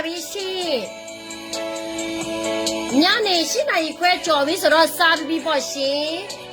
ဘၣ်ယံၤဆ့, ညါန့ၣ် ဆံနၣ်ယံၤခွဲကၠီၤဝံၤစရီ စါပဘံၣ်ဘီၣ်ဆ့.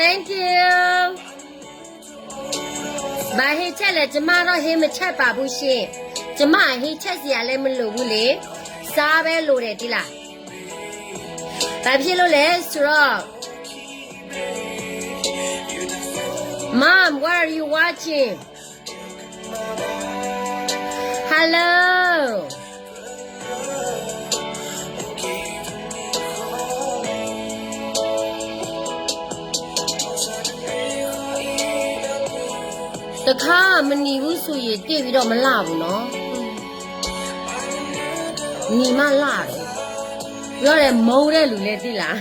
Thank you. ဘၣ်ဟ့ၣ်ဆဲးလဲၣ် ကမၣ်ထီၣ်ဟ့ၣ်မဆဲးပာ်ပူၤရှ့, ကမၣ်ဟ့ၣ်ဆဲးစံးယၤလဲၣ်မလိာ်ပူၤလံ, စါဝဲလိာ်ဒဲးဒ်လၢ်. ဘၣ်ဖဲလိာ်လဲၣ်စရီ Mom, what are you watching? Hello. တခါမနံၤဝူဆူယတ့ၢ်ဝံၤဒီးမလၢ်ဘူးနီၤ, နံၤမးလၢ်ဒီး, ဘျီဒီးမူဒဲလူၤလဲသ့လၢ်.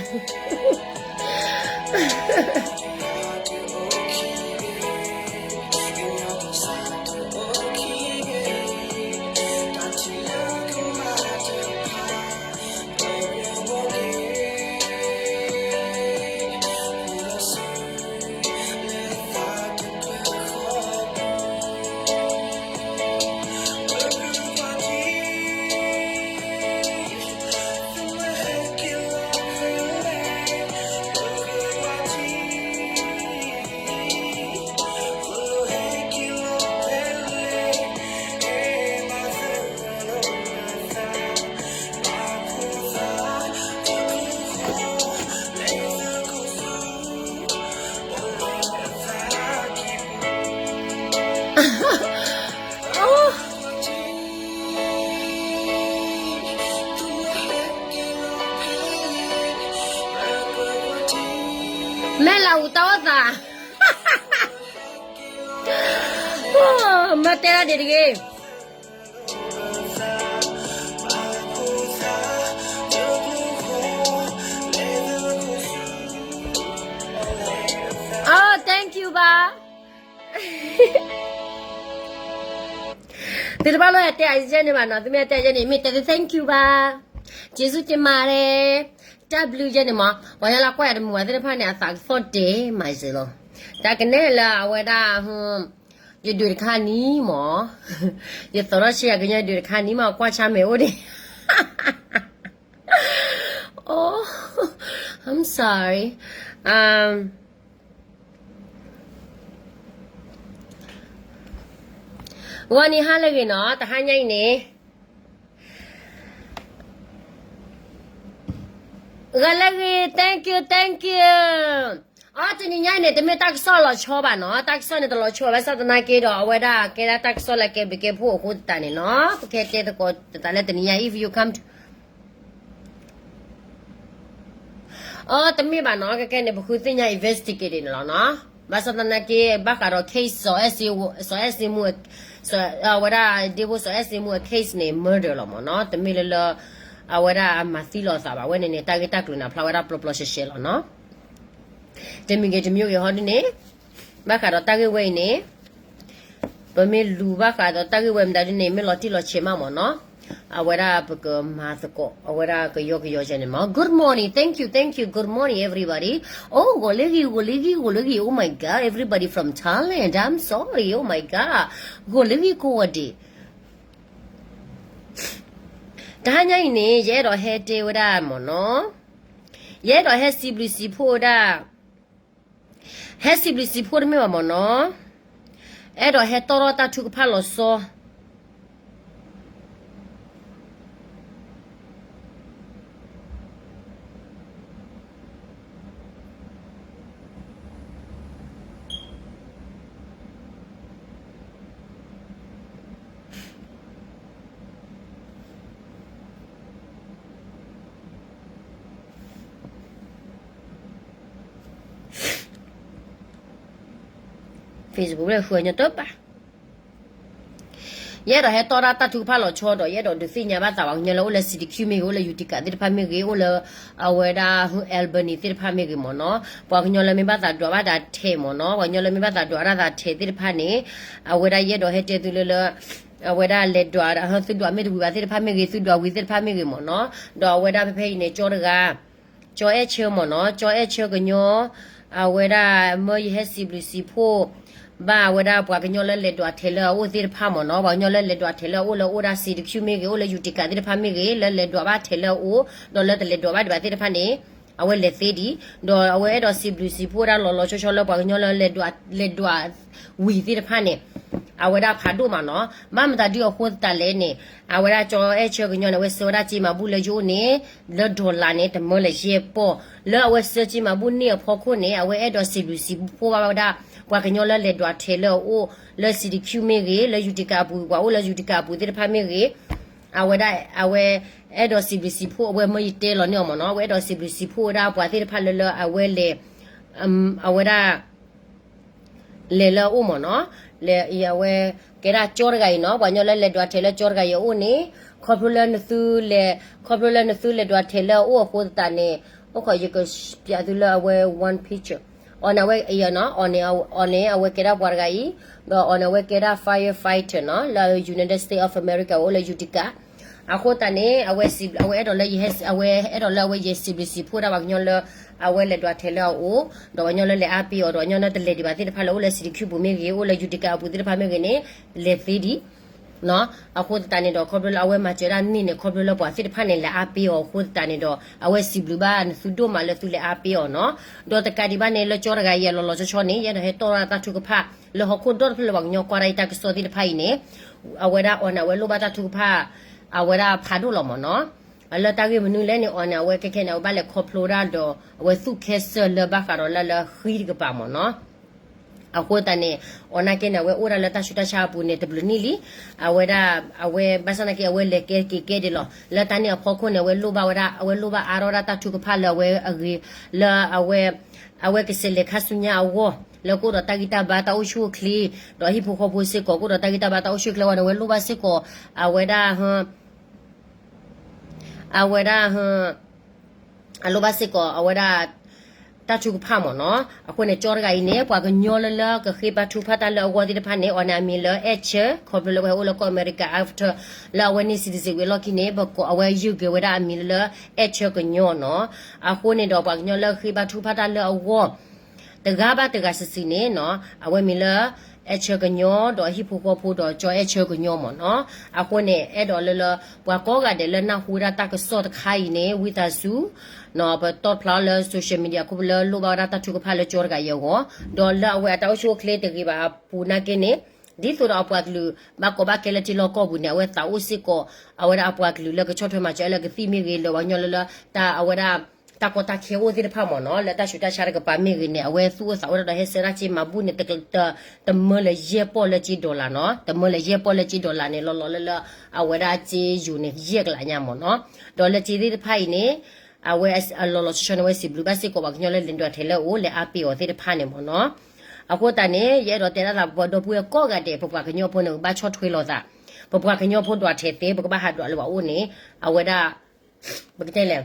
မဲၢ်လၢအူတၢ်အိၣ်သး, မ့ၢ်တဲဒၣ်ဒ်တဂ့ၤ. Oh, thank you ဘၣ်. သုတဘၣ်လိၣ်ဟဲတဲအယဲၢ်န့ၣ်ဘၣ်နီၤ, သုမ့ၢ်တဲအယဲၢ်န့ၣ် မ့ၢ်တဲသု thank you ဘၣ်. က့ၤဆူက့ၤမၤရဲ, တၢ်ဘျုးယဲၢ်န့ၣ်မး, ပှၤညါလၢကွၢ်ယၤတမုာ်ဘၣ်သ့ၣ်တဖၣ်န့ၣ် အသးကသီၣ်တဲမးယဲၢ်လီၤ. တၢ်ကနဲၣ်လၢအဝဲဒၣ် ယဒုးတခါနံၤမး, ယသီၣ်ထီၣ်ဆံးယၤကညီဒုးတခါနံၤမး ကွၢ်ဆါမဲာ်အိၣ်ဒံး. Oh, I'm sorry. ဂီၤနံၤဟါလၢအဂ့ၤနီၤ, တဟါညါအံၤန့ၣ် ဂီၤလၢအဂ့ၤ, thank you, thank you. အီ တနံၤညါအံၤန့ၣ် တမ့ၢ်တၢ်ကစီၣ်လီၤဆီဘၣ်နီၤ, တၢ်ကစီၣ်န့ၣ်တလီၤဆီဘၣ် ဘၣ်ဆၣ်သနာ်က့ဒီး အဝဲဒၣ်ကဲဒၣ်တၢ်ကစီၣ်လၢကဲဘျုးကဲဖှိၣ်အဃိသတးန့ၣ်နီၤ, ပကတဲသကိးသတးလၢတနံၤညါ if you come to အီ တမ့ၢ်ဘၣ်နီၤ, ကဲကဲန့ၣ် ပဃုသ့ၣ်ညါ investigate န့ၣ်လီၤနီၤ. ဘၣ်ဆၣ်သနာ်က့ ဘၣ်ဃးဒီး case စီၤအဲၣ်စ့မူ, အဝဲဒၣ်ဒ့ဖိစီၤအဲၣ်စ့မူအ case န့ၣ် murder လီၤမးနီၤ, တမ့ၢ်လၢလၢ အဝဲဒၣ်အမၤသံလီၤအသးဘၣ်, အဝဲန့ၣ်န့ၣ် တၢ်ဂ့ၢ်တၢ်ကျိၤန့ၣ် အဖျါဝဲဒၣ်ပျီပျီရှဲရှဲလီၤနီၤ. တမံၤဂ့ၤတမံၤဂ့ၤဟီဒ်န့ၣ်, ဘၣ်ဃးဒီးတၢ်ဂ့ၢ်ဝဲအံၤန့ၣ် ပမ့ၢ်လူၤဘၣ်ဃးဒီးတၢ်ဂ့ၢ်ဝဲမတၤဒ်န့ၣ် မ့ၢ်လီၤတံၢ်လီၤဆဲးမးမးနီၤ, အဝဲဒၣ်ပကမၤသကိး အဝဲဒၣ်ကယီကယီယဲန့ၣ်မး. Good morning, thank you, thank you, good morning everybody. အိ ဂီၤလၢဂ့ၤ ဂီၤလၢဂ့ၤ ဂီၤလၢဂ့ၤ, oh my god, everybody from Thailand, I'm sorry, oh my god, ဂီၤလၢဂ့ၤကိးဂၤဒဲး. တဟါညါအံၤန့ၣ် ယအဲၣ်ဒိးဟဲတဲဝဲဒၣ်မးနီၤ, ယအဲၣ်ဒိးဟဲစံးဘျုးစံးဖှိၣ်ဝဲဒၣ် ဟဲစံးဘျုးစံးဖှိၣ်တမ့ၢ်ဘၣ်မးနီၤ, အဲၣ်ဒိးဟဲတီၣ်ထီၣ်တၢ်ထုကဖၣ်လီၤဆီ Facebook လၢဃုအညီတပာ် ယအဲၣ်ဒိးဟဲတီၣ်ဒၣ်တၢ်ထုကဖၣ်လီၤဆီဒီး ယအဲၣ်ဒိးဒုးသ့ၣ်ညါဘၣ်သးပှၤကညီလၢအိၣ်လၢ Sydney မ့ၢ်ဂ့ၤ, အိၣ်လၢ Utica သ့ၣ်တဖၣ်မ့ၢ်ဂ့ၤ, အိၣ်လၢ အဝဲဒၣ် Albany သ့ၣ်တဖၣ်မ့ၢ်ဂ့ၤမ့ၢ်နီၤ, ပှၤကညီလၢမ့ၢ်ဘၣ်သးဒွးဘၣ်ဒၣ်ထဲးမ့ၢ်နီၤ, ပှၤကညီလၢမ့ၢ်ဘၣ်သးဒွးဒၣ်သးထဲးသ့ၣ်တဖၣ်န့ၣ် အဝဲဒၣ်ယအဲၣ်ဒိးဟဲတဲသုလၢလၢ အဝဲဒၣ်လဲၤဒွး သုဒွးမ့ၢ်တဝံၤဘၣ်သ့ၣ်တဖၣ်မ့ၢ်ဂ့ၤ, သုဒွးဝံၤသ့ၣ်တဖၣ်မ့ၢ်ဂ့ၤမ့ၢ်နီၤ, ဒီးအဝဲဒၣ်ဖဲဖဲအံၤန့ၣ် ကၠီတဂၤ ကၠီအဲၣ်ဆၢမ့ၢ်နီၤ, ကၠီအဲၣ်ဆၢကညီ အဝဲဒၣ်မၢယဟဲစံးဘျုးစံးဖှိၣ် ဘၣ်အဝဲဒၣ်ပှၤကညီလၢလဲၤဒွးထဲးလၢအအိၣ်သ့ၣ်တဖၣ်မ့ၢ်နီၤ, ပှၤကညီလၢလဲၤဒွးထဲးလၢအအိၣ်လၢအိၣ်ဒၣ် Sydney မ့ၢ်ဂ့ၤ, အိၣ်လၢ Utica သ့ၣ်တဖၣ်မ့ၢ်ဂ့ၤ, လၢလဲၤဒွးဘၣ်ထဲးလၢအအိၣ် ဒီးလၢတလဲၤဒွးဘၣ်ဒံးဘၣ်သ့ၣ်တဖၣ်န့ၣ် အဝဲလဲၤသ့ဒံး, ဒီးအဝဲအဲၣ်ဒိးစံးဘျုးစံးဖှိၣ်ဝဲဒၣ်လီၤလီၤဆီဆီလၢပှၤကညီလၢလဲၤဒွး လဲၤဒွးဝံၤသ့ၣ်တဖၣ်န့ၣ် အဝဲဒၣ်ဖးဒိၣ်မ့ၢ်နီၤ, ဘၣ်မတၤဒုအဃိသတးလဲၣ်န့ၣ် အဝဲဒၣ်ကၠီအဲၣ်ဆၢကညီန့ၣ် အဝဲဆှၢဝဲဒၣ်စ့မၤဘူၣ်လၢယအိၣ်န့ၣ် လၢ dollar န့ၣ် တမၢလၢယဲၢ်ပီၢ်, လၢအဝဲဆှၢစ့မၤဘူၣ်န့ၢ်အဖီခိၣ်န့ၣ် အဝဲအဲၣ်ဒိးစံးဘျုးစံးဖှိၣ်ဘၣ်ဝဲဒၣ် ပှၤကညီလၢလဲၤဒွးထဲးလၢအအိၣ် လၢ Sydney မ့ၢ်ဂ့ၤ, လၢ Utica အပူၤ ပှၤအိၣ်လၢ Utica အပူၤသ့ၣ်တဖၣ်မ့ၢ်ဂ့ၤ, အဝဲဒၣ် အဝဲအဲၣ်ဒိးစံးဘျုးစံးဖှိၣ် အဝဲမၢယတဲလီၤန့ၢ်အီၤမ့ၢ်နီၤ, အဝဲအဲၣ်ဒိးစံးဘျုးစံးဖှိၣ်ဝဲဒၣ်ပှၤသ့ၣ်တဖၣ်လၢလၢအဝဲလဲၤ အဝဲဒၣ် လဲၤလၢအအိၣ်မ့ၢ်နီၤ, လဲၤအံၤအဝဲ ကဲဒၣ်ကၠီတဂၤအံၤနီၤ, ပှၤကညီလၢလဲၤဒွးထဲးလၢကၠီတဂၤအံၤအအိၣ်န့ၣ် ခီဖျိလၢနသုလဲၤ ခီဖျိလၢနသုလဲၤဒွးထဲးလၢအအိၣ်အဃိသတးန့ၣ် အိၣ်ခိးယကပျးသုလၢအဝဲ one picture, အီၤန့ၣ်အဝဲအံၤနီၤ, အီၤန့ၣ် အီၤန့ၣ်အဝဲကဲဒၣ်ပှၤတဂၤအံၤ, ဒီးအီၤန့ၣ်အဝဲကဲဒၣ် firefighter နီၤ, လၢ United States of America အအိၣ်လၢ Utica အဃိသတးန့ၣ် အဝဲစံး အဝဲအဲၣ်ဒိးလၢယဟဲ အဝဲအဲၣ်ဒိးလၢအဝဲယဲစံးဘျုးစံးဖှိၣ်ဒၣ်ပှၤကညီလၢ အဝဲလဲၤဒွးထဲးလၢအအိၣ်, ဒီးပှၤကညီလၢလဲၤအါပ့ၤအီၤ, ဒီးပှၤကညီလၢတလဲၤဒံးဘၣ်သ့ၣ်တဖၣ်လၢအိၣ်လၢ Sydney ပူၤမ့ၢ်ဂ့ၤ, အိၣ်လၢ Utica အပူၤသ့ၣ်တဖၣ်မ့ၢ်ဂ့ၤန့ၣ် လဲၤသ့ဒံး အဃိသတးန့ၣ်ဒီး ခီဖျိလၢအဝဲမၤစၢၤဒၣ်န့ၣ်န့ၣ် ခီဖျိလၢပှၤသ့ၣ်တဖၣ်န့ၣ် လဲၤအါပ့ၤအီၤအဃိသတးန့ၣ်ဒီး အဝဲစံးဘျုးဘၣ်နသုဒိၣ်မးလၢသုလဲၤအါပ့ၤအီၤနီၤ. ဒီးတကးဒံးဘၣ်န့ၣ် လၢကၠီတဂၤအံၤအလီၤလီၤဆီဆီန့ၣ် ယအဲၣ်ဒိးဟဲတီၣ်ဒၣ်တၢ်ထုကဖၣ် လၢဟီၣ်ခိၣ်ဒီတဖျၢၣ်လၢပှၤကညီကွၢ်ဒၣ်အံၤတၢ်ကစီၣ်သ့ၣ်တဖၣ်အံၤန့ၣ် အဝဲဒၣ်အီၤန့ၣ် အဝဲလိၣ်ဘၣ်တၢ်ထုကဖၣ် အဝဲဒၣ်ဖးဒိၣ်လီၤမ့ၢ်နီၤ. လၢတၢ်ဂ့ၢ်မနုၤလဲၣ်န့ၣ် အီၤန့ၣ် အဝဲခဲခဲန့ၣ် အဝဲဘၣ်လဲၤခီဖျိဒၣ်ဒီး အဝဲသူၣ်ခဲစၢၣ်လၢဘၣ်ဃးဒီးလၢလၢဃံတကပၤမ့ၢ်နီၤ. အဃိသတးန့ၣ် အီၤနာ်က့န့ၣ် အဝဲအိၣ်ဒၣ်လၢတၢ်ဆူးတၢ်ဆါအပူၤန့ၣ် တဘျုးနံၣ်လံ. အဝဲဒၣ် အဝဲဘၣ်ဆၣ်နာ်က့ အဝဲလဲၤကဲက့ၤကဲဒံးလီၤ. လၢတၢ်န့ၣ်အဖီခိၣ်န့ၣ် အဝဲလိၣ်ဘၣ်ဝဲဒၣ် အဝဲလိၣ်ဘၣ်အါထီၣ်ဝဲဒၣ်တၢ်ထုကဖၣ်လၢအဝဲအဂ့ၤ လၢအဝဲ အဝဲကစဲးလဲၤခါဆူညါအဂီၢ် လၢကအိၣ်ဒီးတၢ်ဂံၢ်တၢ်ဘါ တၢ်အိၣ်ဆူၣ်အိၣ်ချ့ ဒီးဟံၣ်ဖိဃီဖိစ့ၢ်ကီး ကအိၣ်ဒီးတၢ်ဂံၢ်တၢ်ဘါ တၢ်အိၣ်ဆူၣ်အိၣ်ချ့အဂီၢ်န့ၣ် အဝဲလိၣ်ဘၣ်စ့ၢ်ကီး အဝဲဒၣ် အဝဲဒၣ် အလိၣ်ဘၣ်စ့ၢ်ကီး အဝဲဒၣ် တၢ်ထုကဖၣ်မ့ၢ်နီၤ. အဃိန့ၣ် ကၠီတဂၤအံၤန့ၣ် ပှၤကညီလၢလၢကဃ့ဘါထုကဖၣ်တၢ်လၢအဂီၢ်သ့ၣ်တဖၣ်န့ၣ် အီၤန့ၣ်အမံၤလၢ အဲၣ်ဆၢ ခီဖျိလၢအဝဲဟဲအိၣ်လၢကီၢ်အမဲရကၤ after လၢအဝဲန့ၣ် citizen ဝံၤအလီၢ်ခံန့ၣ် ပကိးအဝဲယုၢ်က့ၤဝဲဒၣ်အမံၤလၢ အဲၣ်ဆၢကညီနီၤ. အဃိန့ၣ်ဒီး ပှၤကညီလၢဃ့ဘါထုကဖၣ်တၢ်လၢအဂီၢ် တဂၤဘၣ်တဂၤစံးစံးန့ၣ်နီၤ အဝဲမံၤလၢ အဲၣ်ဆၢကညီ ဒီးအဟံၣ်ဖိဃီဖိဒီးကၠီအဲၣ်ဆၢကညီမ့ၢ်နီၤ. အဃိန့ၣ် အဲၣ်ဒိးလၢလၢ ပှၤကိးဂၤဒဲးလၢနၢ်ဟူဝဲဒၣ်တၢ်ကစီၣ်တခါအံၤန့ၣ် ဝံသးစူၤ ပတီၢ်ဖျါလၢ social media ခိၣ်လၢလိၣ်ဘၣ်ဝဲဒၣ်တၢ်ထုကဖၣ်လၢကၠီတဂၤအံၤအဂီၢ် ဒီးလၢအဝဲအတၢ်အိၣ်ဆူၣ်အိၣ်ချ့တဂ့ၤဘၣ်အပူၤနာ်က့န့ၣ် ဒ်သိးဒီးအပှၤကလုာ်ဘၣ်ကီဘၣ်ခဲလၢထံလီၢ်ကီၢ်ပူၤန့ၣ် အဝဲသးအိၣ်စ့ၢ်ကီး အဝဲဒၣ်အပှၤကလုာ်လၢကဆီၣ်ထွဲမၤစၢၤလၢကသံၣ်မ့ၢ်ဂ့ၤ လၢပှၤကညီလၢလၢ တၢ်အဝဲဒၣ် တၢ်ကီတၢ်ခဲအိၣ်သ့ၣ်တဖၣ်မ့ၢ်နီၤ လၢတၢ်ဆူးတၢ်ဆါတကပၤမ့ၢ်ဂ့ၤန့ၣ် အဝဲသူၣ်အိၣ်သးအိၣ်ဒၣ်ဒီးဟဲဆှၢဒၣ်စ့မၤဘူၣ်န့ၣ် တမၢလၢယဲၢ်ပီၢ်လၢစ့ dollar နီၤ တမၢလၢယဲၢ်ပီၢ်လၢစ့ dollar န့ၣ် လီၤလီၤလၢလၢ အဝဲဒၣ်စ့ယိၤန့ၣ် ယဲၢ်ကလးညါမ့ၢ်နီၤ. ဒီးလၢစ့သ့ၣ်တဖၣ်အံၤန့ၣ် အဝဲအလီၤလီၤဆီဆီန့ၣ် အဝဲစံးဘျုးဘၣ်စ့ၢ်ကီးပှၤကညီလၢလဲၤဒွးထဲးလၢအအိၣ် လဲၤအါပ့ၤအီၤသ့ၣ်တဖၣ်န့ၣ်မ့ၢ်နီၤ. အဃိသတးန့ၣ် ယအဲၣ်ဒိးတဲဒၣ်သးပှၤဒီပုၢ်ဝဲၢ်ကိးဂၤဒဲး ပပှၤကညီဖိန့ၣ် ပကဘၣ်ဆီၣ်ထွဲလိာ်သး ပပှၤကညီဖိဒွးထဲးသ့ ပကဘၣ်ဟးဒွးလၢပှၤအိၣ်န့ၣ် အဝဲဒၣ် ပကတဲလဲၣ်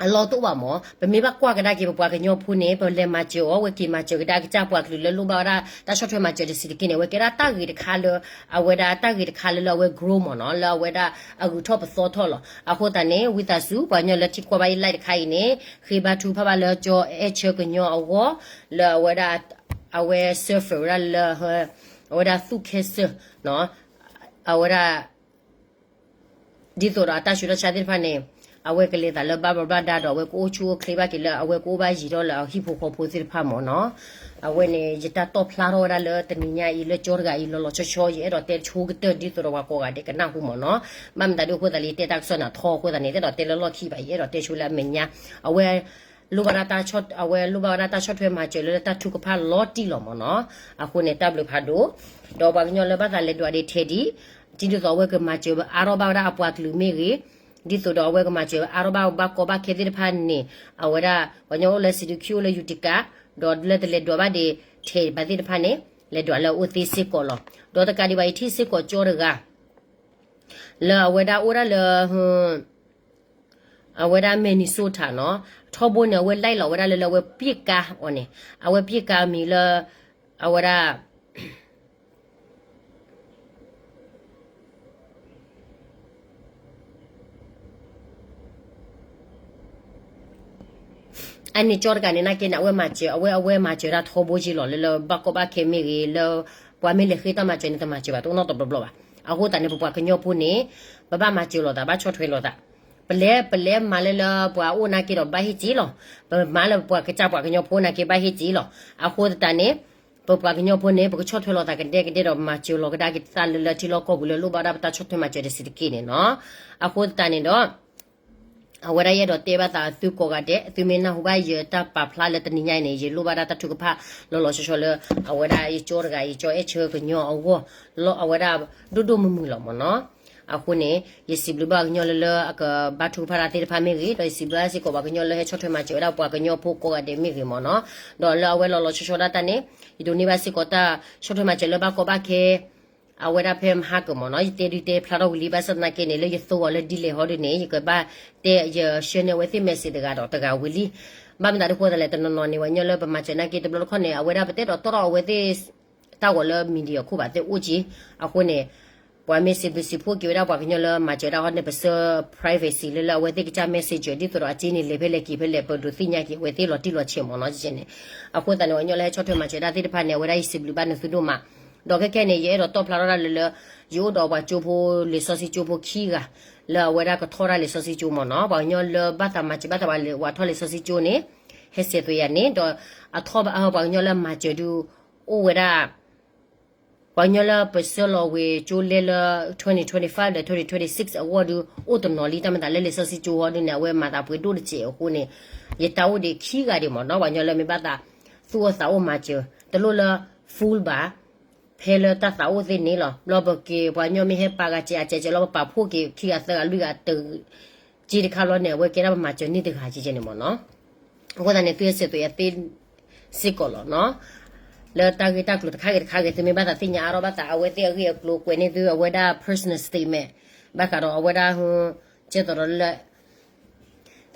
အလီၢ်တအိၣ်ဘၣ်မ့ၢ် ပမ့ၢ်ဘၣ်ကွၢ်ကဒါက့ၤ ပပှၤကညီဖိန့ၣ် ပလဲၤမၤစၢၤအီၤ ဝဲက့ၤမၤစၢၤကဒါကစၢ်ပှၤကလုာ်လၢလိၣ်ဘၣ်ဝဲဒၣ် တၢ်ဆီၣ်ထွဲမၤစၢၤတဆံးတက့ၢ်န့ၣ် အဝဲကဲဒၣ်တၢ်ဂ့ၤတခါလၢ အဝဲဒၣ်တၢ်ဂ့ၤတခါလၢလၢအဝဲ grow မ့ၢ်နီၤ လၢအဝဲဒၣ်အဂုၤထီၣ်ပသီထီၣ်လီၤ. အဃိသတးန့ၣ် ဝံသးစူၤ ပှၤကညီလၢထံၣ်ကွၢ်ဘၣ်အံၤ live တခါအံၤန့ၣ် ဃ့ဘါထုကဖၣ်ဘၣ်လၢကၠီအဲၣ်ဆၢကညီအဂီၢ် လၢအဝဲဒၣ် အဝဲ suffer ဝဲဒၣ်လၢ အဝဲဒၣ်သူၣ်ခဲစၢၣ် အဝဲဒၣ် ဒ်သိးဒီးအတၢ်ဆူးတၢ်ဆါသ့ၣ်တဖၣ်န့ၣ် အဝဲကလဲၤသးလၢဘၣ်ဘျီးဘၣ်ဒါဒီး အဝဲကအိၣ်ဆူၣ်အိၣ်ချ့ဘၣ်က့ၤလၢအဝဲကအိၣ်ဘၣ်ယံၤထီၣ်လၢအဟံၣ်ဖိဃီဖိသ့ၣ်တဖၣ်မ့ၢ်နီၤ. အဝဲန့ၣ် ယတၢ်တီၣ်ဖျါထီၣ်ဝဲဒၣ်လၢတနံၤညါအံၤလၢကၠီတဂၤအံၤလီၤလီၤဆီဆီ ယအဲၣ်ဒိးတဲဆိကတၢၢ်ဒ်သိးဒီးပှၤကိးဂၤဒဲးကနၢ်ဟူမ့ၢ်နီၤ. ဘၣ်မတၤဒ်အဃိသတးလၢယတဲတၢ်ကစီၣ်န့ၣ်ထီအဃိသတးန့ၣ် တဲဒိးတဲလၢလီၢ်ခံဘၣ် ယအဲၣ်ဒိးတဲဆိလၢအမဲာ်ညါ အဝဲ လိၣ်ဘၣ်ဒၣ်တၢ်ဆီၣ် အဝဲလိၣ်ဘၣ်ဝဲဒၣ်တၢ်ဆီၣ်ထွဲမၤစၢၤလၢတၢ်ထုကဖၣ်လီၤတံၢ်လီၤမ့ၢ်နီၤ. အဃိန့ၣ် တၢ်ဘျုးဖးဒိၣ် ဒီးပှၤကညီလၢဘၣ်သးလဲၤဒွးဒ့ထဲဒံး ဒ်သိးသိးအဝဲကမၤစၢၤအါထီၣ်ဘၣ်ဝဲဒၣ်အပှၤကလုာ်မ့ၢ်ဂ့ၤ ဒ်သိးဒီးအဝဲကမၤစၢၤအါထီၣ်ဘၣ်ဘၣ်ကီဘၣ်ခဲသ့ၣ်တဖၣ်န့ၣ် အဝဲဒၣ် ပှၤကညီအိၣ်လၢ Sydney အိၣ်လၢ Utica ဒီးလၢတလဲၤဒွးဘၣ်ဒ့ထဲဘၣ်သ့ၣ်တဖၣ်န့ၣ် လဲၤဒွးလၢအအိၣ်သ့စ့ၢ်ကီးလီၤ. ဒီးတကးဒံးဘၣ် ယထံၣ်စ့ၢ်ကီးကၠီတဂၤ လၢအဝဲဒၣ်အိၣ်ဒၣ်လၢ အဝဲဒၣ် Minnesota နီၤ, ထီဘိန့ၣ် အဝဲ like လီၤဝဲဒၣ်လၢ လၢအဝဲပျ့ၢ်ကါအီၤန့ၣ်, အဝဲပျ့ၢ်ကါအမံၤလၢ အဝဲဒၣ် အန့ၣ်ကၠီတဂၤန့ၣ် နာ်က့န့ၣ် အဝဲမၤစၢၤ, အဝဲ အဝဲမၤစၢၤဒၣ်ထီဘိယ့လီၤ, လၢလၢဘၣ်ကီဘၣ်ခဲမ့ၢ်ဂ့ၤ, လၢပှၤမ့ၢ်လဲၤဃ့တၢ်မၤစၢၤန့ၣ် တမၤစၢၤဘၣ် တအိၣ်နီတဘျီဘျီဘၣ်. အဃိသတးန့ၣ် ပပှၤကညီဖိန့ၣ် ပဘၣ်မၤစၢၤလိာ်သး, ဘၣ်ဆီၣ်ထွဲလိာ်သး. ပလဲၤ ပလဲၤမၤလၢလၢပှၤအိၣ်နာ်က့ဒီး ဘၣ်ဟ့ၣ်စ့လီၤ. ပမၤလၢပှၤကစၢ်ပှၤကညီဖိနာ်က့ ဘၣ်ဟ့ၣ်စ့လီၤ. အဃိသတးန့ၣ် ပပှၤကညီဖိန့ၣ် ပကဆီၣ်ထွဲလိာ်သးကဒဲကဒဲဒီး မၤစၢၤလီၤကဒါက့ၤသးလၢလၢထံလီၢ်ကီၢ်ပူၤ လၢလိၣ်ဘၣ်ဒၣ်ပတၢ်ဆီၣ်ထွဲမၤစၢၤတစဲးတက့ၢ်န့ၣ်နီၤ. အဃိသတးန့ၣ်ဒီး အဝဲဒၣ်ယအဲၣ်ဒိးတဲဘၣ်သးသုကိးဂၤဒဲး, သုမ့ၢ်နၢ်ဟူဘၣ်ယတၢ်ပာ်ဖျါလၢတနံၤညါအံၤန့ၣ် ယလိၣ်ဘၣ်ဒၣ်တၢ်ထုကဖၣ်လီၤလီၤဆီဆီလၢ အဝဲဒၣ်ယကၠီတဂၤ ယကၠီအဲၣ်ဆၢကညီအဂီၢ် လီၤအဝဲဒၣ်ဒိၣ်ဒိၣ်မုၢ်မုၢ်လီၤမ့ၢ်နီၤ. အဃိန့ၣ် ယစံးဘျုးဘၣ်ကညီလၢလၢအကဘါထုကဖၣ်တၢ်သ့ၣ်တဖၣ်မ့ၢ်ဂ့ၤ, ဒီးယစံးဘျုးဘၣ်စ့ၢ်ကီးပှၤကညီလၢဟဲဆီၣ်ထွဲမၤစၢၤဝဲဒၣ်ပှၤကညီဖိကိးဂၤဒဲးမ့ၢ်ဂ့ၤမ့ၢ်နီၤ. ဒီးလၢအဝဲလီၤလီၤဆီဆီဒၣ်တၢ်န့ၣ် ယဒိးန့ၢ်ဘၣ်စ့ၢ်ကီးတၢ်ဆီၣ်ထွဲမၤစၢၤလၢဘၣ်ကီဘၣ်ခဲ အဝဲဒၣ်ဖဲမဟါကမ့ၢ်နီၤ, ယတဲဒုးတဲဖျါထီၣ်ဝံၤလံ ဘၣ်ဆၣ်သနာ်က့န့ၣ် လၢယသိအီၤလၢဒ်လဲၣ်ဟီဒုန့ၣ် ယကဘၣ်တဲ ယဆှၢန့ၢ်အဝဲသ့ၣ် message တဂၤဒီးတဂၤဝံၤလံ. ဘၣ်မနုၤအဃိသတးလဲၣ် တနီၤနီၤန့ၣ် ပှၤကညီလၢပမၤစၢၤနာ်က့ တဘျီတခီၣ်န့ၣ် အဝဲဒၣ်ပတဲဒီးတီၣ်ထီၣ်အဝဲသ့ၣ် တၢ်ဂီၤလၢ media ခိၣ်ဘၣ်သ့ၣ်အိၣ်က့ၤ. အဃိန့ၣ် ပှၤမ့ၢ်စံးဘျုးစံးဖှိၣ်က့ၤဝဲဒၣ်ပှၤကညီလၢမၤစၢၤဒၣ်ဟီန့ၣ် ပဆှၢ privacy လၢလၢအဝဲသ့ၣ်ကစၢ် messenger ဒ်သိးဒီးအစ့န့ၣ် လဲၤဖဲလဲၣ်က့ၤဖဲလဲၣ် ပဒိးသ့ၣ်ညါက့ၤအဝဲသ့ၣ်လီၤတံၢ်လီၤဆဲးမ့ၢ်နီၤ ကဲန့ၣ်. အဃိသတးန့ၣ် ပှၤကညီလၢဟဲဆီၣ်ထွဲမၤစၢၤဒၣ်သ့ၣ်တဖၣ်န့ၣ် အဝဲဒၣ်ယစံးဘျုးဘၣ်နသုဒိၣ်မး. ဒီးခဲခဲန့ၣ် ယအဲၣ်ဒိးတီၣ်ဖျါထီၣ်ဒၣ်လၢလၢ ယအိၣ်ဒီးပှၤကၠိဖိလံာ်စီဆှံကၠိဖိခံဂၤ လၢအဝဲဒၣ်ကထီၣ်ဒၣ်လံာ်စီဆှံကၠိမ့ၢ်နီၤ. ပှၤကညီလၢဘၣ်သးမၤစၢၤဘၣ်သးဝဲလၢဝဲထီၣ်လံာ်စီဆှံကၠိန့ၣ် ဟဲစဲးသွဲးယၤန့ၣ် ဒီးအထီၣ်ဘၣ် ပှၤကညီလၢမၤစၢၤဒုး အိၣ်ဝဲဒၣ် ပှၤကညီလၢပဆှၢလီၤဝဲကၠိလဲလၢ twenty twenty-five ဒီး twenty twenty-six အဂီၢ်ဒုး အိၣ်တနီၤလံ တၢ်မၤသးလၢလံာ်စီဆှံကၠိဟီဒုန့ၣ် အဝဲမၤသးပှဲၤဒိၣ်တစဲးအဃိန့ၣ် ယတၢ်အိၣ်ဒံးခံဂၤဒံးမ့ၢ်နီၤ ပှၤကညီလၢမ့ၢ်ဘၣ်သးသူၣ်အိၣ်သးအိၣ်မၤစၢၤ တလိၣ်လၢ full ဘၣ် ဖဲလၢတၢ်သးအိၣ်သ့န့ၣ်လီၤ. ဘျီပက့ၤပှၤကညီမ့ၢ်ဟဲပာ်ဂၤစဲးအစဲးစဲးလီၤ ပပာ်ဖှိၣ်က့ၤခံဂၤသၢဂၤလွံၢ်ဂၤတ က့တခါလီၤန့ၣ် အဝဲကဲဒၣ်ပမၤစၢၤန့ၢ်တဂၤကဲကဲန့ၣ်မ့ၢ်နီၤ. အဃိသတးန့ၣ် သုဟဲစဲးသွဲးယၤသ့စ့ၢ်ကီးလီၤနီၤ. လၢတၢ်ဂ့ၢ်တၢ်ကျိၤတခါဂ့ၤတခါဂ့ၤ သုမ့ၢ်ဘၣ်သးသ့ၣ်ညါအါထီၣ်ဘၣ်သး အဝဲသ့ၣ်အဂ့ၢ်အကျိၤကွဲးန့ၢ်သု အဝဲဒၣ် personal statement ဘၣ်ဃးဒီးအဝဲဒၣ် ကဲသိးဒီးလၢ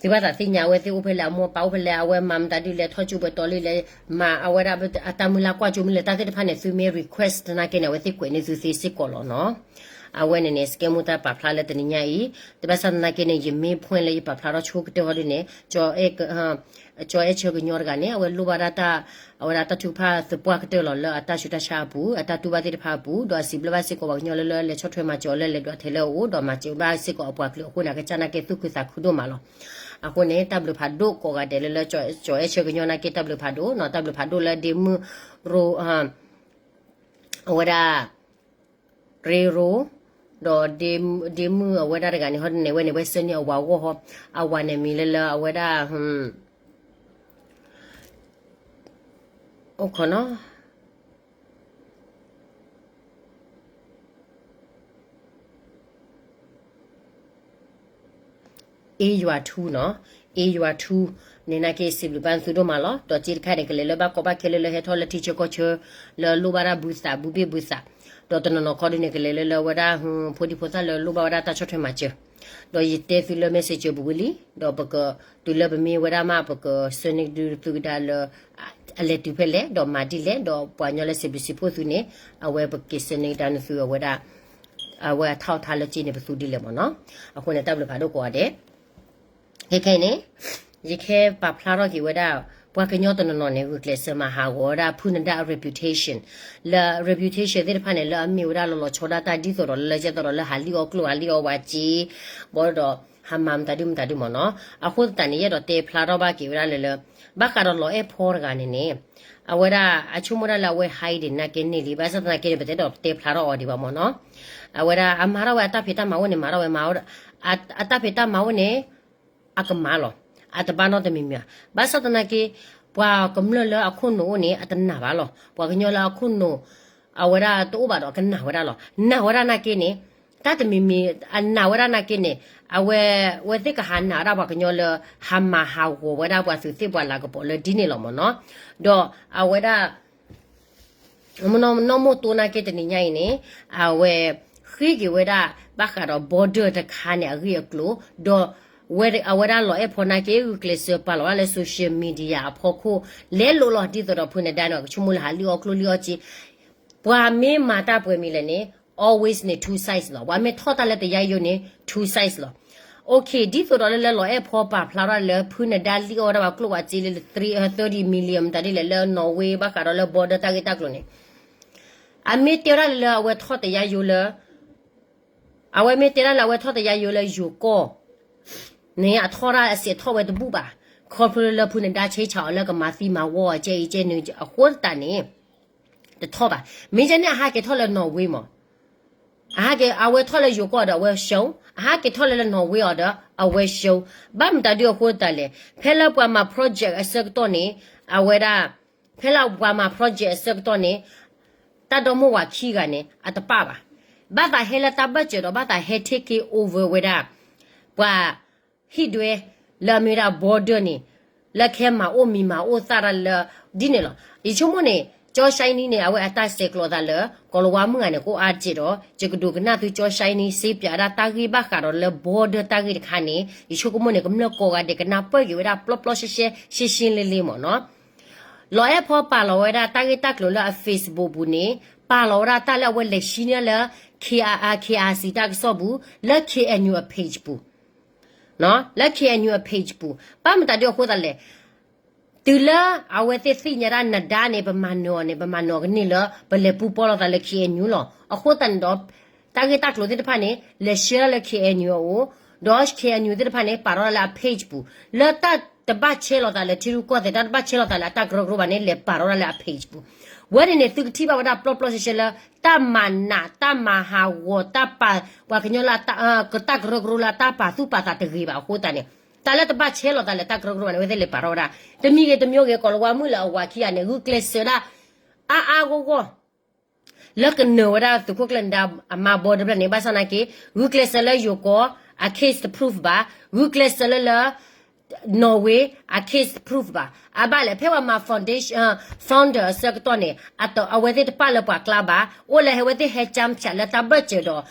သုဘၣ်သးသ့ၣ်ညါအဝဲသ့ၣ်အိၣ်ဖဲလဲၣ် အမိၢ်အပၢ်အိၣ်ဖဲလဲၣ် အဝဲမၤမတၤဒုလဲၣ် ထီၣ်ကၠိပှဲၤတီၤလံလဲၣ် မၤအဝဲဒၣ်အတၢ်မုၢ်လၢ်ကွၢ်ကၠိမ့ၢ်လဲၣ် တၢ်သ့ၣ်တဖၣ်န့ၣ် သုမ့ၢ် request သနာ်က့န့ၣ် အဝဲသ့ၣ်ကွဲးန့ၢ်သုသ့စ့ၢ်ကီးလီၤနီၤ. အဝဲန့ၣ်န့ၣ် စကဲမူတၢ်ပာ်ဖျါလၢတနံၤညါအံၤ တဘၣ်ဆၣ်သနာ်က့န့ၣ် ယမ့ၢ် point လၢယပာ်ဖျါထီၣ်ဆိကတၢၢ်ဟီဒုန့ၣ် ကၠီအဲၣ်ဆၢကညီတဂၤန့ၣ် အဝဲလိၣ်ဘၣ်ဒၣ်တၢ် အဝဲဒၣ်တၢ်ထုကဖၣ်သပှၢ်ကတၢၢ်လီၤ လၢအတၢ်ဆူးတၢ်ဆါအပူၤ အတၢ်တူၢ်ဘၣ်သ့ၣ်တဖၣ်အပူၤ ဒီးအစံးဘျုးဘၣ်စ့ၢ်ကီးပှၤကညီလၢလၢလဲၤဆီၣ်ထွဲမၤစၢၤအီၤလၢလဲၤဒွးထဲလၢအအိၣ် ဒီးမၤစၢၤဘၣ်စ့ၢ်ကီးအပှၤကလုာ်အဃိန့ၣ် အကစၢ်နာ်က့သူၣ်ခုသးခုဒိၣ်မးလီၤ. အဃိန့ၣ် တၢ်ဘျုးဖးဒိၣ်ကိးဂၤဒဲးလၢလၢ ကၠီအဲၣ်ဆၢကညီနာ်က့ တၢ်ဘျုးဖးဒိၣ်နီၤ တၢ်ဘျုးဖးဒိၣ်လၢဒ့မုၢ်ရိ အဝဲဒၣ် ရ့ရိ ဒီးဒ့မုၢ်အဝဲဒၣ်တဂၤန့ၣ် ဟီဒုန့ၣ် အဝဲန့ၣ် အဝဲဆှၢန့ၢ်အဝၤအဂီၢ်ဟီ အဝၤန့ၣ်မံၤလၢလၢအဝဲဒၣ် အိၣ်ခိးနီၤ အ့ယွၤထူနီၤ, အ့ယွၤထူ န့ၣ်နာ်က့စံးဘျုးဘၣ်သုဒိၣ်မးလီၤ. ဒီးစ့တခါန့ၣ် ကလဲၤလၢဘၣ်ကီဘၣ်ခဲလၢလၢဟဲထီၣ်လၢထံဆၢကီၢ်ဆၢ လၢလိၣ်ဘၣ်ဒၣ်ဘုသး ဘုဘ့ၣ်ဘုသး, ဒီးတနီၤနီၤခီဒုန့ၣ် ကလဲၤလၢလၢဝဲဒၣ် ဖိဒံဖိသၣ်လၢလိၣ်ဘၣ်ဝဲဒၣ်တၢ်ဆီၣ်ထွဲမၤစၢၤ, ဒီးယတဲသုလၢ messenger ပူၤဝံၤလံ, ဒီးပက တုၤလၢပမ့ၢ်ဝဲဒၣ်မး ပကဆှၢန့ၢ်ဒုသုကဒါလၢ အလဲၤတုၤဖဲလဲၣ် ဒီးမၤဒ်လဲၣ် ဒီးပှၤကညီလၢစံးဘျုးစံးဖှိၣ်သုန့ၣ် အဝဲပက့ၤဆှၢန့ၢ်ကဒါနသုအဝဲဒၣ် အဝဲအထီၣ်အထါလၢက့န့ၣ် ပသူဒ်လဲၣ်မ့ၢ်နီၤ. အဃိန့ၣ် တၢ်ဘျုးဖးဒိၣ်ကိးဂၤဒဲး ခဲခဲအံၤန့ၣ် ယကဟဲပာ်ဖျါထီၣ်က့ၤဝဲဒၣ် ပှၤကညီတနီၤနီၤန့ၣ် ဂုာ်ကျဲးစၢးမၤဟးဂီၤဝဲဒၣ် ဖုနဒါအ reputation, လၢ reputation သ့ၣ်တဖၣ်န့ၣ် လၢအမ့ၢ်ဝဲဒၣ်လီၤလီၤဆီဒၣ်တၢ်ဒ်သိးဒီးလၢကဲသိးဒီးလၢဟးလံၣ်အီၣ်ကျိၣ် ဟးလံၣ်အီၣ်ဝၤစ့ ဘၣ်ဒီး ဟးမၤမတၤဒုမတၤဒုမ့ၢ်နီၤ. အဃိသတးန့ၣ် ယအဲၣ်ဒိးတဲဖျါထီၣ်ဘၣ်က့ၤဝဲဒၣ်လၢလၢ ဘၣ်ဃးဒီးလီၤအဲၣ်ဖီတဂၤန့ၣ်န့ၣ် အဝဲဒၣ်အဆိကမိၣ်ဒၣ်လၢအဝဲ hiding သနာ်က့န့ၣ်လံ ဘၣ်ဆၣ်သနာ်က့န့ၣ် ပတအဲၣ်ဒိးတဲဖျါထီၣ်အီၤဒံးဘၣ်မ့ၢ်နီၤ. အဝဲဒၣ်အမၤထီၣ်ဝဲအတၢ်ဖံးတၢ်မၤအိၣ်န့ၣ် မၤထီၣ်ဝဲမၤ အတၢ်ဖံးတၢ်မၤအိၣ်န့ၣ် အကမၤလီၤ. အတဘၣ်နီတမံၤမံၤဘၣ်. ဘၣ်ဆၣ်သနာ်က့ ပှၤကမျၢၢ်လၢအခိၣ်နူာ်အိၣ်န့ၣ် အတနာ်ဘၣ်လီၤ. ပှၤကညီလၢအခိၣ်နူာ် အဝဲဒၣ်တအိၣ်ဘၣ်ဒီး ကနာ်ဝဲဒၣ်လီၤ. နာ်ဝဲဒၣ်သနာ်က့န့ၣ် တၢ်တမံၤမံၤ အနာ်ဝဲဒၣ်သနာ်က့န့ၣ် အဝဲ အဝဲသ့ၣ်ကဟးနာ်ဝဲဒၣ်ပှၤကညီလၢ ဟးမၤဟးဂီၤဝဲဒၣ်ပှၤသုးသ့ၣ်ပှၤလၤကပီၤလၢဒ်န့ၣ်လီၤမ့ၢ်နီၤ. ဒီးအဝဲဒၣ် နီၢ်မိၢ်တိနာ်က့တနံၤညါအံၤန့ၣ် အဝဲ ဃ့က့ၤဝဲဒၣ် ဘၣ်ဃးဒီး border တခါန့ၣ် အဂ့ၢ်အကျိၤ ဒီး အဝဲဒၣ်လီၤအဲၣ်ဖီနာ်က့ ဂုာ်ကျဲးစၢးပာ်လီၤဝဲဒၣ်လၢ social media အဖီခိၣ် လဲလိာ်လီၤ ဒ်သိးဒီးဖုနဒါန့ၣ် ကဆိကမိၣ်လၢဟးလံၣ်အီၣ်ကျိၣ်လံၣ်အီၣ်စ့ ပှၤမ့ၢ်မၤတၢ်ပှဲၤမံၤလဲၣ်န့ၣ် always န့ၣ် two sides လီၤ. ပှၤမ့ၢ်ထီၣ်တၢ်လၢတယါယိန့ၣ် two sides လီၤ. Okay ဒ်သိးဒီးလၢလၢလီၤအဲၣ်ဖီပာ်ဖျါထီၣ်လၢ ဖုနဒါလံၣ်အီၣ်ဝဲဒၣ်ပှၤကျိၣ်ပှၤစ့လၢ three thirty million မတၤဒ်လဲၣ်လၢ Norway ဘၣ်ဃးဒီးလၢ border တၢ်ဂ့ၢ်တၢ်ကျိၤန့ၣ် အမ့ၢ်တဲဝဲဒၣ်လၢအဝဲထီၣ်တယါယိလၢ အဝဲမ့ၢ်တဲဒၣ်လၢအဝဲထီၣ်တယါယိလၢယိၤကီၢ် န့ၣ် အထီၣ်ဒၣ်အစဲးထီၣ်ဝဲတဘူၣ်ဘၣ်. ခီဖျိလၢဖုနဒါဆ့ဆးအီၤလၢကမၤသံမၤဝီအီၤ ကဲအံၤကဲနုၤအဃိသတးန့ၣ် တထီၣ်ဘၣ်. မ့ၢ်ကဲန့ၣ် အဟးက့ၤထီၣ်လၢ Norway မး အဟးက့ၤ အဝဲထီၣ်လၢယိၤကီၢ်ဒီးအဝဲရှုံး, အဟးက့ၤထီၣ်လၢလၢ Norway အီၤဒီးအဝဲရှုံး. ဘၣ်မတၤဒုအဃိသတးလဲၣ်, ဖဲလၢပှၤမၤ project အဆၢကတီၢ်န့ၣ် အဝဲဒၣ် ဖဲလၢပှၤမၤ project အဆၢကတီၢ်န့ၣ် တၢ်ဒီမိၢ်ဝၤခံဂၤန့ၣ် အတပၣ်ဘၣ်. ဘၣ်သးဟဲလၢတၢ်ဘၢၣ်စၢၤဒီး ဘၣ်သးဟဲ take it over ဝဲဒၣ် ပှၤ ဟံၣ်ဒွဲ လၢအမ့ၢ်ဝဲဒၣ် border န့ၣ် လၢခဲမၤအိၣ်မံၤမၤအိၣ်သၣ်တၢ်လၢ ဒ်န့ၣ်လီၤ. ယဆိကမိၣ်န့ၣ် ကၠီၡဲနံန့ၣ် အဝဲအတၢ်ဆဲးကျိးသးလၢ ကီၤလၤဝါမုၣ်ဂၤန့ၣ် ကအိၣ်အါတက့ၢ်ဒီး ယကဒိးကနၣ်သုကၠီၡဲနံ စ့ပၠးဝဲဒၣ်တၢ်ဂ့ၢ်ဘၣ်ဃးဒီးလၢ border တၢ်ဂ့ၢ်တခါန့ၣ် ယဆိကမိၣ်န့ၣ် ကမျၢၢ်ကိးဂၤဒဲးကနၢ်ပၢၢ်က့ၤဝဲဒၣ်ပျီပျီရှဲရှဲ ရှင်းရှင်းလင်းလင်း မ့ၢ်နီၤ. လီၤအဲၣ်ဖီပာ်လီၤဝဲဒၣ်တၢ်ဂ့ၢ်တၢ်ကျိၤလၢအ Facebook ပူၤန့ၣ် ပာ်လီၤဝဲဒၣ်တၢ်လၢအဝဲလဲၤဆှံန့ၢ်လၢ K R, KRC တၢ်ကစီၣ်ပူၤ လၢ K N U အ page ပူၤ လၢ K N U အ page ပူၤ ဘၣ်မတၤဒုအဃိသတးလဲၣ်, တုၤလၢအဝဲသ့ၣ်သ့ၣ်ညါဒၣ်နဒါန့ၣ် ပမၤနၢၤအီၤန့ၣ် ပမၤနၢၤအီၤကန့ၢ်လၢ ပလဲၤပူၤပီလိာ်သးလၢ K N U လီၤ. အဃိသတးန့ၣ်ဒီး တၢ်ဂ့ၢ်တၢ်ကျိၤသ့ၣ်တဖၣ်န့ၣ် လဲၤဆှၢဒၣ်လၢ K N U အအိၣ်, ဒီး K N U သ့ၣ်တဖၣ်န့ၣ် ပာ်ထီၣ်ဒၣ်လၢအ page ပူၤ, လၢတၢ်တဘၣ်ဆဲးလိာ်သးလၢထံရူၢ်ကီၢ်သဲး တၢ်တဘၣ်ဆဲးလိာ်သးလၢအတၢ်ကရၢကရိဘၣ်န့ၣ် လဲၤပာ်ထီၣ်ဒၣ်လၢအ page ပူၤ. ဝဲန့ၣ်န့ၣ် သုကထံၣ်ဘၣ်ဝဲဒၣ်ပျီပျီရှဲရှဲလၢ တၢ်မၤနး တၢ်မၤဟးဂီၤ တၢ်ပာ် ပှၤကညီလၢ တၢ်ကရၢကရိလၢအတၢ်ပာ်သူၣ်ပာ်သးတဂ့ၤဘၣ်အဃိသတးန့ၣ် တၢ်လၢတဘၣ်ဆဲးလိာ်သးလၢတၢ်ကရၢကရိဘၣ်န့ၣ် အဝဲသ့ၣ်လဲၤပာ်ထီၣ်ဝဲဒၣ်. တမံၤဂ့ၤတမံၤဂ့ၤ ကီၤလၤဝါမုၣ်လၢအဝၤခံဂၤန့ၣ် ဂုာ်ကျဲးစၢးဒၣ် အါအါဂီၢ်ဂီၢ် လၢကနၢၤဝဲဒၣ်သုးခိၣ်ကျၢၢ်နဒါအမါ border ဖျၢၣ်န့ၣ် ဘၣ်ဆၣ်သနာ်က့ ဂုာ်ကျဲးစၢးလၢယိၤကီၢ် အ case တ proof ဘၣ်, ဂုာ်ကျဲးစၢးလၢလၢ Norway အ case တ proof ဘၣ်. အဘၣ်လဲၣ် ဖဲပှၤမၤ foundation, founder အဆၢကတီၢ်န့ၣ် အဝဲသ့ၣ်တပာ်လၢပှၤကျါဘၣ်, အိၣ်လၢဟဲဝဲသ့ၣ်ဟဲကၠၢဖၠးလၢတၢ်ဘၢၣ်စၢၤဒီး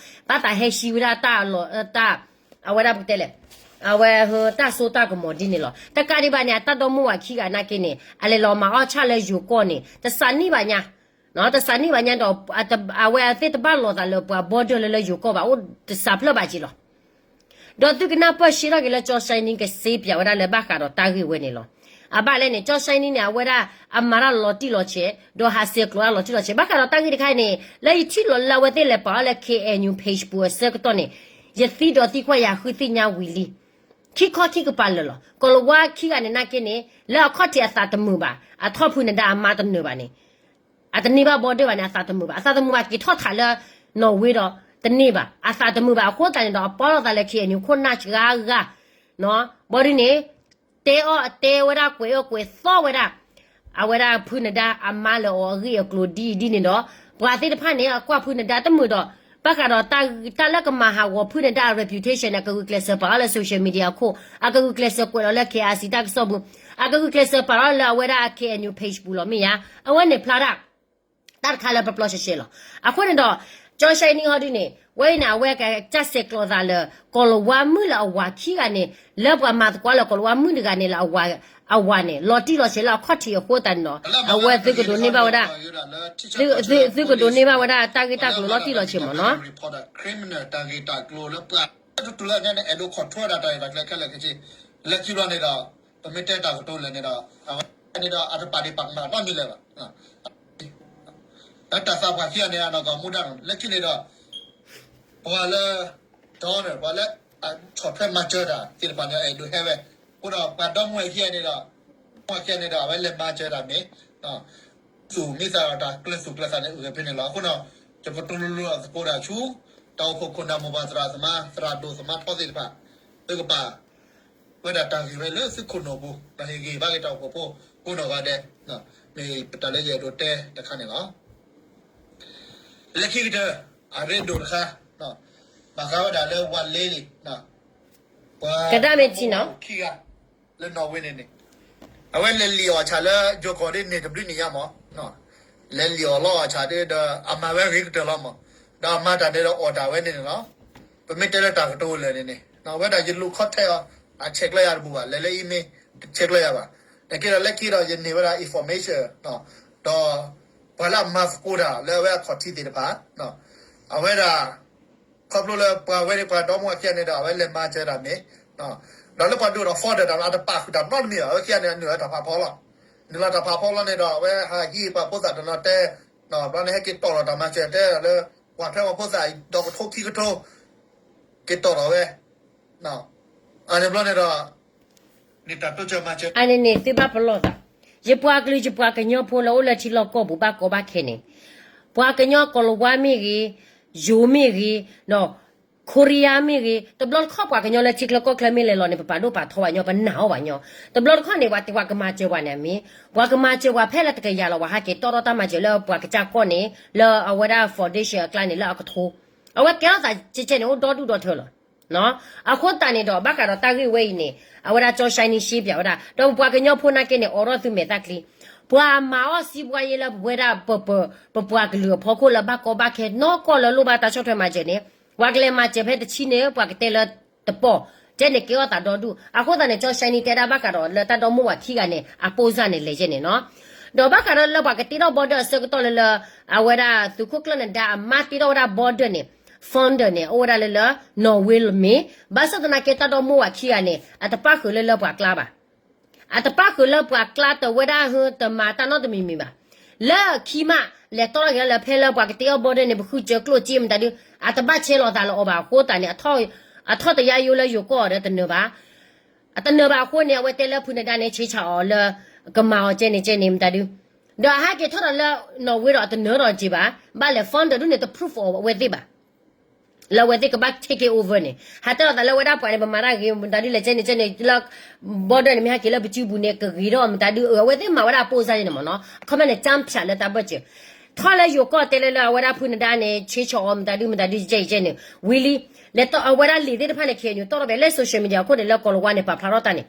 ဘၣ်သးဟဲဟံးဝဲဒၣ်တၢ်လီၢ် တၢ် အဝဲဒၣ်ပကတဲလဲၣ် အဝဲတၢ်စိတၢ်ကမီၤဒ်န့ၣ်လီၤ. တကးဒံးဘၣ်န့ၣ် အတၢ်ဒီမိၢ်ဝၤခံဂၤနာ်က့န့ၣ် အလဲၤလီၤမၤအီၣ်ဆၣ်လၢယိၤကီၢ်န့ၣ် တစးန့ၢ်ဘၣ်ညါ တစးန့ၢ်ဘၣ်ညါဒီး အဝဲသ့ၣ်တဘၣ်လိာ်သးလၢပှၤ border လၢလၢယိၤကီၢ်ဘၣ် အိၣ်တစးဖျၢၣ်ဘၣ်က့ၤလီၤ. ဒီးသုကနၢ်ပၢၢ်ရှဲထီၣ်က့ၤလၢ ကၠီၡဲနံကစ့ပၠးဝဲဒၣ်လၢဘၣ်ဃးဒီးတၢ်ဂ့ၢ်ဝဲန့ၣ်လီၤ. အဘၣ်လဲၣ်န့ၣ် ကၠီၡဲနံန့ၣ် အဝဲဒၣ်အမၤတၢ်လီၤတံၢ်လီၤဆဲး ဒီးဟးဆဲးကျိးတၢ်လီၤတံၢ်လီၤဆဲး ဘၣ်ဃးဒီးတၢ်ဂ့ၢ်တခါအံၤန့ၣ် လၢယထံၣ်လီၤလၢအဝဲသ့ၣ်လဲၤပာ်အီၤလၢ K N U page ပူၤအဆၢကတီၢ်န့ၣ် ယသံဒီးသံကွၢ်ယၤဃုသ့ၣ်ညါဝံၤလံ ခံခီခံကပၤလၢာ်လီၤ. ကီၤလၤဝါခံဂၤန့ၣ်နာ်က့န့ၣ် လၢအခီၣ်ထံးအသးတမုာ်ဘၣ်, အထီၣ်ဖုနဒါအမါတနၢၤဘၣ်န့ၣ် အတန့ၢ်ဘၣ် border ဘၣ်န့ၣ် အသးတမုာ်ဘၣ်, အသးတမုာ်ဘၣ် က့ၤထီၣ်ထးလၢ Norway ဒီးတန့ၢ်ဘၣ်, အသးတမုာ်ဘၣ်အဃိသတးန့ၣ်ဒီး အပီၢ်လိာ်သးလၢ K N U ခိၣ်နၢ်စှၤဂၤ, ဘီဒ်န့ၣ် တဲအီၣ်တဲဝဲဒၣ်ကွဲးအၢကွဲးသီဝဲဒၣ် အဝဲဒၣ်ဖုနဒါအမါလၢအီၤအဂ့ၢ်အကျိၤဒ်အံၤဒ်န့ၣ်ဒီး ပှၤသ့ၣ်တဖၣ်န့ၣ် အကွၢ်ဖုနဒါတမုာ်ဒီး ဘၣ်ဃးဒီးတၢ်လၢကမၤဟးဂီၤဖုနဒါအ reputation န့ၣ် အကဂုာ်ကျဲးစၢးပာ်အီၤလၢ social media အခိၣ်, အကဂုာ်ကျဲးစၢးကွဲးလီၤလၢ K R C တၢ်ကစီၣ်ပူၤ, အကဂုာ်ကျဲးစၢးပာ်အီၤလၢအဝဲဒၣ် K N U page ပူၤလီၤမ့ၢ်ဧါ. အဝဲန့ၣ်ဖျါဒၣ် တၢ်တခါလၢပျီပျီရှဲရှဲလီၤ. အဃိန့ၣ်ဒီး ကၠီၡဲနံဟီဒ်န့ၣ် ဝဲအံၤန့ၣ် အဝဲကစဲးကျိးသးလၢ ကီၤလၤဝါမုၣ်လၢအဝၤခံဂၤန့ၣ် လၢပှၤမၤသကိးလၢကီၤလၤဝါမုၣ်တဂၤန့ၣ်လၢ အဝၤန့ၣ် လီၤတံၢ်လီၤဆဲးလၢအခီၣ်ထံးအဃိသတးန့ၣ်ဒီး အဝဲသုကဒိးန့ၢ်ဘၣ်ဝဲဒၣ် သုကဒိးန့ၢ်ဘၣ်ဝဲဒၣ်တၢ်ဂ့ၢ်တၢ်ကျိၤလီၤတံၢ်လီၤဆဲးမ့ၢ်နီၤ. တၢ်ဂ့ၢ်တၢ်ကျိၤလၢပှၤ တတူၢ်လၢန့ၣ် အဲၣ်ဒိး control ဒၣ်တၢ်ရဲၣ်တၢ်ကျဲၤခဲလၢာ်ခဲဆ့ လၢခံဘျီန့ၣ်ဒီး ပမ့ၢ်တဲတၢ်ကတိၤလဲၣ်န့ၣ်ဒီး အဝဲန့ၣ်ဒီး အတပာ်ဒ့ၣ်ပာ်ကမၣ်နီတမံၤလၢၤဘၣ်. တၢ်သးပှၢ်ခံဂၤန့ၣ် အနီၢ်ကီၢ်မူဒါနီၤ လၢခံန့ၣ်ဒီး ပှၤလၢ donor ပှၤလၢ ဆီၣ်ထွဲမၤစၢၤတၢ်သ့ၣ်တဖၣ်န့ၣ် အဲၣ်ဒိးဟဲဝဲ, အဃိဒီးပှၤဒီမါဝၤခံဂၤန့ၣ်ဒီး မါဝၤခံဂၤန့ၣ်ဒီး အဝဲလဲၤမၤစၢၤတၢ်မ့ၢ် သူၣ်မံသးဒီးတၢ်ကျၢၤသူၣ်ကျၢၤသးန့ၣ် အဂ့ၢ်ဖဲန့ၣ်လီၤ. အဃိဒီး ယကတိၤလိၤလိၤအသကိးဒၣ်ဆူ တၢ်အိၣ်ဖှိၣ်ခိၣ်နၢ်မိၢ်ပၢ်သရၣ်သမါ သရၣ်ဒိၣ်သမါထီသ့ၣ်တဖၣ် သုကပာ် ဝဲဒၣ်တၢ်ဂ့ၢ်ဝဲလၢသုခိၣ်နူာ်ပူၤ ဒီးဟ့ၣ်ဂံၢ်ဘါက့ၤတၢ်အိၣ်ဖှိၣ်ဖိကိးနီၢ်ဂၤဒဲး, မ့ၢ်ပတၢ်လၢယအဲၣ်ဒိးတဲတခါန့ၣ်လီၤ. လၢခံကတၢၢ် အရ့ဒိၣ်တခါ ဘၣ်ဃးဝဲဒၣ်လၢဝၤလ့လံ ပှၤ ကဒါမ့ၢ်ထံနီၤ ခံဂၤ လၢနီၣ်ဝ့န့ၣ်န့ၣ် အဝဲလဲၤလံၣ်အီၣ်ဆၣ်လၢယိၤကီၢ်ဒ်န့ၣ်တဘျုးနံၣ်ညါမး လဲၤလံၣ်အီၣ်လီအီၣ်ဆၣ်ဒီး အမၤဝဲဂ့ၤကတၢၢ်လီၤမး, ဒီးအမၤတၢ်ဒဲးဒီးအီၣ်တၢ်ဝဲန့ၣ်န့ၣ်လီၤ. ပမ့ၢ်တဲလၢတၢ်ကတိၤလၢာ်န့ၣ်န့ၣ် အဝဲဒၣ်ယလူၤ contact အီၤ အဆဲးကျၢယၤတဘူၣ်ဘၣ်, လဲၤလၢ email တဆဲးကျၢယၤဘၣ်. နကဲဒီးလၢခံဒီးယန့ၢ်ဝဲဒၣ် information ဒီး ပှၤလၢအမၤသကိးတၢ်လၢအဝဲအခီၣ်ထံးသ့ၣ်တဖၣ် အဝဲဒၣ် ခီဖျိလၢပှၤဝဲန့ၣ် ပှၤဒီမါဝၤခံဂၤန့ၣ်ဒီး အဝဲလဲၤမၤစၢၤတၢ်မ့ၢ် ဒီးလၢပှၤဒိၣ်ဒီး founder တၢ်မ့ၢ် အတပာ်ဃုာ်တၢ်နီတမံၤဘၣ်, အဝဲခံဂၤန့ၣ် အနုာ်လၢတၢ်ဖးဖီလီၤ. နုာ်လီၤတၢ်ဖးဖီလီၤန့ၣ်ဒီး အဝဲဟးဟံးပှၤဖိသၣ်တနီၤတဲ ဘျီန့ၣ် ဟဲက့ၤတီၢ်လီၤတၢ်မၤစၢၤတဲဒီးလၢ ပှၤထွဲပှၤဖိသၣ်ဒီးကထိခံကထိ က့ၤတီၢ်ဒီးဝဲ အန့ၣ်ဘျီန့ၣ်ဒီး နတၢ်တိစၢၤမၤစၢၤ အန့ၣ်န့ၣ် သုဘၣ်ပလီၢ်သး, ယပှၤကလုာ်ယပှၤကညီဖိလၢအိၣ်လၢထံလီၢ်ကီၢ်ပူၤ ဘၣ်ကီဘၣ်ခဲန့ၣ်, ပှၤကညီကီၢ်လၤဝါမ့ၢ်ဂ့ၤ, ယိၤမ့ၢ်ဂ့ၤ, ဒီး ခိရံယါမ့ၢ်ဂ့ၤ, တဘျီတခီၣ်ပှၤကညီလၢထံချၢကီၢ်ချၢမ့ၢ်လဲၤလီၤန့ၣ် ပပာ်ဒိၣ်ပာ်ထီဘၣ်ညီ ပနာ်အီၤဘၣ်ညီ, တဘျီတခီၣ်န့ၣ် ပှၤတ့ပှၤကမၤစၢၤပှၤန့ၣ်မ့ၢ်, ပှၤကမၤစၢၤပှၤဖဲလၢတကယၤလီၤ ပှၤဟးက့ၤတီၢ်ထီၣ်တၢ်မၤစၢၤလၢပှၤကစၢ်ကီၢ်န့ၣ် လၢအဝဲဒၣ် foundation အကျါန့ၣ် လၢအကထိ, အဝဲကဲထီၣ်သးကဲကဲန့ၣ် အိၣ်ဒီဒူၣ်ဒီထၢလီၤ. အဃိသတးန့ၣ်ဒီး ဘၣ်ဃးဒီးတၢ်ဂ့ၢ်ဝဲအံၤန့ၣ် အဝဲဒၣ်ကၠီ Shiny ရှင်းပြဝဲဒၣ် ဒီးပပှၤကညီဖိနာ်က့န့ၣ် အိးထီၣ်သုမဲာ်သၣ်ချံ, ပှၤမၤအီၣ်စံးဘှါယဲလၢပဝဲဒၣ် ပပှၤကလုာ်အဖီခိၣ်လၢဘၣ်ကီဘၣ်ခဲနီၢ်ကီၢ်လၢလိၣ်ဘၣ်တၢ်ဆီၣ်ထွဲမၤစၢၤန့ၣ်, ပှၤကလဲၤမၤစၢၤဖဲတဆံန့ၣ် ပှၤကတဲလၢတပီၢ်, ကဲန့ၣ်ကဲထီၣ်သးဒီဒူၣ်. အဃိသတးန့ၣ် ကၠီ Shiny တဲဒၣ်ဘၣ်ဃးဒီးလၢတၢ်ဒီမိၢ်ဝၤခံဂၤန့ၣ် အပိၢ်စၢ်န့ၣ်လဲၤကဲန့ၣ်နီၤ. ဒီးဘၣ်ဃးဒီးလၢပှၤကတ့ထီၣ် border အဆၢကတီၢ်လၢလၢ အဝဲဒၣ်သုးခိၣ်ကျၢၢ်နဒါအမါတ့ထီၣ်ဝဲဒၣ် border န့ၣ် founder န့ၣ် အိၣ်ဝဲဒၣ်လၢလၢ နီၣ်ဝ့လမ့ၢ်, ဘၣ်ဆၣ်သနာ်က့တၢ်ဒီမိၢ်ဝၤခံဂၤန့ၣ် အတပၣ်ဃုာ်လၢလၢပှၤကျါဘၣ်. အတပၣ်ဃုာ်လၢပှၤကျါတဝဲဒၣ်ဟၢတမၤတၢ်နီတမံၤမံၤဘၣ်. လၢခံမး လဲၤတီၢ်ထီၣ်က့ၤလၢဖဲလၢပှၤကတ့အီၣ် border န့ၣ် ပဃုစၢၤကျိၣ်စ့မတၤဒု, အတဘၣ်ဆဲးလီၤသးလၢအီၤဘၣ်အဃိသတးန့ၣ် အထီၣ်တယါယိလၢယိၤကီၢ်ဒီးတနၢၤဘၣ် အတနၢၤဘၣ်အဃိန့ၣ် အဝဲတဲလၢဖုနဒါန့ၣ် ဆ့ဆၣ်အီၤလၢ ကမၤအီၤကဲန့ၣ်ကဲန့ၣ်မတၤဒု, ဒီးအဟဲက့ၤထီၣ်ဒီးလၢနီၣ်ဝ့ဒီးအတနၢၤဒီးက့ၤဘၣ်, ဘၣ်လဲၤ founder ဒုန့ၣ် တ proof အီၤအဝဲသ့ၣ်ဘၣ်, လၢအဝဲသ့ၣ်ကဘၣ် take it over န့ၣ် ဟးတဲလီၤသးလၢဝဲဒၣ်ပှၤန့ၣ် ပမၤတၢ်ဂ့ၤမတၤဒုလဲၣ်ကဲန့ၣ်ကဲန့ၣ်လၢ border န့ၣ် မ့ၢ်ဟဲက့ၤလၢပစုပူၤန့ၣ် ကဂ့ၤထီၣ်မတၤဒု အဝဲသ့ၣ်မၤဝဲဒၣ်ပိၢ်စၢ်န့ၣ်မ့ၢ်နီၤ အခီပညီန့ၣ် ကၠၢဖၠးလၢတၢ်ဘၢၣ်စၢၤ ထီၣ်လၢယိၤကီၢ်တဲလၢလၢအဝဲဒၣ်ဖုနဒါန့ၣ် ဆ့ဆၣ်အီၤမတၤဒုမတၤဒုကဲအံၤကဲန့ၣ် ဝံၤလံ လဲၤတီၢ်အဝဲဒၣ်လံာ်သ့ၣ်တဖၣ်န့ၣ် ခဲအံၤန့ၣ် တီၢ်ထီၣ်ဖဲလၢ social media အခိၣ်န့ၣ် လၢကီၢ်လၤဝါန့ၣ် ပာ်ဖျါထီၣ်တၢ်န့ၣ်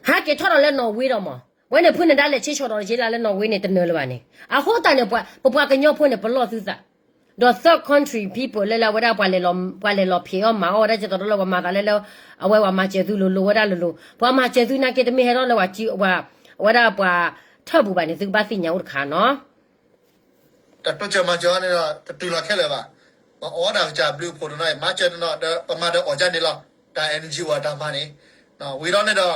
ဟဲက့ၤထီၣ်ဒီးလၢနီၣ်ဝ့ဒီးမး, ဝဲန့ၣ်ဖုနဒါလဲၤဆ့ဆၣ်ဒီးယ့လးလၢနီၣ်ဝ့န့ၣ် တနၢၤလၢၤဘၣ်န့ၣ် အဃိသတးန့ၣ် ပပှၤကညီဖိန့ၣ် ပလီၢ်သုသး, ဒီး third country people လၢလၢအဝဲဒၣ်ပှၤလဲၤလီၤဖံးအီၣ်မၤအီၣ်ဝဲဒၣ် ကဲသိးဒီးလၢပှၤမၤသးလၢလၢ အဝဲပှၤမၤစၢၤသုလိၤလိၤဝဲဒၣ်လိၤလိၤ ပှၤမၤစၢၤသုနာ်က့တမ့ၢ်ဟဲထီၣ်လၢပှၤ အဝဲဒၣ်ပှၤထၢၣ်ပူၤဘၣ်န့ၣ် သုကဘၣ်သ့ၣ်ညါအိၣ်တခါနီၤ တၢ်တိစၢၤမၤစၢၤန့ၣ်ဒီး တတုၤလီၤခဲလၢာ်ဘၣ်. ပအီၣ်ဒၣ်ကစၢ်ဘျုးဖှိၣ်တနီၤ မၤစၢၤတနီၤဒီး ပမၤဒီးအီၣ်ကန့ၣ်လီၤ. တၢ် energy ဝဲတၢ်မၤန့ၣ် ဝံၤဒီးန့ၣ်ဒီး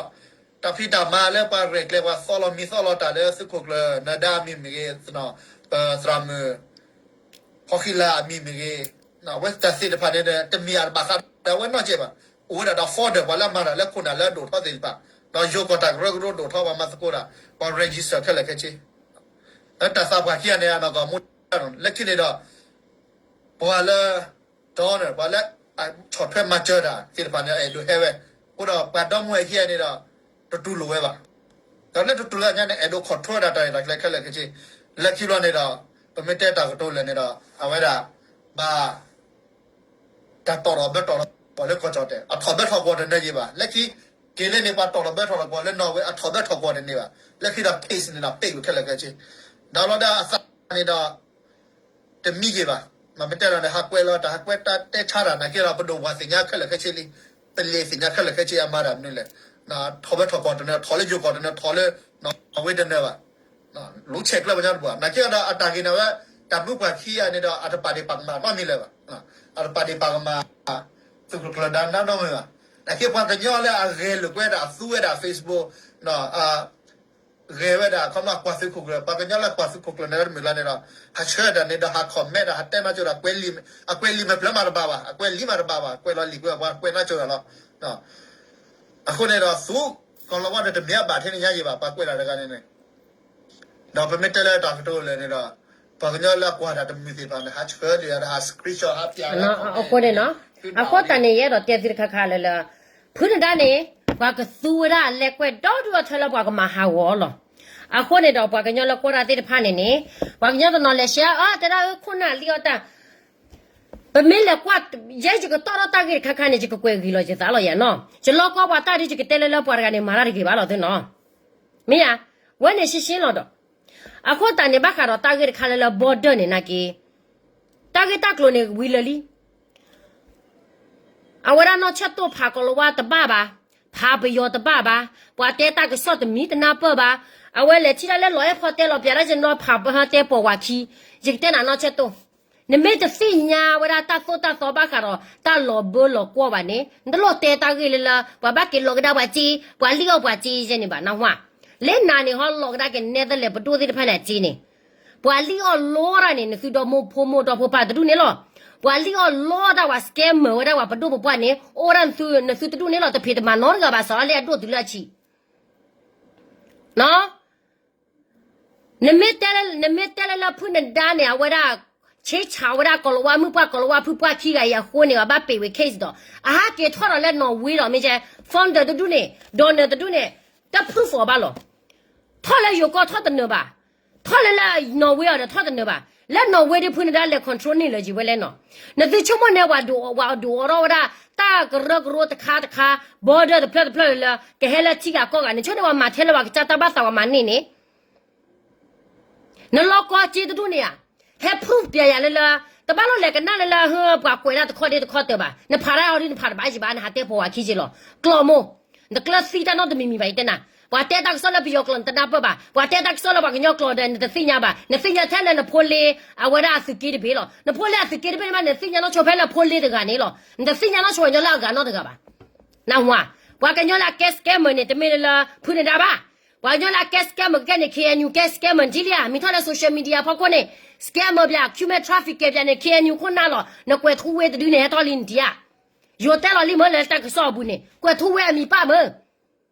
တၢ်ဖံးတၢ်မၤလၢပှၤရဲၣ်ကျဲၤ ပှၤသီလီၤမံၤသီလီၤတၢ်လၢသုးခိၣ်ကျၢၢ်နဒါအမံၤမ့ၢ်ဂ့ၤ, ပသရၣ်မုၣ် ဖီဃံလၤအမံၤမ့ၢ်ဂ့ၤ, အဝဲတၢ်သ့ၣ်တဖၣ်န့ၣ် တမ့ၢ်အတဘၣ်ဃးဒီးဝဲနီတစဲးဘၣ်. အိၣ်ဝဲဒၣ်ဒီး founder ပှၤလၢအမၤတၢ်လၢခိၣ်နၢ်လၢအဒိၣ်ထီၣ်သ့ၣ်တဖၣ်, ဒီးယိၤကီၢ်တၢ်ကရၢကရိဒိၣ်ထီၣ် ပှၤမၤသကိးတၢ်, ပှၤ register ခဲလၢာ်ခဲဆ့ လၢတၢ်သးပှၢ်ခံဂၤန့ၣ် အနီၢ်ကီၢ်မူ လၢခံန့ၣ်ဒီး ပှၤလၢ donor ပှၤလၢအဆီၣ်ထွဲမၤစၢၤတၢ်သ့ၣ်တဖၣ်န့ၣ် အဲၣ်ဒိးဟဲဝဲ, အဃိဒီးပှၤဒီမါဝၤခံဂၤန့ၣ်ဒီး တတူၢ်လိာ်ဝဲဘၣ်. ဒီးလၢတတူၢ်လိာ်ညါန့ၣ် အဲၣ်ဒိး control ဒၣ်တၢ်ရဲၣ်တၢ်ကျဲၤခဲလၢာ်ခဲဆ့, လၢခံဘျီန့ၣ်ဒီး ပမ့ၢ်တဲတၢ်ကတိၤလၢာ်န့ၣ်ဒီး အဝဲဒၣ် ဘၣ် တၢ်တီၣ်ထီၣ်ဘၢထီၣ်လီၤပှၤလၢကီၢ်ကၠီၣ်တဲာ် အထီၣ်ဘၢထီၣ်ကီးတနၢၤယံၤဘၣ်. လၢခံ က့ၤလၢန့ၣ် ပှၤတီၣ်ထီၣ်ဘၢထီၣ်လီၤပှၤလၢနီၣ်ဝ့ အထီၣ်ဘၢထီၣ်ကီးတန့ၢ်ဘၣ်. လၢခံဒီး case န့ၣ်ဒီး ပိတ်ဝဲခဲလၢာ်ခဲဆ့, ဒီးလီၤဒၣ်အသးန့ၣ်ဒီး တမံၤက့ၤဘၣ်. မ့ၢ်တဲလီၤန့ၣ် ဟးကွဲးလီၤတၢ် ဟးကွဲးတၢ်တဲဆါတၢ် နာ်က့ဒီး ပဒိၣ်ပှၢ်သ့ၣ်ညါခဲလၢာ်ခဲဆ့လံ, ပလဲၤသ့ၣ်ညါခဲလၢာ်ခဲဆ့ အမၤတၢ်မနုၤလဲၣ်, ထီၣ်ဘၢထီၣ်ကီးတနၢၤ ထီၣ်လၢယိၤကီၢ်တနၢၤ ထီၣ်လၢနီၣ်ဝ့တနၢၤဘၣ်. လူၤဆဲးကျၢပှၤကညီတပှၢ် နာ်က့ဒီး အတၢ်ဂ့ၤန့ၣ်ဝဲ တၢ်မုၢ်ပှၢ်ခံဂၤန့ၣ်ဒီး အတပာ်ဒ့ၣ်ပာ်ကမၣ်နီတမံၤလၢၤဘၣ်. အတပာ်ဒ့ၣ်ပာ်ကမၣ် သုးခိၣ်ကျၢၢ်ဒါနီတမံၤဘၣ်. နာ်က့ပှၤကညီလၢအဂဲၤလိာ်ကွဲဒၣ်သူဝဲဒၣ် Facebook ဂဲၤဝဲဒၣ် ခီမီ ကွၢ်သုးခိၣ်ကျၢၢ် ပှၤကညီလၢကွၢ်သုးခိၣ်ကျၢၢ်န့ၣ် တမုၢ်လၢ်န့ၣ်ဒီး ဟးဆှၢတၢ်န့ၣ်ဒီး ဟး comment ဒီး ဟးတဲနီၢ်ကၠိဒီး အကွဲးလံာ်မ့ၢ်ဖျၢၣ်မးတဘၣ်ဘၣ်, အကွဲးလံာ်မးတဘၣ်ဘၣ်, ကွဲးလီၤလံာ်ကွဲး ပှၤကွဲးနီၢ်ကၠိဒီးလီၤ. အဃိန့ၣ်ဒီး သုးကီၢ်လီၤဝါဒီးတမ့ၢ်အဘၣ်ထဲန့ၣ်ညါယံၤဘၣ် ပှၤကွဲးတၢ်တဂၤန့ၣ်န့ၣ် ဒီးပမ့ၢ်တဲလၢတၢ်ကတိၤလၢာ်န့ၣ်ဒီး ပှၤကညီလၢအကွၢ်တၢ်တမုာ်သ့ၣ်တဖၣ်န့ၣ် ဟးဆှၢဒၣ်ဒီး ဟး screenshot ဟးပျးလၢ အဃိန့ၣ်နီၤ, အဃိသတးန့ၣ် ယအဲၣ်ဒိးတဲသုတခါခါလၢလၢ ဖုနဒါန့ၣ် ပှၤကသူဝဲဒၣ်အလဲၤကွဲးဒီဒူၣ်ဒီထၢလၢပှၤကမၤဟးဂီၤလီၤ. အဃိန့ၣ်ဒီး ပှၤကညီလၢကွၢ်တၢ်သ့ၣ်တဖၣ်န့ၣ်န့ၣ် ပှၤကညီတနီၤလဲၤရှဲအီၤ တဲဒၣ်အခိၣ်နၢ်လံအီၤတၢ် ပမ့ၢ်လဲၤကွၢ် ယဲယကတီၢ်ထီၣ်တၢ်ဂ့ၢ်တခါခါန့ၣ် ယကကွဲးဂံၢ်လီၤယသးလီၤယၤနီၤ, ယလီၤကီပှၤတၢ်ဒ်ယကတဲလၢလၢပှၤတဂၤန့ၣ် မၤတၢ်တဂ့ၤဘၣ်လီၤသုနီၤ, မ့ၢ်ဧါ, ဝဲန့ၣ်ရှင်းရှင်းလီၤဒီး အဃိသတးန့ၣ် ဘၣ်ဃးဒီးတၢ်ဂ့ၢ်တခါလၢလၢ border န့ၣ်နာ်က့ တၢ်ဂ့ၢ်တၢ်ကျိၤန့ၣ်ဝံၤလၢာ်လံ. အဝဲဒၣ်နီၢ်ဆၢၣ်တိၣ်ဖးကီၤလၤဝါတဘၣ်ဘၣ်, ဖးပယီၤတဘၣ်ဘၣ်, ပှၤတဲတၢ်ကစီၣ်တမံၤတနၢ်ပၢၢ်ဘၣ်, အဝဲလဲၤထံၣ်ဒၣ်လၢလီၤအဲၣ်ဖီတဲလီၤပျးဒၣ်ယနီၤဖးပတဲပိာ်ဝၤခံ, ယကတဲနၤနီၢ်ဆၢၣ်တိၣ်, နမ့ၢ်တသ့ၣ်ညါဝဲဒၣ်တၢ်သိၣ်တၢ်သီဘၣ်ဃးဒီးတၢ်လီၤဘၢလီၤကွီၢ်ဘၣ်န့ၣ် နတလိၣ်တဲတၢ်ဂ့ၢ်လၢလၢ ပှၤဘၣ်က့ၤလီၤကဒါပှၤစ့, ပှၤလံၣ်အီၣ်ပှၤစ့ယဲန့ၣ်ဘၣ် နၢ်ဟူဧါ. လၢနၤန့ၣ် ဟီလီၤကဒါက့ၤနဲသလဲးပဒိၣ်သ့ၣ်တဖၣ်န့ၣ်အစ့န့ၣ် ပှၤလံၣ်အီၣ်လီတၢ်န့ၣ် နသုဒီမိၢ်ဖိမိၢ်ဒီဖိပၢ်တဒူၣ်န့ၣ်လီၤ. ပှၤလံၣ်အီၣ်လီတၢ် ပှၤ scammer ဝဲဒၣ်ပှၤပဒိၣ်ပပှၢ်န့ၣ် အိၣ်ဝဲဒၣ်နသုတဒူၣ်န့ၣ်လီၤ. တဖံးတမၤနီတဂၤဘၣ် စးထီၣ်လၢအဒိၣ်တုၤလၢအဆံး နမ့ၢ်တဲလၢ နမ့ၢ်တဲလၢလၢဖုနဒါန့ၣ် အဝဲဒၣ် ဆ့ဆးဝဲဒၣ်ကီၤလၤဝါမုၣ်ပှၢ် ကီၤလၤဝါဖုပှၢ်ခံဂၤအံၤအဃိန့ၣ် အဘၣ်ပ့းဝဲ case ဒီး အဟးက့ၤထီၣ်ဒီးလၢနီၣ်ဝ့ဒီး မ့ၢ်ကဲ founder တဒူၣ်န့ၣ် donor တဒူၣ်န့ၣ် တ proof အီၤဘၣ်လီၤ. ထီၣ်လၢယိၤကီၢ်ထီၣ်တနၢၤဘၣ်, ထီၣ်လၢလၢနီၣ်ဝ့အီၤဒီးထီၣ်တနၢၤဘၣ်. လၢနီၣ်ဝ့ဒ်ဖုနဒါလဲၤ control န့ၢ်လၢၤယံၤဝဲလဲၣ်နီၤ. နသုဆိကမိၣ်န့ၣ် ပှၤဒုးအိၣ်ထီၣ်ဝဲဒၣ် တၢ်ကရၢကရိတခါတခါ border တဖျၢၣ်တဖျၢၣ်လၢ ကဟဲလၢထံဂၤကီၢ်ဂၤ နဆိန့ၣ် ပှၤမၤထဲလၢပှၤကစၢ်တၢ်ဘၣ်သးပှၤမၤန့ၢ်န့ၣ် နလီၢ်ကီၢ်စ့တဒူၣ်န့ၣ်ဧါ, ဟဲ proof ပျဲယၤလၢလၢ တဘၣ်လီၤလဲၤကနၣ်လၢလၢ ပှၤကွဲးတၢ်တခီဒ့တခီတၢၤဘၣ်. နဖးတၢ်အီၤဒ်နဖးတဘၣ်ယံၤဘၣ် နဟးတဲပိာ်ဝၤခံက့လီၤ. ကျီၢ်မိၢ်, နတကျၢၤသံတၢ်နီတမံၤမံၤဘၣ် ယတဲနၤ. ပှၤတဲတၢ်ကစီၣ်လၢပယီၤကျိာ် နတနၢ်ပၢၢ်ဘၣ်. ပှၤတဲတၢ်ကစီၣ်လၢပှၤကညီကျိာ်ဒီး နတသ့ၣ်ညါဘၣ်. နသ့ၣ်ညါထဲလၢနဖိလ့ အဝဲဒၣ်အသုးက့တဘ့ၣ်လီၤ. နဖိလ့အသုးက့တဘ့ၣ်န့ၣ်မး နသ့ၣ်ညါနီၢ်ဆိဖဲလၢဖိလ့တဂၤန့ၣ်လီၤ. နတသ့ၣ်ညါနီၢ်ဆိပှၤကညီလၢအဂၤနီတဂၤဘၣ်. နၢ်ဟူဧါ. ပှၤကညီလၢအကဲ scammer န့ၣ် တမ့ၢ်လၢလၢ ဖုနဒါဘၣ်. ပှၤကညီလၢအကဲ scammer ကဲန့ၣ် KNU ကဲ scammer ထံလံဧါ. မ့ၢ်ထီၣ်လၢ social media ဖီခိၣ်န့ၣ် scammer ဘၣ် human trafficker ဘၣ်န့ၣ် KNU ခိၣ်နၢ်လီၤ. နကွဲးထူဝ့တဒုန့ၣ် ဟဲထီၣ်လံနထံၣ်ဧါ. ယိၤတဲလီၤလံမ့ၢ်လၢတၢ်ကစီၣ်အပူၤန့ၣ် ကွဲးထူဝ့အမံၤပၢ်မ့ၢ်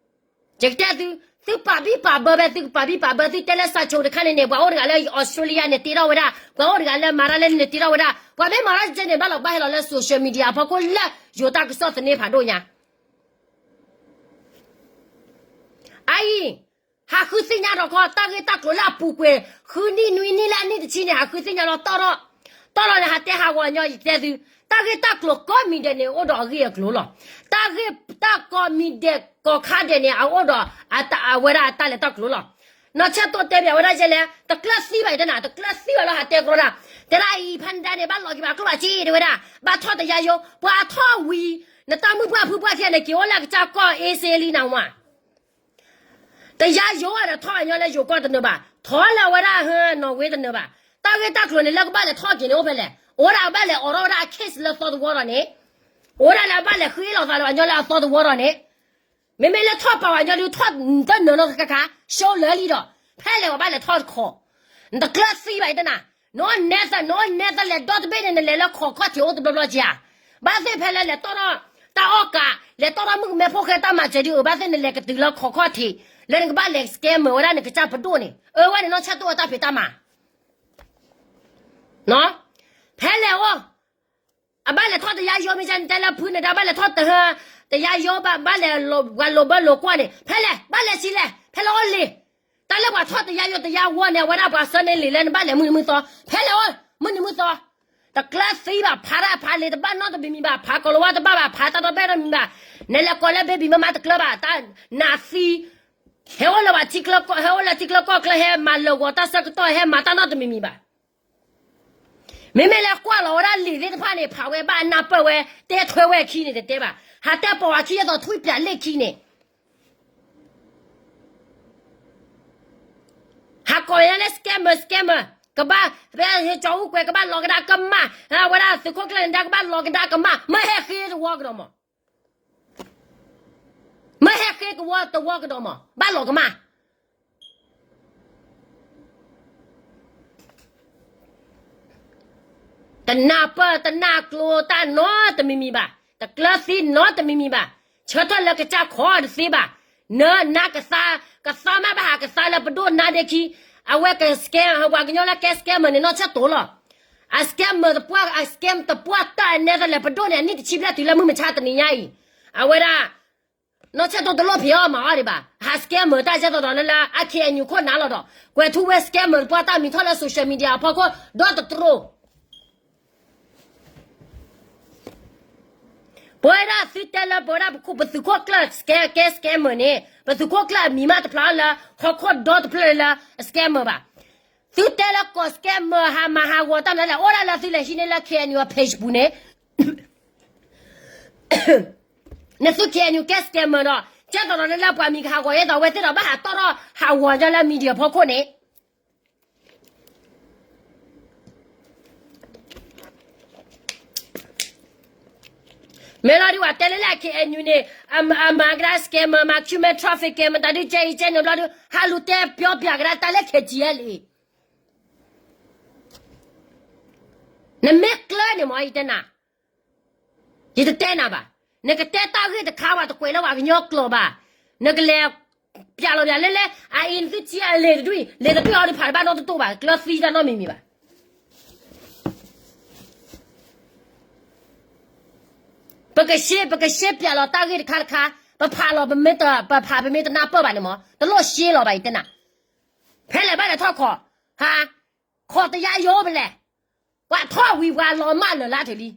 ယကတဲသု, သုပာ်ဘံၣ်ပာ်ဘၢဖဲသုကပာ်ဘံၣ်ပာ်ဘၢသုတဲလၢ စးဆိတခါန့ၣ်န့ၣ် ပှၤအိၣ်တဂၤလၢ Australia န့ၣ်တ့ထီၣ်ဝဲဒၣ်, ပှၤအိၣ်တဂၤလၢမၤတၢ်လၢန့ၣ်တ့ထီၣ်ဝဲဒၣ်, ပှၤမ့ၢ်မၤတၢ်ကဲန့ၣ် ဘၣ်လီၤဘၣ်ဟဲလီၤလၢ social media အဖီခိၣ်လၢ ယိၤတၢ်ကစီၣ်သန့ဖးဒိၣ်ညါ အအံၤ, ဟးဃုသ့ၣ်ညါထီၣ်ခီ တၢ်ဂ့ၢ်တၢ်ကျိၤလၢအပူၤကွံာ် ဃုနံၣ်နွံနံၣ်လၢအနံၣ်တဆံန့ၣ် ဟးဃုသ့ၣ်ညါလီၤတီၢ်ထီၣ်, တီၢ်ထီၣ်န့ၣ် ဟးတဲဟးဂီၤညီ ယတဲသု, တၢ်ဂ့ၢ်တၢ်ကျိၤကိးမံၤဒဲးန့ၣ် အိၣ်ဒီးအဂ့ၢ်အကျိၤလီၤ. တၢ်ဂ့ၢ်တၢ်ကိးမံၤဒဲးကိးခါဒဲးန့ၣ် အအိၣ်ဒီးအဝဲဒၣ်အတၢ်လဲၤတၢ်ကျိၤလီၤ. နီၢ်ဆၢၣ်တိၣ်တဲဘၣ်ဝဲဒၣ်ယဲလဲၣ် တကျၢၤသံဘၣ်ယတဲနၤ တကျၢၤသံဘၣ်လီၤ ဟးတဲကရီဒၣ်, တဲဒၣ်အံၤဖဲနဒါန့ၣ် ဘၣ်လီၤက့ၤဘၣ်ကျိၣ်ဘၣ်စ့တဲဝဲဒၣ်, ဘၣ်ထီၣ်တယါယိ ပှၤထီၣ်ဝံၤ နတၢ်မုၣ်ပှၢ်ဖုပှၢ်ခံဂၤန့ၣ် က့ၤအိၣ်လၢကစၢ်ကီၢ် အ့စ့လံ နၢ်ဟူဧါ. တယါယိဒီးထီၣ်အညီလၢယိၤကီၢ်တနၢၤဘၣ်, ထီၣ်လၢအဝဲဒၣ် နီၣ်ဝ့တနၢၤဘၣ်. တၢ်ဂ့ၢ်တၢ်ကျိၤန့ၣ် လၢကဘၣ်လဲၤထီၣ်က့ၤန့ၣ်အိၣ်ဖဲလဲၣ်, အိၣ်ဒၣ်ဘၣ်လဲၤအိးထီၣ်ဝဲဒၣ်အ case လၢသီသဝီဒီးန့ၣ်, အိၣ်ဒၣ်လၢအဘၣ်လဲၤဃ့လီၤသးလၢပှၤညီလၢအသီသဝီဒီးန့ၣ်, မ့မ့ၢ်လၢထီၣ်ပာ်ဝဲညီဒုးထီၣ်တနၢၤနီတခါခါ, ရှုံးလၢာ်လံဒီး, ဖဲလဲၣ်ပှၤဘၣ်လဲၤထီၣ်တခီ, နတကျၢၤသံဘၣ်ယတဲနၤ, နီၢ်နဲသၢ နီၢ်နဲသၢလဲၤဒီတဘ့ၣ်န့ၣ် နလဲၤလၢခိးခီၣ်ထံးအိၣ်တဘျီဘျီက့ဧါ. ဘၣ်သ့ၣ်ဖဲလၢလဲၤတီၢ်ထီၣ်တၢ်အီၣ်ကး, လဲၤတီၢ်ထီၣ်မုၣ်ကမဲဖိဃဲတၢ်မၤစၢၤဒုးအၢ ဘၣ်သ့ၣ်နလဲၤကတုၤလၢခိးခီၣ်ထံး, လၢနကဘၣ်လဲၤ scammer ဝဲဒၣ်နကစၢ်ပဒိၣ်န့ၣ်, အၢဝဲန့ၣ်နီၢ်ဆၢၣ်တိၣ်အတၢ်ဖံးတၢ်မၤ ဖဲလဲၣ်အိၣ်, အဘၣ်လဲၤထီၣ်တယါယိ မ့ၢ်ကနတဲလၢဖုန့ၣ် တၢ်ဘၣ်လဲၤထီၣ်တဟၢ, တယါယိဘၣ်, ဘၣ်လဲၤပှၤလိာ်ဘၢလိာ်ကွီၢ်န့ၣ် ဖဲလဲၣ်, ဘၣ်လဲၤဆံးလဲၣ်, ဖဲလဲၣ်အိၣ်လံ. တၢ်လၢပှၤထီၣ်တယါယိတယါဝီန့ၣ် အဝဲဒၣ်ပှၤဆၢန့ၢ်လံာ်လၢနဘၣ်လဲၤမုၢ်နံၤမုၢ်သီ, ဖဲလဲၣ်အိၣ်, မုၢ်နံၤမုၢ်သီ. တကျၢၤသံဘၣ်, ဖးတၢ်ဖးလံာ်တဘၣ်နီတမံၤမံၤဘၣ်, ဖးကီၤလၤဝါတဘၣ်ဘၣ်, ဖးတၢ်ဒီဘ့ၣ်နီတမံၤဘၣ်. နလဲၤကိးလၢ baby mama တကျၢၤဘၣ်, တၢ်နးသံ ဟဲအိၣ်လၢပှၤထံကျၢၤ, ဟဲအိၣ်လၢထံကျၢၤကီၢ်ကျၢၤ ဟဲမၤလၢာ်ဂီၤတၢ်ဆၢကတီၢ် ဟဲမၤတၢ်နီတမံၤမံၤဘၣ်. မ့မ့ၢ်လၢကွၢ်လီၤဝဲဒၣ်လံာ်သ့ၣ်တဖၣ်န့ၣ် ဖးဝဲဘၣ်အနၢ်ပၢၢ်ဝဲ, တဲထွဲဝဲအခံန့ၣ်တတဲဘၣ်. ဟးတဲပိာ်ဝၤခံယဲသိးထွံၣ်ပျးလ့ၣ်ခံန့ၣ် ဟးကိးညါလၢ scammer scammer, ကဘၣ်, ကၠီအူကွဲး ကဘၣ်လီၤကဒါကမၣ်, ဝဲဒၣ်သုးခိၣ်ကျၢၢ်န့ၣ် ကဘၣ်လီၤကဒါကမၣ်, မ့ၢ်ဟဲဃ့တဝီကဒီးမး မ့ၢ်ဟဲဃ့ကဝီတဝီကဒီးမး ဘၣ်လီၤကမၣ်. တနၢ်ပၢၢ်တနၢ်ကျိၤတၢ်နီတမံၤမံၤဘၣ်, တကျၢၤသံနီတမံၤမံၤဘၣ်, ဆၢထၢၣ်လၢကစၢ်ခီတသ့ဘၣ်. နနါကသါ, ကသါမးဘၣ်ဟးကသါလၢပဒိၣ်နါဒ့ခံ, အဝဲက scam, ပှၤကညီလၢကဲ scammer န့ၣ် နီၢ်ဆၢၣ်တိၣ်လီၤ. အ scammer တပှၢ်, အ scam တပှၢ်တၢ်အနဲသလဲၣ် ပဒိၣ်န့ၣ် အနံၣ်တဆံဘျဲၣ်တုၤလၢမုၢ်မဆါတနံၤညါအံၤ, အဝဲဒၣ် နီၢ်ဆၢၣ်တိၣ်တလိၣ်ဖံးအီၣ်မၤအီၣ်ဒံးဘၣ်, ဟး scammer တၢ်ကဲသိးဒီးလၢလၢ အ KNU ခိၣ်နၢ်လီၤဒီး, ကွဲးထူဝဲ scammer တပှၢ်တၢ်မံၤထီၣ်လၢ social media အဖီခိၣ် ဒီတတြိ ပဝဲဒၣ်သုတဲလၢပဝဲဒၣ်ပသုးခိၣ်ကျၢၢ် ကဲ scammer န့ၣ် ပသုးခိၣ်ကျၢၢ်အမံၤမးတဖျါလၢ ဟီၣ်ခိၣ်ဒီတဖျၢၣ်လၢ scammer ဘၣ်. သုတဲလၢကိး scammer ဟးမၤဟးဂီၤတၢ်မနုၤလဲၣ်, အိၣ်ဒၣ်လၢသုလဲၤဟံးန့ၢ်လၢ K N U အ page ပူၤန့ၣ်, နသု K N U ကဲ scammer ဒီး ကဲသိးဒီးလၢပှၤမံၤကဟးဂီၤယဲသိး အဝဲသ့ၣ်ဒီးဘၣ်ဟးတီၣ်ထီၣ်ဟးဂီၤကၢလၢ media ဖီခိၣ်န့ၣ် မ့ၢ်လီၤဒုး ပှၤတဲလၢလၢ K N U န့ၣ် အမၤကဒါ scammer မၤ human trafficking မတၤဒုး ကဲအံၤကဲန့ၣ်ဘျီဒုး ဟးလူၤတဲပျီပျၢ်ကဒါတၢ်လၢ K G L အံၤ နမ့ၢ်ကျၢၤန့ၣ်မ့ၢ် ယတဲနၤ, ယတတဲနၤဘၣ်. နကတဲတၢ်ဂ့ၢ်တခါ ပှၤတကွဲးလၢပှၤကညီကျိာ်ဘၣ်. နကလဲၤပျးလီၤပျးလဲလဲ အအံၤနသုထံအလံာ်တဒူၣ်အံၤ လံာ်တဒူၣ်အံၤ နဖးတဘၣ်နီတတိၢ်ဘၣ်, ကျၢၤသံတၢ်နီတမံၤမံၤဘၣ်. ပကရှဲ ပကရှဲပျးလီၤတၢ်ဂ့ၢ်တခါတခါ, ပဖးလီၤ ပဖးပမ့ၢ်တနၢ်ပၢၢ်ဘၣ်န့ၣ်မ့ၢ် တလိၣ်ရှဲလီၤဘၣ် ယတဲနၤ. ဖဲလဲၣ်ဘၣ်လဲၤထီၣ်ခီၣ်, ဟါ, ခီၣ်တယါယိဖဲလဲၣ်, ပှၤထီၣ်ဝံၤပှၤလီၤမၢ်လၢာ်လၢထံးလံ.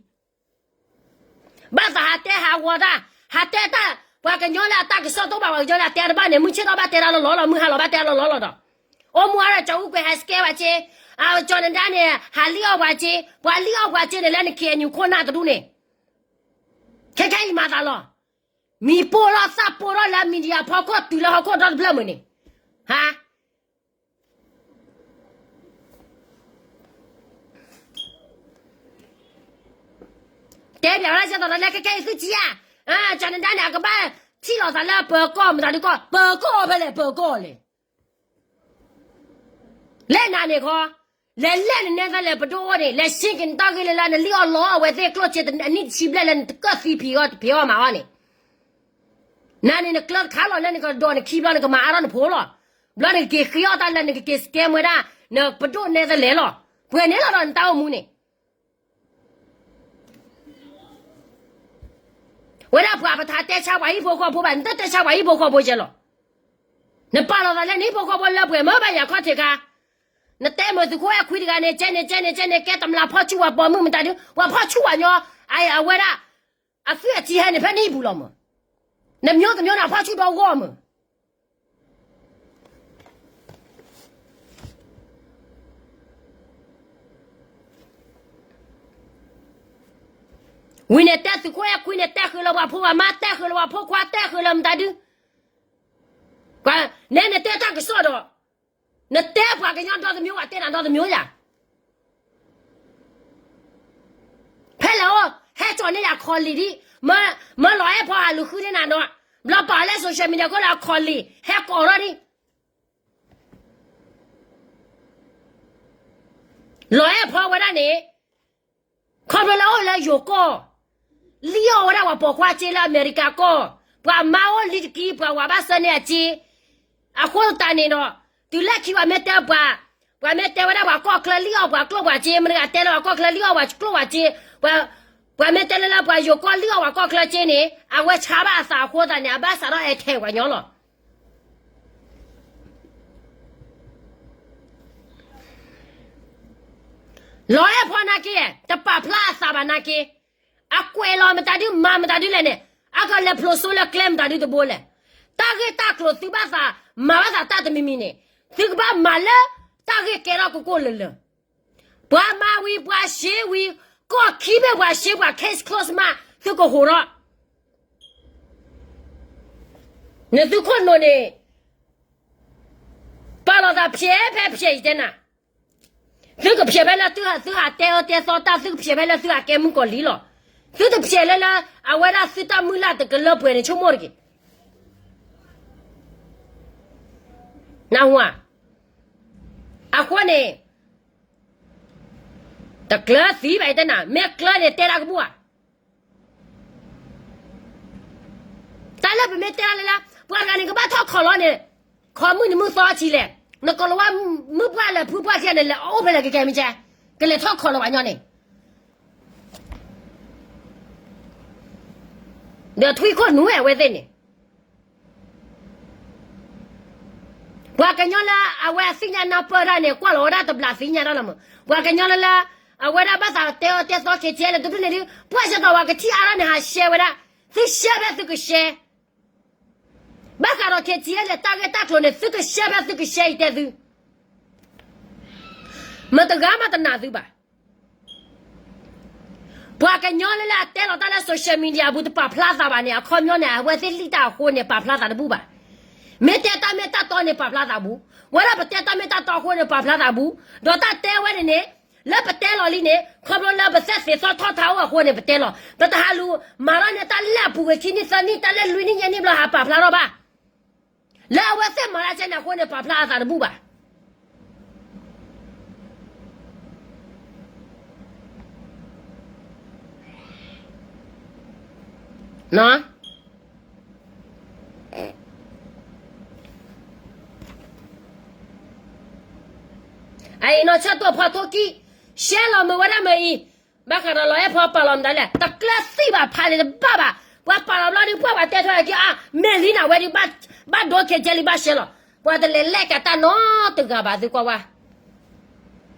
ဘၣ်သးဟးတဲဟးဂီၤတၢ်, ဟးတဲတၢ်, ပှၤကညီလၢအတၢ်ကစီၣ်တိၢ်ဘၣ်ပှၤကညီလၢအတဲတဘၣ်န့ၣ် မုၢ်ဆ့ၣ်ထီၣ်ဘၣ်တဲတၢ်လီၤလီၤလီၤ, မုၢ်ဟါလီၤဘၣ်တဲတၢ်လီၤလီၤလီၤဒီး, အိၣ်မူအါဒီး ကၠီၤအူကွဲးဟး scam ပှၤစ့, ကၠီၤနဒါန့ၣ် ဟးလံၣ်အီၣ်ပှၤစ့, ပှၤလံၣ်အီၣ်ပှၤစ့န့ၣ် လၢန K N U ခိၣ်နၢ်တဒူၣ်န့ၣ်, ခဲခဲအံၤမၤသးလီၤ. မံၤပိၢ်ထီၣ်သၣ်ပိၢ်ထီၣ်လၢ media ဖီခိၣ်တုၤလၢဟီၣ်ခိၣ်ဒီတဖျၢၣ်မုၢ်န့ၣ်, ဟါ တဲပျးဝဲဒၣ်ကဲသိးဒီးလၢခဲခဲအံၤသုထံၣ်ဧါ, ကၠီၤနဒါန့ၣ် အကဘၣ်ထံၣ်လိာ်သးလၢပၢၤကီၢ်မတၤဒုကီၢ်, ပၢၤကီၢ်ဖဲလဲၣ် ပၢၤကီၢ်လဲၣ်. လဲၣ်နၤန့ၣ်ခီ, လဲၤလဲၣ်နနဲသလဲၣ် ပဒိၣ်အိၣ်န့ၣ် လဲၤဆ့က့ၤနတၢ်ဂ့ၢ်လၢလၢ နလံၣ်အီၣ်လီအဝဲသ့ၣ်ကျိၣ်စ့အနံၣ်တဆံဘျဲၣ်လၢနတကၢၢ်သံဖံးအီၣ်ဖံးအီၣ်မၤအီၣ်န့ၣ်, နၤန့ၣ်နကျၢၤတခါလီၤလၢနကဒီးနခံဘျီ နကမၤအါထီၣ်နဖိလီၤ. ဘျီနကက့ၤဃ့အီၣ်တၢ်လၢနကက့ၤ scam ဝဲဒၣ်, နပဒိၣ်နဲသလဲၣ်လီၤ. ပှဲၤန့ၣ်လီၤဒီးနတၢ်အိၣ်မူန့ၣ် ဝဲဒၣ်ပှၤပထါတဲဆါပှၤဟံၣ်ဖိဃီဖိဘၣ်, နတတဲဆါပှၤဟံၣ်ဖိဃီဖိကဲလီၤ. နပာ်လီၤသးလၢနဟံၣ်ဖိဃီဖိလၢပှဲၤမ့ၢ်ဘၣ်ယၤခီၣ်ထံးခါ, နတဲမ့ၢ်သုးခိၣ်အဲၣ်ခွံတဂၤန့ၣ် ကဲန့ၣ် ကဲန့ၣ် ကဲန့ၣ် ကဲတမျးဖီၣ်ဆူၣ်ပှၤပိာ်မုၣ်မတၤဒု, ပှၤဖီၣ်ဆူၣ်ပှၤညီ, အဝဲဒၣ်, အသွံၣ်အထံဟဲန့ၣ် ဖဲနဟံၣ်ပူၤလီၤမး, နမျိုးသမီးန့ၣ် ဖီၣ်ဆူၣ်ဒီဂီၢ်မး ဝံၤန့ၣ်တဲသုးခိၣ်အဲၣ်ခွံန့ၣ် တဲဃုာ်လၢပှၤဖိပှၤမါ, တဲဃုာ်လၢပှၤဖိခွါ, တဲဃုာ်လၢမတၤဒု, နဲနတဲတၢ်ကစီၣ်ဒီး, နတဲပှၤကညီဒီသမီး ပှၤတဲနၤဒီသမီးယၤ, ဖဲလဲၣ်အိၣ် ဟဲကၠီၤန့ၢ်ယၤခီၣ်လံာ်ဒံး, မၢလီၤအဲၣ်ဖီဟးလူၤဃုန့ၢ်နၤဒီး, ဘျီပာ်လၢ social media ခိၣ်လၢအခီၣ်လံာ် ဟဲကိးထီၣ်ဒံး လီၤအဲၣ်ဖီဝဲဒၣ်န့ၣ်, ခီဖျိလၢအိၣ်လၢယိၤကီၢ်, လံၣ်အီၣ်ဝဲဒၣ်ပှၤပိာ်ခွါစ့လၢအမဲရကၤကီၢ်, ပှၤမါအိၣ်လံတကံ ပှၤဝၤဘၣ်ဆၢန့ၢ်အစ့, အဃိသတးန့ၣ်ဒီး, တုၤလၢခံပှၤမ့ၢ်တဲပှၤ, ပှၤမ့ၢ်တဲဝဲဒၣ်ပှၤကီၢ်ချၢလံၣ်အီၣ်ပှၤကျိၣ်ပှၤစ့, မတၤတဂၤတဲလၢပှၤကီၢ်ချၢလံၣ်အီၣ်ပှၤကျိၣ်ပှၤစ့, ပှၤမ့ၢ်တဲလၢလၢပှၤယိၤကီၢ်လံၣ်အီၣ်ပှၤကီၢ်ချၢစ့န့ၣ် အဝဲဆါဘၣ်အသးအဃိသတးန့ၣ် အဘၣ်စးထီၣ်အဲထဲပှၤညီလီၤ. လီၤအဲၣ်ဖီနာ်က့, တပာ်ဖျါအသးဘၣ်နာ်က့, အကွဲးလီၤမတၤဒု မၤမတၤဒုလဲၣ်န့ၣ်, အကလဲၤဖျိးစိလၢကျဲမတၤဒုတဘိလဲၣ်. တၢ်ဂ့ၢ်တၢ်ကျိၤသုဘၣ်သး, မၤဘၣ်သးတၢ်တမံၤမံၤန့ၣ်, သုကဘၣ်မၤလၢတၢ်ဂ့ၢ်ကဲထီၣ်ကိၢ်ကိၢ်လၢၤလၢၤ. ပှၤမၤဝံၤပှၤရှဲဝံၤ, ကီၢ်ခံဘ့ၣ်ပှၤရှဲပှၤ case close မး, သုကဟိးထီၣ် နသုခိၣ်နူာ်န့ၣ်, ပာ်လီၤသးဖျဲးဖဲဖျဲး ယတဲနၤ, သုကဖျဲးဖဲလၢသုဟးတဲအၢတဲသီတၢ်, သုကဖျဲးဖဲလၢသုဟးကဲမုၣ်ကီၤလံၤလီၤ. သုတဖျဲးလၢလၢ အဝဲဒၣ်သုတၢ်မုၢ်လၢ်တကလၢပှဲၤန့ၣ် ဆိကမိၣ်တက့ၢ်. နၢ်ဟူဧါ. အဃိန့ၣ် တကျၢၤသံဘၣ် ယတဲနၤ, မ့ၢ်ကျၢၤန့ၣ် တဲဒၣ်ကဘူၣ်ဧါ. တၢ်လၢပမ့ၢ်တဲဒၣ်လၢလၢ ပှၤတဂၤန့ၣ် ကဘၣ်ထီၣ်ခီၣ်လီၤန့ၣ်, ခီမုၢ်နံၤမုၢ်သီထံလဲၣ်, နကိးလီၤဝဲမုၢ်ပှၢ်လၢဖုပှၢ်ခံဂၤန့ၣ် လဲၤအိၣ်ဖဲလဲၣ်ကကဲမ့ၢ်ကဲ, ကလဲၤထီၣ်ခီၣ်လီၤပှၤညီန့ၣ် ဒီးထွံၣ်ခိၣ်နူာ်ဝဲသ့ၣ်န့ၣ် ပှၤကညီလၢအဝဲသ့ၣ်ညါနၢ်ပၢၢ်တၢ်န့ၣ် ကွၢ်လီၤဝဲဒၣ်တဘျးသ့ၣ်ညါတၢ်လီၤမး. ပှၤကညီလၢလၢ အဝဲဒၣ်ဘၣ်သးတဲအီၤတဲသီ ခ့ဆဲ လၢတဒူၣ်န့ၣ်ဒုး ပှၢ်ဆဲသိးဝဲကထံၣ်အါထီၣ်န့ၣ် ဟးရှဲဝဲဒၣ်, သုရှဲဖဲသုကရှဲ ဘၣ်ဃးဒီး ခ့ဆဲ လဲၤတၢ်ဂ့ၢ်တၢ်ကျိၤန့ၣ် သုကရှဲဖဲသုကရှဲ ယတဲသု. မတၤတဂၤမးတနာ်သုဘၣ်. ပှၤကညီလၢလၢအတဲလီၤတၢ်လၢ social media အပူၤ တပာ်ဖျါသးဘၣ်န့ၣ် အခီပညီန့ၣ် အဝဲသ့ၣ်လံၣ်တၢ်အဃိန့ၣ် ပာ်ဖျါသးတဘူၣ်ဘၣ်. မ့ၢ်တဲတၢ်မ့ၢ်တၢ်တီန့ၣ် ပာ်ဖျါသးဘူး. ဝဲဒၣ်ပတဲတၢ်မ့ၢ်တၢ်တီအဃိန့ၣ် ပာ်ဖျါသးဘူး. ဒီးတၢ်တဲဝဲန့ၣ်န့ၣ် လၢပတဲလီၤလံန့ၣ် ခီဖျိလၢပသ့ၣ်သ့ၣ်သီၣ်ထီၣ်ထးအိၣ်အဃိန့ၣ် ပတဲလီၤ. ပတဟးလူၤမၤထီၣ်န့ၢ်တၢ်လၢအပူၤကွံာ်ခံနံၣ်သၢနံၣ် တၢ်လၢလွံၢ်နံၣ်ယဲၢ်နံၣ်ဘျီ ဟးပာ်ဖျါထီၣ်ဘၣ်. လၢအဝဲသ့ၣ်မၤတၢ်ကဲန့ၣ်အဃိန့ၣ် ပာ်ဖျါအသးတဘူၣ်ဘၣ်. အံၤနီၢ်ဆၢတိၢ်ဖီထိၣ်ကံၣ် ရှဲလီၤမုာ်ဝဲဒၣ်မုာ်အံၤ, ဘၣ်ဃးဒီးလီၤအဲၣ်ဖီပာ်လီၤမတၤလဲၣ်, တကျၢၤသံဘၣ်ဖးန့ၣ်တဘၣ်ဘၣ်. ပှၤပာ်လီၤဘျီဒုး ပှၤပှၤတဲထီၣ်က့ၤအါ မ့ၢ်လံနၤဝဲဒုး ဘၣ်ဒိခဲကဲလံ ဘၣ်ရှဲလီၤ. ပှၤတလဲၤလဲၤကးတၢ်နီတဂၤဘၣ် သုကွၢ်ဝဲ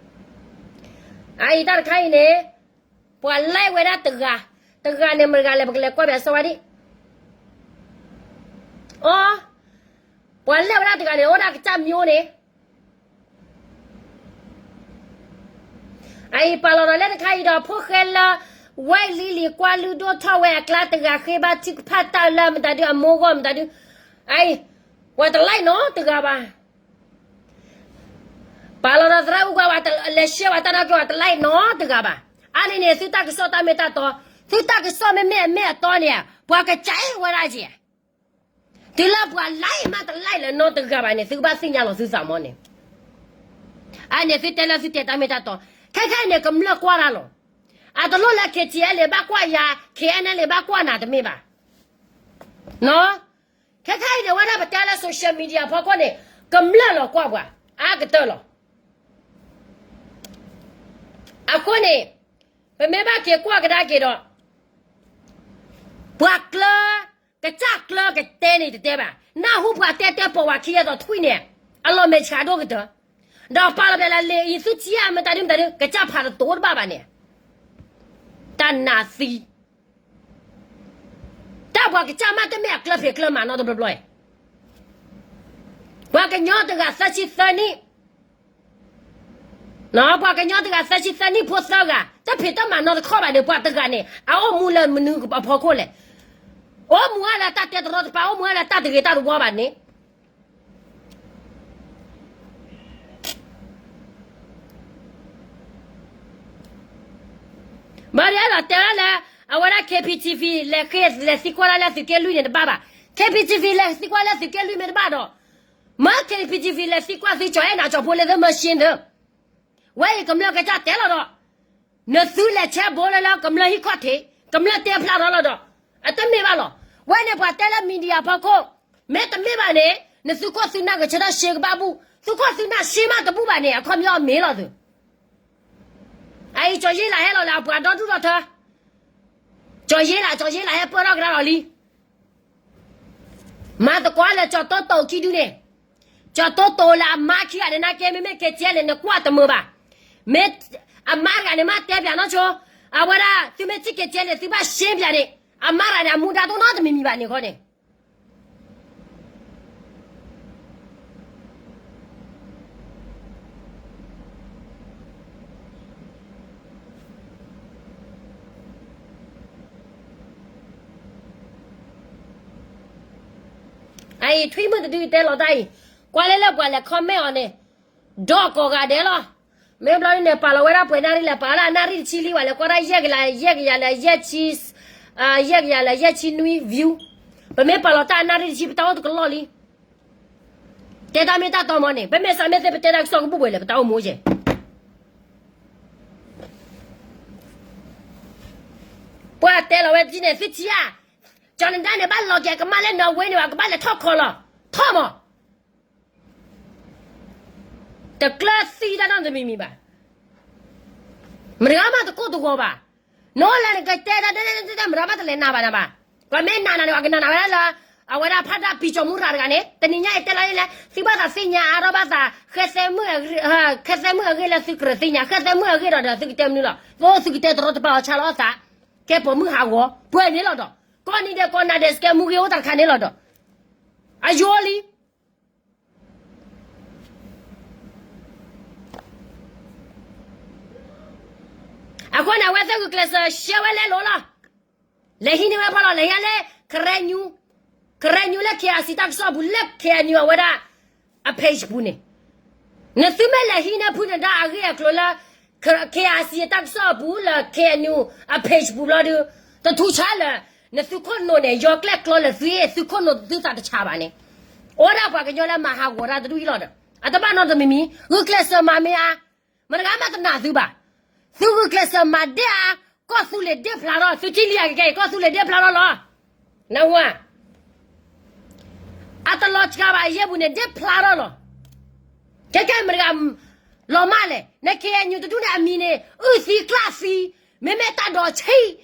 အအံၤတၢ်တခါအံၤန့ၣ် ပှၤလဲၤဝဲဒၣ်တဂၤ, တဂၤန့ၣ်မတၤတဂၤလဲၣ် ပကလဲၤကွၢ်ဘၣ်စီဝါဒံး, အီ, ပှၤလဲၤဝဲဒၣ်တဂၤန့ၣ် အိၣ်ဒၣ်ကစၢ်မၠိန့ၣ် အအံၤပာ်လီၤဒီးလၢတခါအံၤဒီး ဖိၣ်ဃဲလၢ ဝဲလံလံၤ ကွၢ်လုၢ်ဒိၣ်ထီၣ်ဝဲအကျါတဂၤ ဃ့ဘါထုကဖၣ်တၢ်လၢမတၤဒုး အမိၢ်ဂီၢ်မတၤဒုး, အအံၤ ပှၤတlikeနီတဂၤဘၣ်. ပာ်လီၤဒီးသရၣ်အူကွၢ်ဝဲ လဲၤရှဲဝဲတၢ်နီၢ်ကီၢ် ပှၤတlikeနီတဂၤဘၣ်. အါန့ၣ်န့ၣ် သုတၢ်ကစီၣ်တၢ်မ့ၢ်တၢ်တီ, သုတၢ်ကစီၣ်မ့မ့ၢ်အမ့ၢ်အတီန့ၣ် ပှၤကစဲဝဲဒၣ်က့ၤ တုၤလၢပှၤ like မ့ၢ်တlikeလၢနီတဂၤဘၣ်န့ၣ် သုကဘၣ်သ့ၣ်ညါလီၤသုသးမီန့ၣ်. အန့ၣ်သုတဲလၢသုတဲတၢ်မ့ၢ်တၢ်တီ, ခဲခဲအံၤန့ၣ် ကမျၢၢ်ကွၢ်တၢ်လီၤ. အတလိၣ်လၢ KTLA ဘၣ်ကွၢ်ယၤ, KNLA ဘၣ်ကွၢ်နၤတမ့ၢ်ဘၣ်. ခဲခဲအံၤန့ၣ် ဝဲဒၣ်ပတဲလၢ social media ဖီခိၣ်န့ၣ် ကမျၢၢ်လီၤကွၢ်ပှၤ အါကတၢၢ်လီၤ. အဃိန့ၣ် ပမ့ၢ်ဘၣ်က့ၤကွၢ်ကဒါက့ၤဒီး ပှၤကျၢၤ, ကစၢ်ကျၢၤကတဲန့ၣ်တတဲဘၣ်. နၢ်ဟူပှၤတဲတဲပိာ်ဝဲခံဂၤဒီးထွံၣ်န့ၣ် အလီၤမဲာ်ဆှးဒိၣ်ကတၢၢ်, ဒီးပာ်လီၤပျဲလၢလံာ်အံၤ သုထံၣ်ဧါ မတၤဒုမတၤဒု ကစၢ်ဖးတတိၤတဘၣ်ဘၣ်န့ၣ်, တၢ်နးသံ တၢ်ပှၤကစၢ်မးတမ့ၢ်အကျၢၤဖံးကျၢၤမၤနီတဘျီဘျီ, ပှၤကညီတဂၤသၢဆံသၢနံၣ်, ပှၤကညီတဂၤသၢဆံသၢနံၣ်ဖိသၢဂၤ တဖံးတၢ်မၤနီတခီဘၣ်န့ၣ် ပှၤတဂၤန့ၣ် အအိၣ်မူလၢမနုၤအဖီခိၣ်လဲၣ်. အိၣ်မူအါလၢတၢ်တဲတရီတပါ အိၣ်မူအါလၢတၢ်တဲတရီတပါ အိၣ်မူအါလၢတၢ်တဂ့ၤတၢ်တဝီဘၣ်န့ၣ် ဘၣ်ဒီးအဲၣ်ဒိးတဲဒၣ်လၢ အဝဲဒၣ် KPTV လဲၤဃ့လဲၤသံကွၢ်ဒၣ်လၢသုးက့လွံၢ်န့ၣ်တဘၣ်ဘၣ်. KPTV လဲၤသံကွၢ်လၢသုးက့လွံၢ်မ့ၢ်တဘၣ်ဒီး မ့ၢ် KPTV လဲၤသံကွၢ်သုကၠီၤအဲၣ်နၤကၠီၤဖိလၢသုမၢရှ့သု, ဝဲအံၤကမျၢၢ်ကစၢ်တဲလီၤဒီး နသုလဲၤဆဲးဘိလၢလၢကမျၢၢ်ဟံၣ်ခီၣ်ထံး ကမျၢၢ်တဲဖျါထီၣ်လီၤဒီး အတမ့ၢ်ဘၣ်လီၤ. ဝဲန့ၣ်ပှၤတဲလၢ media ဖီခိၣ် မ့ၢ်တမ့ၢ်ဘၣ်န့ၣ် နသုခိၣ်သုနၢ်ကဆၢထၢၣ်ရှ့ကဘၣ်ဘူၣ်, သုခိၣ်သုနၢ်ရှ့မးတဘူၣ်ဘၣ်န့ၣ် အခီပညီအမ့ၢ်လီၤသု. အအံၤကၠီၤယ့လးဟဲလီၤလၢအပှၤဒီဒူၣ်ဒီထၢ, ကၠီၤယ့လး ကၠီၤယ့လးဟဲပၢၢ်ထီၣ်ကဒါလီၤလံ မၤသကိးလၢကၠီၤတိတိခံဒုန့ၣ်, ကၠီၤတိတိလၢအမါခံဂၤန့ၣ် နာ်က့မ့မ့ၢ် KTLA န့ၣ်ကွၢ်တမုာ်ဘၣ်. မ့ၢ်အမါတဂၤန့ၣ် မ့ၢ်တဲပၠးနီၢ်ဆိ, အဝဲဒၣ် သုမ့ၢ်ထံၣ် KTLA န့ၣ် သုဘၣ်ရှ့ပၠးန့ၣ်, အမါတဂၤန့ၣ် အမူဒါတအိၣ်နီတမံၤမံၤဘၣ်န့ၣ်ခီန့ၣ် အအံၤထွံၣ်မုၣ်တဒုတဲလီၤတၢ်အံၤ, ကွၢ်လၢလၢပှၤလဲၤ comment အီၤန့ၣ်, ဒီးကိးဂၤဒဲးလီၤ. မ့ၢ်ဘျီဒ်န့ၣ် ပာ်လီၤဝဲဒၣ်ပှဲၤနၣ်ရံၣ်လဲၣ်, ပာ်လၢအနၣ်ရံၣ်တဆံလံ ပှၤလဲၤကွၢ်ဒၣ်ယဲၢ်ကယၤ, ယဲၢ်ကယၤလၢယဲၢ်ဆံ, ယဲၢ်ကယၤလၢယဲၢ်ဆံနွံ view. ပမ့ၢ်ပာ်လီၤတၢ်အနၣ်ရံၣ်တဆံ ပတၢ်အိၣ်တကလီၢ်လံ. တဲတၢ်မ့ၢ်တၢ်တီမီန့ၣ် ပမ့ၢ်စးမ့ၢ်သ့ ပတဲတၢ်ကစီၣ်ကဘူၣ်ဘှဲးလဲၣ် ပတၢ်အိၣ်မူယဲၢ် ပှၤတဲလီၤဝဲဒ်န့ၣ် သုထံၣ်ဧါ, ကၠီၤနဒါန့ၣ် ဘၣ်လီၤက့ၤကမၣ်လၢ Norway န့ၣ် ပှၤကဘၣ်လဲၤထီၣ်ခီလီၤ, ထီၣ်မး, တကျၢၤသံတၢ်နီတမံၤမံၤဘၣ်. မတၤဂၤမးတကိၢ်တဂီၤဘၣ်. နအိၣ်လၢနကတဲတၢ်ဒဲဒဲဒဲ မတၤဂၤဘၣ်တလဲၤနာ်ဘၣ်နၤဘၣ်. ပှၤမ့ၢ်နာ်နၤန့ၣ် ပှၤကနာ်နၤဝဲဒၣ်လၢ အဝဲဒၣ်ဖးဒၣ်ပံၤကၠီၤမူရၤတဂၤန့ၣ် တနံၤညါအံၤတဲလီၤလၢ သုဘၣ်သးသ့ၣ်ညါအါထီၣ်ဘၣ်သး ဃဲသဲမုၣ်အဂ့ၢ်လၢသုကြၢးသ့ၣ်ညါ ဃဲသဲမုၣ်အဂ့ၢ်ဒီးဒီးသုကတဲမနုၤလီၤ. သိသုကတဲတရီတပါအီၤဆါလီၤအသး ကဲပိာ်မုၣ်ဟးဂီၤ ပှဲၤန့ၣ်လီၤဒီး ကိးနံၤဒဲးကိးနၤဒဲး စကဲမူဂ့ၤအိၣ်တၢ်တခါန့ၣ်လီၤဒီး အယိလံ. အဃိန့ၣ် အဝဲသ့ၣ်ဂုာ်ကျဲးစၢးရှဲဝဲလဲလိာ်လီၤ. လဲၤဟံးန့ၢ်ဝဲဖီလီၤ, လဲၤဟံးလၢ Karen News, Karen News လၢ K I C တၢ်ကစီၣ်ပူၤ လၢ K I C အဝဲဒၣ် အ page ပူၤန့ၣ်, နသုမ့ၢ်လဲၤဟံးန့ၢ်ဖုန့ၣ်ဒၣ်အဂ့ၢ်အကျိၤလၢ K I C တၢ်ကစီၣ်ပူၤလၢ K I C အ page ပူၤဘျီဒုး, တထူဆါလၢာ်, နသုခိၣ်နူာ်န့ၣ် ယီၤကျဲၣ်ကျီလၢာ်သု, သုခိၣ်နူာ်သုသးတဆးဘၣ်န့ၣ်, အိၣ်ဒၣ်ပှၤကညီလၢမၤဟးဂီၤတၢ်တဒူၣ်အံၤလီၤဒီး အတဘၣ်နီတမံၤမံၤ, ဂုာ်ကျဲးစၢးမၤမ့ၢ်ဧါ, မတဂၤမးတနာ်သုဘၣ်, သုဂုာ်ကျဲးစၢးမၤဒ့ၣ်အါ, ကီၢ်သူလ့ၤဒ့ၣ်ဖျါထီၣ်, သုထံၣ်လံအကကဲအံၤ ကီၢ်သူလ့ၤဒ့ၣ်ဖျါထီၣ်လီၤ. နဝၤ အတလီၤစှၤဘၣ်အယဲၢ်ပူၤန့ၣ် ဒ့ၣ်ဖျါထီၣ်လီၤ. ခဲကဲမတဂၤ လီၤမၢ်လဲၣ်, န K I C တဒူၣ်န့ၣ်အမံၤန့ၣ် အုၣ်သံကျၣ်သံ, မ့မ့ၢ်တၢ်ဒိးဆံၣ်,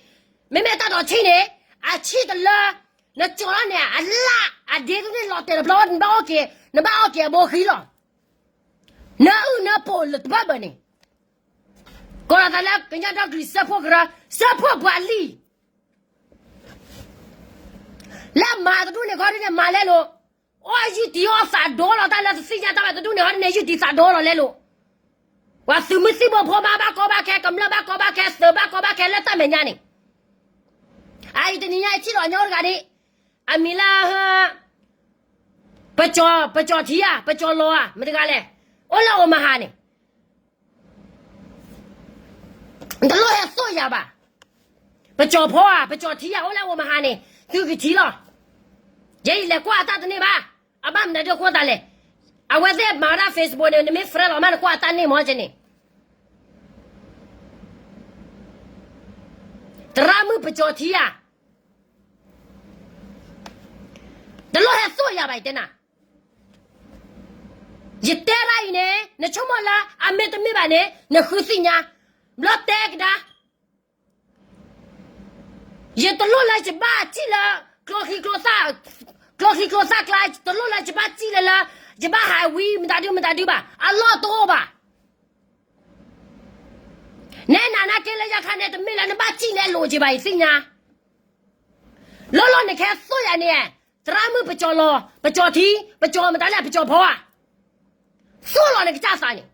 မ့မ့ၢ်တၢ်ဒိးဆံၣ်န့ၣ်, အဆံၣ်တလၢ, နကၠီၤလီၤန့ၣ် အလၣ်အဒ့တန့ၣ်လီၤတဲာ်တဖျီ နဘၣ်အီၣ်က့ၤ, နဘၣ်အီၣ်က့ၤအဘိဃံလီၤ. နအုၣ်နပိာ်လၢတဘၣ်ဘၣ်န့ၣ်, ကိးလီၤသးလၢကညီဒီကလုာ်စၢဖှိၣ်ကရၢ, စၢဖှိၣ်ပှၤလံ လၢမၤတဒူၣ်န့ၣ်ခီဒ်န့ၣ် မၤလဲလိာ်, အီၣ်ယုၢ်တံၢ်အီၣ်သးဒိလီၤတၢ်လၢတသ့ၣ်ညါတၢ်ဘၣ်တဒူၣ်န့ၣ်ခီဒ်န့ၣ် ယုၢ်တံၢ်သးဒိလီၤလဲလိာ်. ပှၤသုးမုၢ်သံၣ်ဘိဖိမါဘၣ်ကီဘၣ်ခဲ, ကမျၢၢ်ဘၣ်ကီဘၣ်ခဲ, သုးဘၣ်ကီဘၣ်ခဲလၢတၢ်မဲာ်ညါန့ၣ်, အအံၤတနံၤညါအံၤထံၣ်လီၤညီတဂၤဒ်, အမံၤလၢ ပကၠီၤ, ပကၠီၤထံဧါ, ပကၠီၤလီၤဧါ, မတဂၤလဲၣ်, အိၣ်လၢအိၣ်မဟါန့ၣ် တလိၣ်ဟဲသိၣ်ယၤဘၣ်. ပကၠီၤဖီဧါ, ပကၠီၤထံဧါ, အိၣ်လၢအိၣ်မဟါန့ၣ် သုကထံၣ်လီၤ. ယဲယလဲၤကွၢ်အတၢ်တန့ၢ်ဘၣ်. အဘၣ်မနုၤဒ်အဃိသတးလဲၣ်, အဝဲသ့ၣ်မၤဝဲဒၣ် Facebook န့ၣ် နမ့ၢ် friend လီၤမး နကွၢ်အတၢ်န့ၢ်မးကန့ၣ်, သရၣ်မုၣ်ပကၠီၤထံဧါ, တလိၣ်ဟဲသိၣ်ယၤဘၣ် ယတဲနၤ. ယတဲဒၣ်အံၤန့ၣ် နဆိကမိၣ်လၢအမ့ၢ်တမ့ၢ်ဘၣ်န့ၣ် နဃုသ့ၣ်ညါ, ဘျီတဲကဒါ. ယတလိၣ်လၢယဘၣ်စံၣ်လၢ ကျိချံကျိသၣ်, ကျိချံကျိသၣ်ကျါ, တလိၣ်လၢယဘၣ်စံၣ်လၢလၢ ယဘၣ်ဟးဝံ မတၤဒုမတၤဒုဘၣ်, အလီၢ်တအိၣ်ဘၣ်. နဲနၤနာ်က့လၢယခါန့ၣ် တမ့ၢ်လၢနဘၣ်စံၣ်လဲလိာ်က့ၤဘၣ် ယသ့ၣ်ညါ. လီၤလီၤနကဟဲသိၣ်ယၤန့ၣ်, သရၣ်မုၣ်ပကၠီၤလီၤ, ပကၠီၤထံ, ပကၠီၤမတၤလဲၣ် ပကၠီၤဖီဧါ. သိၣ်လီၤနကစၢ်သးန့ၣ်,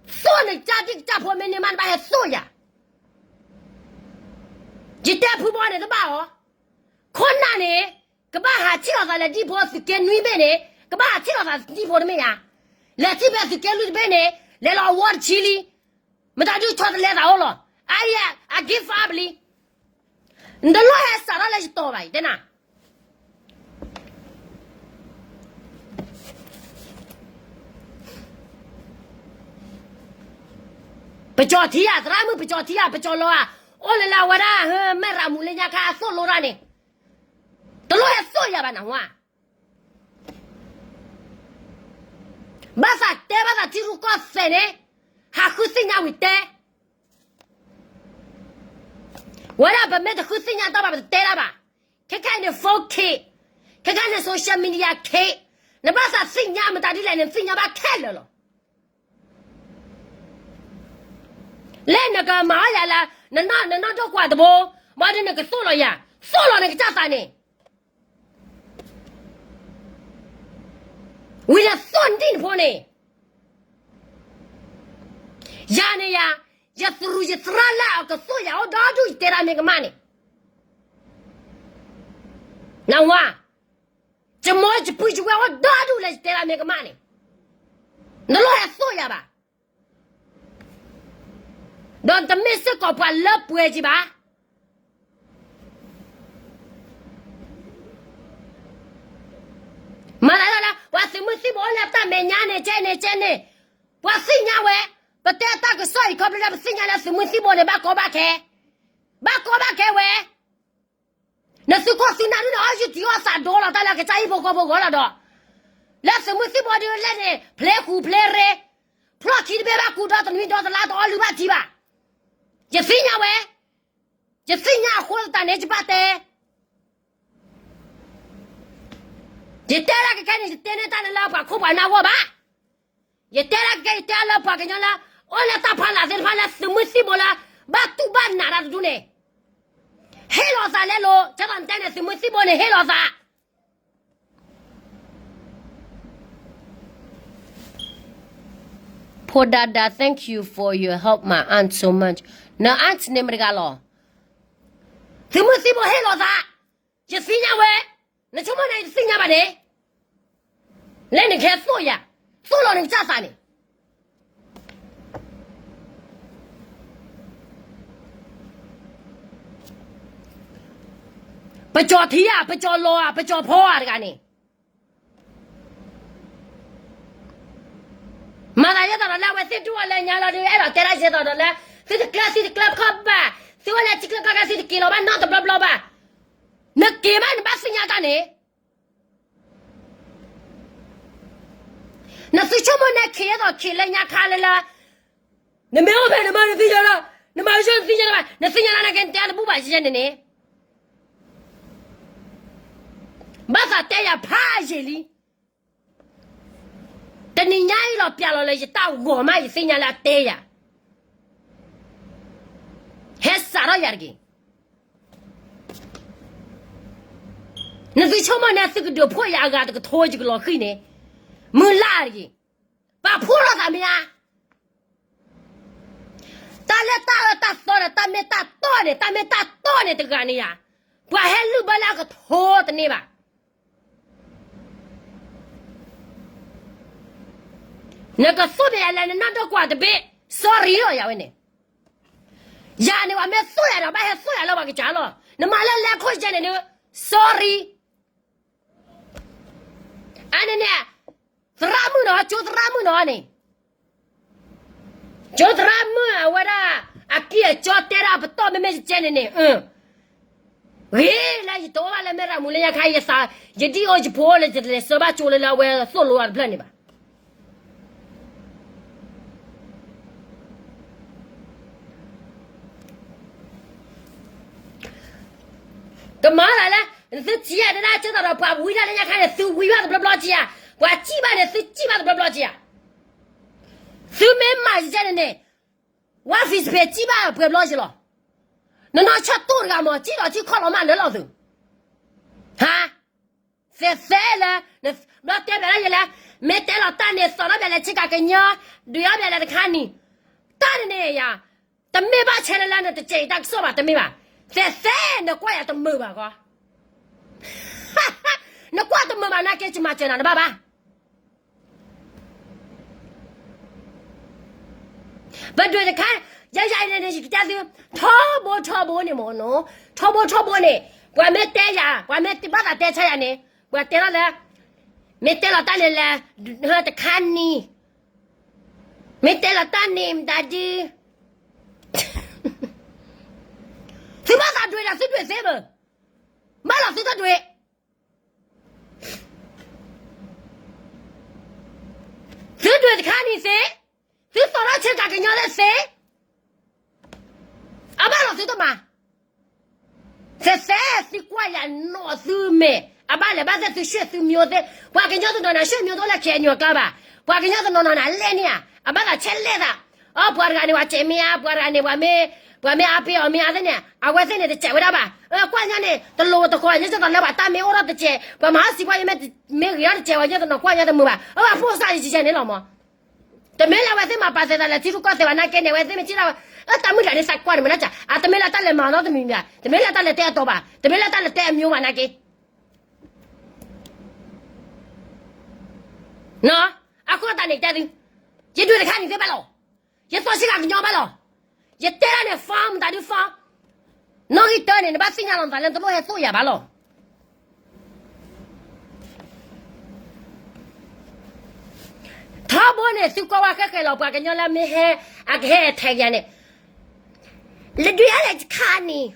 သိၣ်နကစၢ်တံၢ်ကစၢ်ဖိမ့ၢ်န့ၢ်မး နဘၣ်ဟဲသိၣ်ယၤ. ယတဲဖုဘီန့ၣ်တဘၣ်အီၤ, ခိၣ်နၢ်န့ၣ် ကဘၣ်ဟးထံၣ်လိာ်သးလၢဒံၣ်ဖိသုးက့နွံဘ့ၣ်န့ၣ် ကဘၣ်ဟးထံၣ်လိာ်သးဒံၣ်ဖိတမ့ၢ်ဧါ. လဲၤထံၣ်ဖဲသုးက့လွံၢ်တဘ့ၣ်န့ၣ် လဲၤလီၤအဝီတဆံလံ, မတၤဒုဆီတလဲသးအိၣ်လီၤ. အအံၤ I give upလံ. နတလိၣ်ဟဲစးထီၣ်လၢယတီၤဘၣ် ယတဲနၤ. ပကၠီၤထံဧါ, သရၣ်မုၣ်ပကၠီၤထံဧါ, ပကၠီၤလီၤဧါ, အိၣ်လၢလၢအဝဲဒၣ် မဲၢ်ရၤမူလၢညါခါအသိၣ်လိတၢ်န့ၣ်, တလိၣ်ဟဲသိၣ်ယၤဘၣ်နဟါ. ဘၣ်သးတဲဘၣ်သးထံရူၢ်ကီၢ်သဲးန့ၣ်, ဟးဃုသ့ၣ်ညါဝံၤတဲ ဝဲဒၣ်ပမ့ၢ်တဃုသ့ၣ်ညါတၢ်ဘၣ် ပတတဲတၢ်ဘၣ်. ခဲခါအံၤန့ၣ် phone ခ့, ခဲခါန့ၣ် social media ခ့, နဘၣ်သးသ့ၣ်ညါမတၤဒ်လဲၣ်န့ၣ် သ့ၣ်ညါဘၣ်ခဲလၢာ်လီၤ. လၢနကမၤအီၣ်ယၤလၢ နနီၢ်ဒိၣ်ကွၢ်တဘိ, ဘၣ်ဒီးနကသိၣ်လီၤယၤ, သိၣ်လီၤနကစၢ်သးန့ၣ် ဝံၤနသိၣ်နဒံၣ်နဖိန့ၣ်, ယၤန့ၣ်ယၤ, ယသရူးယသရၣ်လၢအကသိၣ်ယၤအိၣ်ဒီဒူၣ် ယတဲတၢ်မ့ၢ်ကမၣ်န့ၣ်, နဝၤ, ယမိၢ်ယပုၢ်ယဝဲၢ်အိၣ်ဒီဒူၣ်လၢယတဲတၢ်မ့ၢ်ကမၣ်န့ၣ်, နလိၣ်ဟဲသိၣ်ယၤဘၣ်. ဒီးတမ့ၢ်စ့ၢ်ကီးပှၤလၢပှဲၤက့ၤဘၣ်. မၤသးဒ်လၢ ပှၤသုးမုၢ်သံၣ်ဘိအိၣ်လၢတၢ်မဲာ်ညါန့ၣ် ကဲန့ၣ်ကဲန့ၣ်, ပှၤသ့ၣ်ညါဝဲ, ပတဲတၢ်ကစီၣ်အံၤခီဖျိလၢပသ့ၣ်ညါလၢသုးမုၢ်သံၣ်ဘိန့ၣ် ဘၣ်ကီဘၣ်ခဲ, ဘၣ်ကီဘၣ်ခဲဝဲ. နသုးခိၣ်သုးနၢ်ဒ်န့ၣ် အီၣ်ယုၢ်တံၢ်အီၣ်သးဒိလီၤတၢ်လၢကစၢ်ဟံၣ်ဖိဃီဖိဂီၢ်လီၤဒီး, လၢသုးမုၢ်သံၣ်ဘိဒုးလဲၣ်န့ၣ် ဖျ့ဃူဖျ့ရ့, ဖျီၣ်ခံတဘ့ၣ်ဘၣ်ကူဒီတနွံဒီတလါတအီၣ်လုၢ်ဘၣ်ထံဘၣ်. ယသ့ၣ်ညါဝဲ, ယသ့ၣ်ညါအဃိသတးန့ၣ် ယဘၣ်တဲ ယတဲတၢ်ကဲခဲန့ၣ် ယတဲန့ၢ်တၢ်န့ၣ်လၢပှၤခိၣ်ပှၤနၢ်ဂီၢ်ဘၣ်. ယတဲတၢ်ကဲ ယတဲလၢပှၤကညီလၢ အိၣ်လၢတၢ်ဖးလၢ်သ့ၣ်တဖၣ်လၢသုးမုၢ်သံၣ်ဘိလၢ ဘၣ်တူၢ်ဘၣ်နးတၢ်တဒူၣ်န့ၣ်, ဟ့ၣ်လီၤသးလဲလိာ်, ကသးတဲန့ၣ် သုးမုၢ်သံၣ်ဘိန့ၣ် ဟ့ၣ်လီၤသး ဖိဒါဒါ thank you for your help my aunt so much. န aunt န့ၣ်မတၤတဂၤလီၤ. သုမုၢ်သံဘိဟ့ၣ်လိာ်သး, ယသ့ၣ်ညါဝဲ, နဆိကမိၣ်န့ၣ် ယတသ့ၣ်ညါဘၣ်န့ၣ်, လၢနကဟဲသိၣ်ယၤ, သိၣ်လီၤနကစၢ်သးန့ၣ် ပကၠီၤထံဧါ, ပကၠီၤလီၤဧါ, ပကၠီၤဖီဧါတဂၤန့ၣ်, မၤသးဒ်သိးဒီးလၢအဝဲသ့ၣ်ဒိၣ်အီၤလၢညါလီၤဒီး အဲၣ်ဒိးတဲဒၣ်ယဲသိးဒီးလၢ သုတကျၢၤ သုတကျၢၤခီၣ်ဘၣ်, သုအိၣ်လၢထံကျၢၤကီၢ်ကျၢၤ သုတက့ၤလီၤဘၣ်နီတဘျီဘျီဘၣ်. နက့ၤဘၣ်နဘၣ်သ့ၣ်ညါတၢ်န့ၣ် နသုဆိကမိၣ်န့ၣ် ခ့ယဲသိးခ့လၢညါခါလၢလၢ, နမ့ၢ်အိၣ်ဖဲနမါနသ့ၣ်ညါလီၤ, နမၤကဆှီနသ့ၣ်ညါလီၤဘၣ်, နသ့ၣ်ညါလၢနကဲနတဲတဘူၣ်ဘၣ်ယဲန့ၣ်န့ၣ်, ဘၣ်သးတဲယၤဖးယံာ်လံ. တနံၤညါအံၤလီၤပျၢ်လီၤလၢ ယတၢ်ဂီၤမး ယသ့ၣ်ညါလၢအတဲယၤ, ဟဲစးထီၣ်ယၤတက့ၢ်. နသုဆိကမိၣ်န့ၣ် သုကဒုးဖှိၣ်ယၤအဂၤတကထိယကလီၤဃံၤန့ၣ်, မုၢ်လၢ်တက့ၢ်. ပာ်ဖှိၣ်ထီၣ်သးမ့ၢ်ဧါ. တၢ်လၢတၢ်အၢတၢ်သီန့ၣ် တၢ်မ့ၢ်တၢ်တီန့ၣ် တၢ်မ့ၢ်တၢ်တီန့ၣ်တဂၤန့ၣ်ယၤ, ပှၤဟဲလုၢ်ဘၢလၢအကထိတန့ၢ်ဘၣ်. နကသိၣ်ဘၣ်ယၤလၢနနၢ်ဒီကွၢ်တဘ့ၣ်, sorry လီၤယၤဝဲန့ၣ်. ယၤန့ၣ် ပှၤမ့ၢ်သိၣ်ယၤဒီး ဘၣ်ဟဲသိၣ်ယၤလၢပှၤကစၢ်လီၤ. နမၤလၢလဲၤခိၣ်ယဲန့ၣ်ဒုး, sorry. အန့ၣ်န့ၣ်, သရၣ်မုၣ်နီၤ, ကၠိသရၣ်မုၣ်နီၤန့ၣ်, ကၠိသရၣ်မုၣ်အဝဲဒၣ်, အကံၢ်အကၠီတဲဒၣ်ပတီၢ်မ့မ့ၢ်ကဲန့ၣ်န့ၣ်, ဂ့ၤလၢယတအိၣ်ဘၣ်လၢမဲၢ်ရမူလၢညါခါ ယသး, ယဒ်အိၣ်ယဖိလၢယလဲၤဆှၢဘၣ်ကၠိလၢလၢအဝဲသိၣ်လိအီၤတဖျၢၣ်န့ၣ်ဘၣ်. ကမၤသးလၢ, သုထံၣ်ယၤဒၣ်ဒၣ် ကဲသိးဒီးပှၤဝံဒၣ်လၢညါခါန့ၣ် သုဝံဘၣ်တဘျီဘျီက့ဧါ, ပှၤစံၣ်ဘၣ်န့ၣ် သုစံၣ်ဘၣ်တဘျီဘျီက့ဧါ. သုမ့ၢ်မၤယဲန့ၣ်န့ၣ်, ဝါ Facebook စံၣ်ဘၣ်ပှဲၤဘျီက့လီၤ. နနီၢ်ဆၢၣ်တိၢ်တဂၤမး စံၣ်လီၤထံခီၣ်လီၤမးလၢလီၤသု, ဟါ, သဲးသဲးလၢ, ဘျီတဲဘၣ်လၢယလဲၣ်, မ့ၢ်တဲလီၤတၢ်န့ၣ် သီၣ်ထီၣ်ဘၣ်လဲၤဆ့ကၤကညီ, ဒုးအီၣ်ဘၣ်လဲၤတခါနံၤ, တၢ်န့ၣ်န့ၣ်ယၤ, တမ့ၢ်ဘၣ်ဆဲလၢလၢနတစဲးအံၤတၢ်ကစီၣ်ဘၣ် တမ့ၢ်ဘၣ်, သဲးသဲး နကွၢ်ယၤတမုာ်ဘၣ်ကီ, နကွၢ်တမုာ်ဘၣ်နာ်က့ ယမၤစၢၤနၤတဘၣ်ဘၣ်. ပဒွဲၣ်တခါ, ယယအံၤန့ၣ် ယကတဲသု, ထီဘိထီဘိန့ၣ်မ့ၢ်နီၤ, ထီဘိထီဘိန့ၣ်, ပှၤမ့ၢ်တဲယၤ, ပှၤမ့ၢ်ဘၣ်သးတဲဆါယၤန့ၣ်, ပှၤတဲလီၤလၢ, မ့ၢ်တဲလီၤတၢ်န့ၣ်လဲၤ, တခါနံၤ, မ့ၢ်တဲလီၤတၢ်န့ၣ်မတၤဒု, သုဘၣ်သးဒွဲၣ်ဒီးသုဒွဲၣ်သ့ဘၣ်, ဘၣ်လီၤသုတဒွဲၣ် သုဒွဲၣ်တခါနံၤသ့, သုသီၣ်ထီၣ်ဆ့ကၤကညီသ့သ့, အဘၣ်လီၤသုတမၤ, သဲးသဲး သုကွၢ်ယၤနီၢ်သုမဲာ်, အဘၣ်လဲၤဘၣ်သ့ၣ်သုဆှဲၣ်သုမိသ့ၣ်, ပှၤကညီတနီၤနၤဆှဲၣ်မိတအိၣ်လၢ KNU အကျါဘၣ်, ပှၤကညီတနီၤနီၤနၤလဲၣ်န့ၣ်ဧါ, အဘၣ်သးဆဲးလဲၣ်သး, အပှၤတဂၤန့ၣ် ပှၤစဲးမ့ၢ်အါ, ပှၤတဂၤန့ၣ် ပှၤမ့ၢ်, ပှၤမ့ၢ်အါပ့ၤအီၤမ့ၢ်အါသ့ၣ်န့ၣ် အဝဲသ့ၣ်န့ၣ်တစဲးဝဲဒၣ်ဘၣ်, ကွၢ်ညါန့ၣ် တလိၤတဃီၤ ယဲၢ်ကၠီသးလၢပှၤတၢ်မ့ၢ်အိၣ်ထီၣ်တစဲး, ပှၤမၤဟီၣ်စံးပှၢ်ယဲၢ်မ့ၢ်, မ့ၢ်ဂ့ၤထီၣ်တစဲးဝဲ ယဲၢ်တနီၤကွၢ်ညါတမုာ်ဘၣ်, အဝဲအဖိစၢ်ယဲၢ်န့ၣ်လီၤမး တမ့ၢ်လၢအဝဲသ့ၣ်မၤပာ်သဲးသးလၢထံရူၢ်ကီၢ်သဲးဘၣ်နာ်က့န့ၣ် အဝဲသ့ၣ်မ့ၢ်ထံၣ်လၢ, အတၢ်မုၢ်တၤန့ၣ်သးကွၢ်န့ၣ်မ့ၢ်နာ်က့, အတမ့ၢ်လၢတၢ်လဲၤမၤနီတမံၤမ့ၢ်, တမ့ၢ်လၢတၢ်လဲၤတဲအတီၤဘၣ်, တမ့ၢ်လၢတၢ်လဲၤတဲအမျိုးဘၣ်နာ်က့ အဃိသတးန့ၣ်တဲသု, ယဒွဲၣ်တခါနံၤသ့ဘၣ်လီၤ, ယသီၣ်ဆ့ကၤကညီဘၣ်လီၤ, ယတဲဒၣ်န့ၣ် farm မတၤဒု farm, နီၣ်ဂံၢ်တၢန့ၣ် နဘၣ်သ့ၣ်ညါလီၤနသးလၢနတလိၣ်ဟဲသိၣ်ယၤဘၣ်လီၤ. ထီဘိန့ၣ် သုကွၢ်ဝဲဃဲဃဲလီၤ ပှၤကညီလၢမ့ၢ်ဟဲ, အကဟဲထဲကယၤန့ၣ်, လၢဒုးအါလဲၣ်တခါနံၤ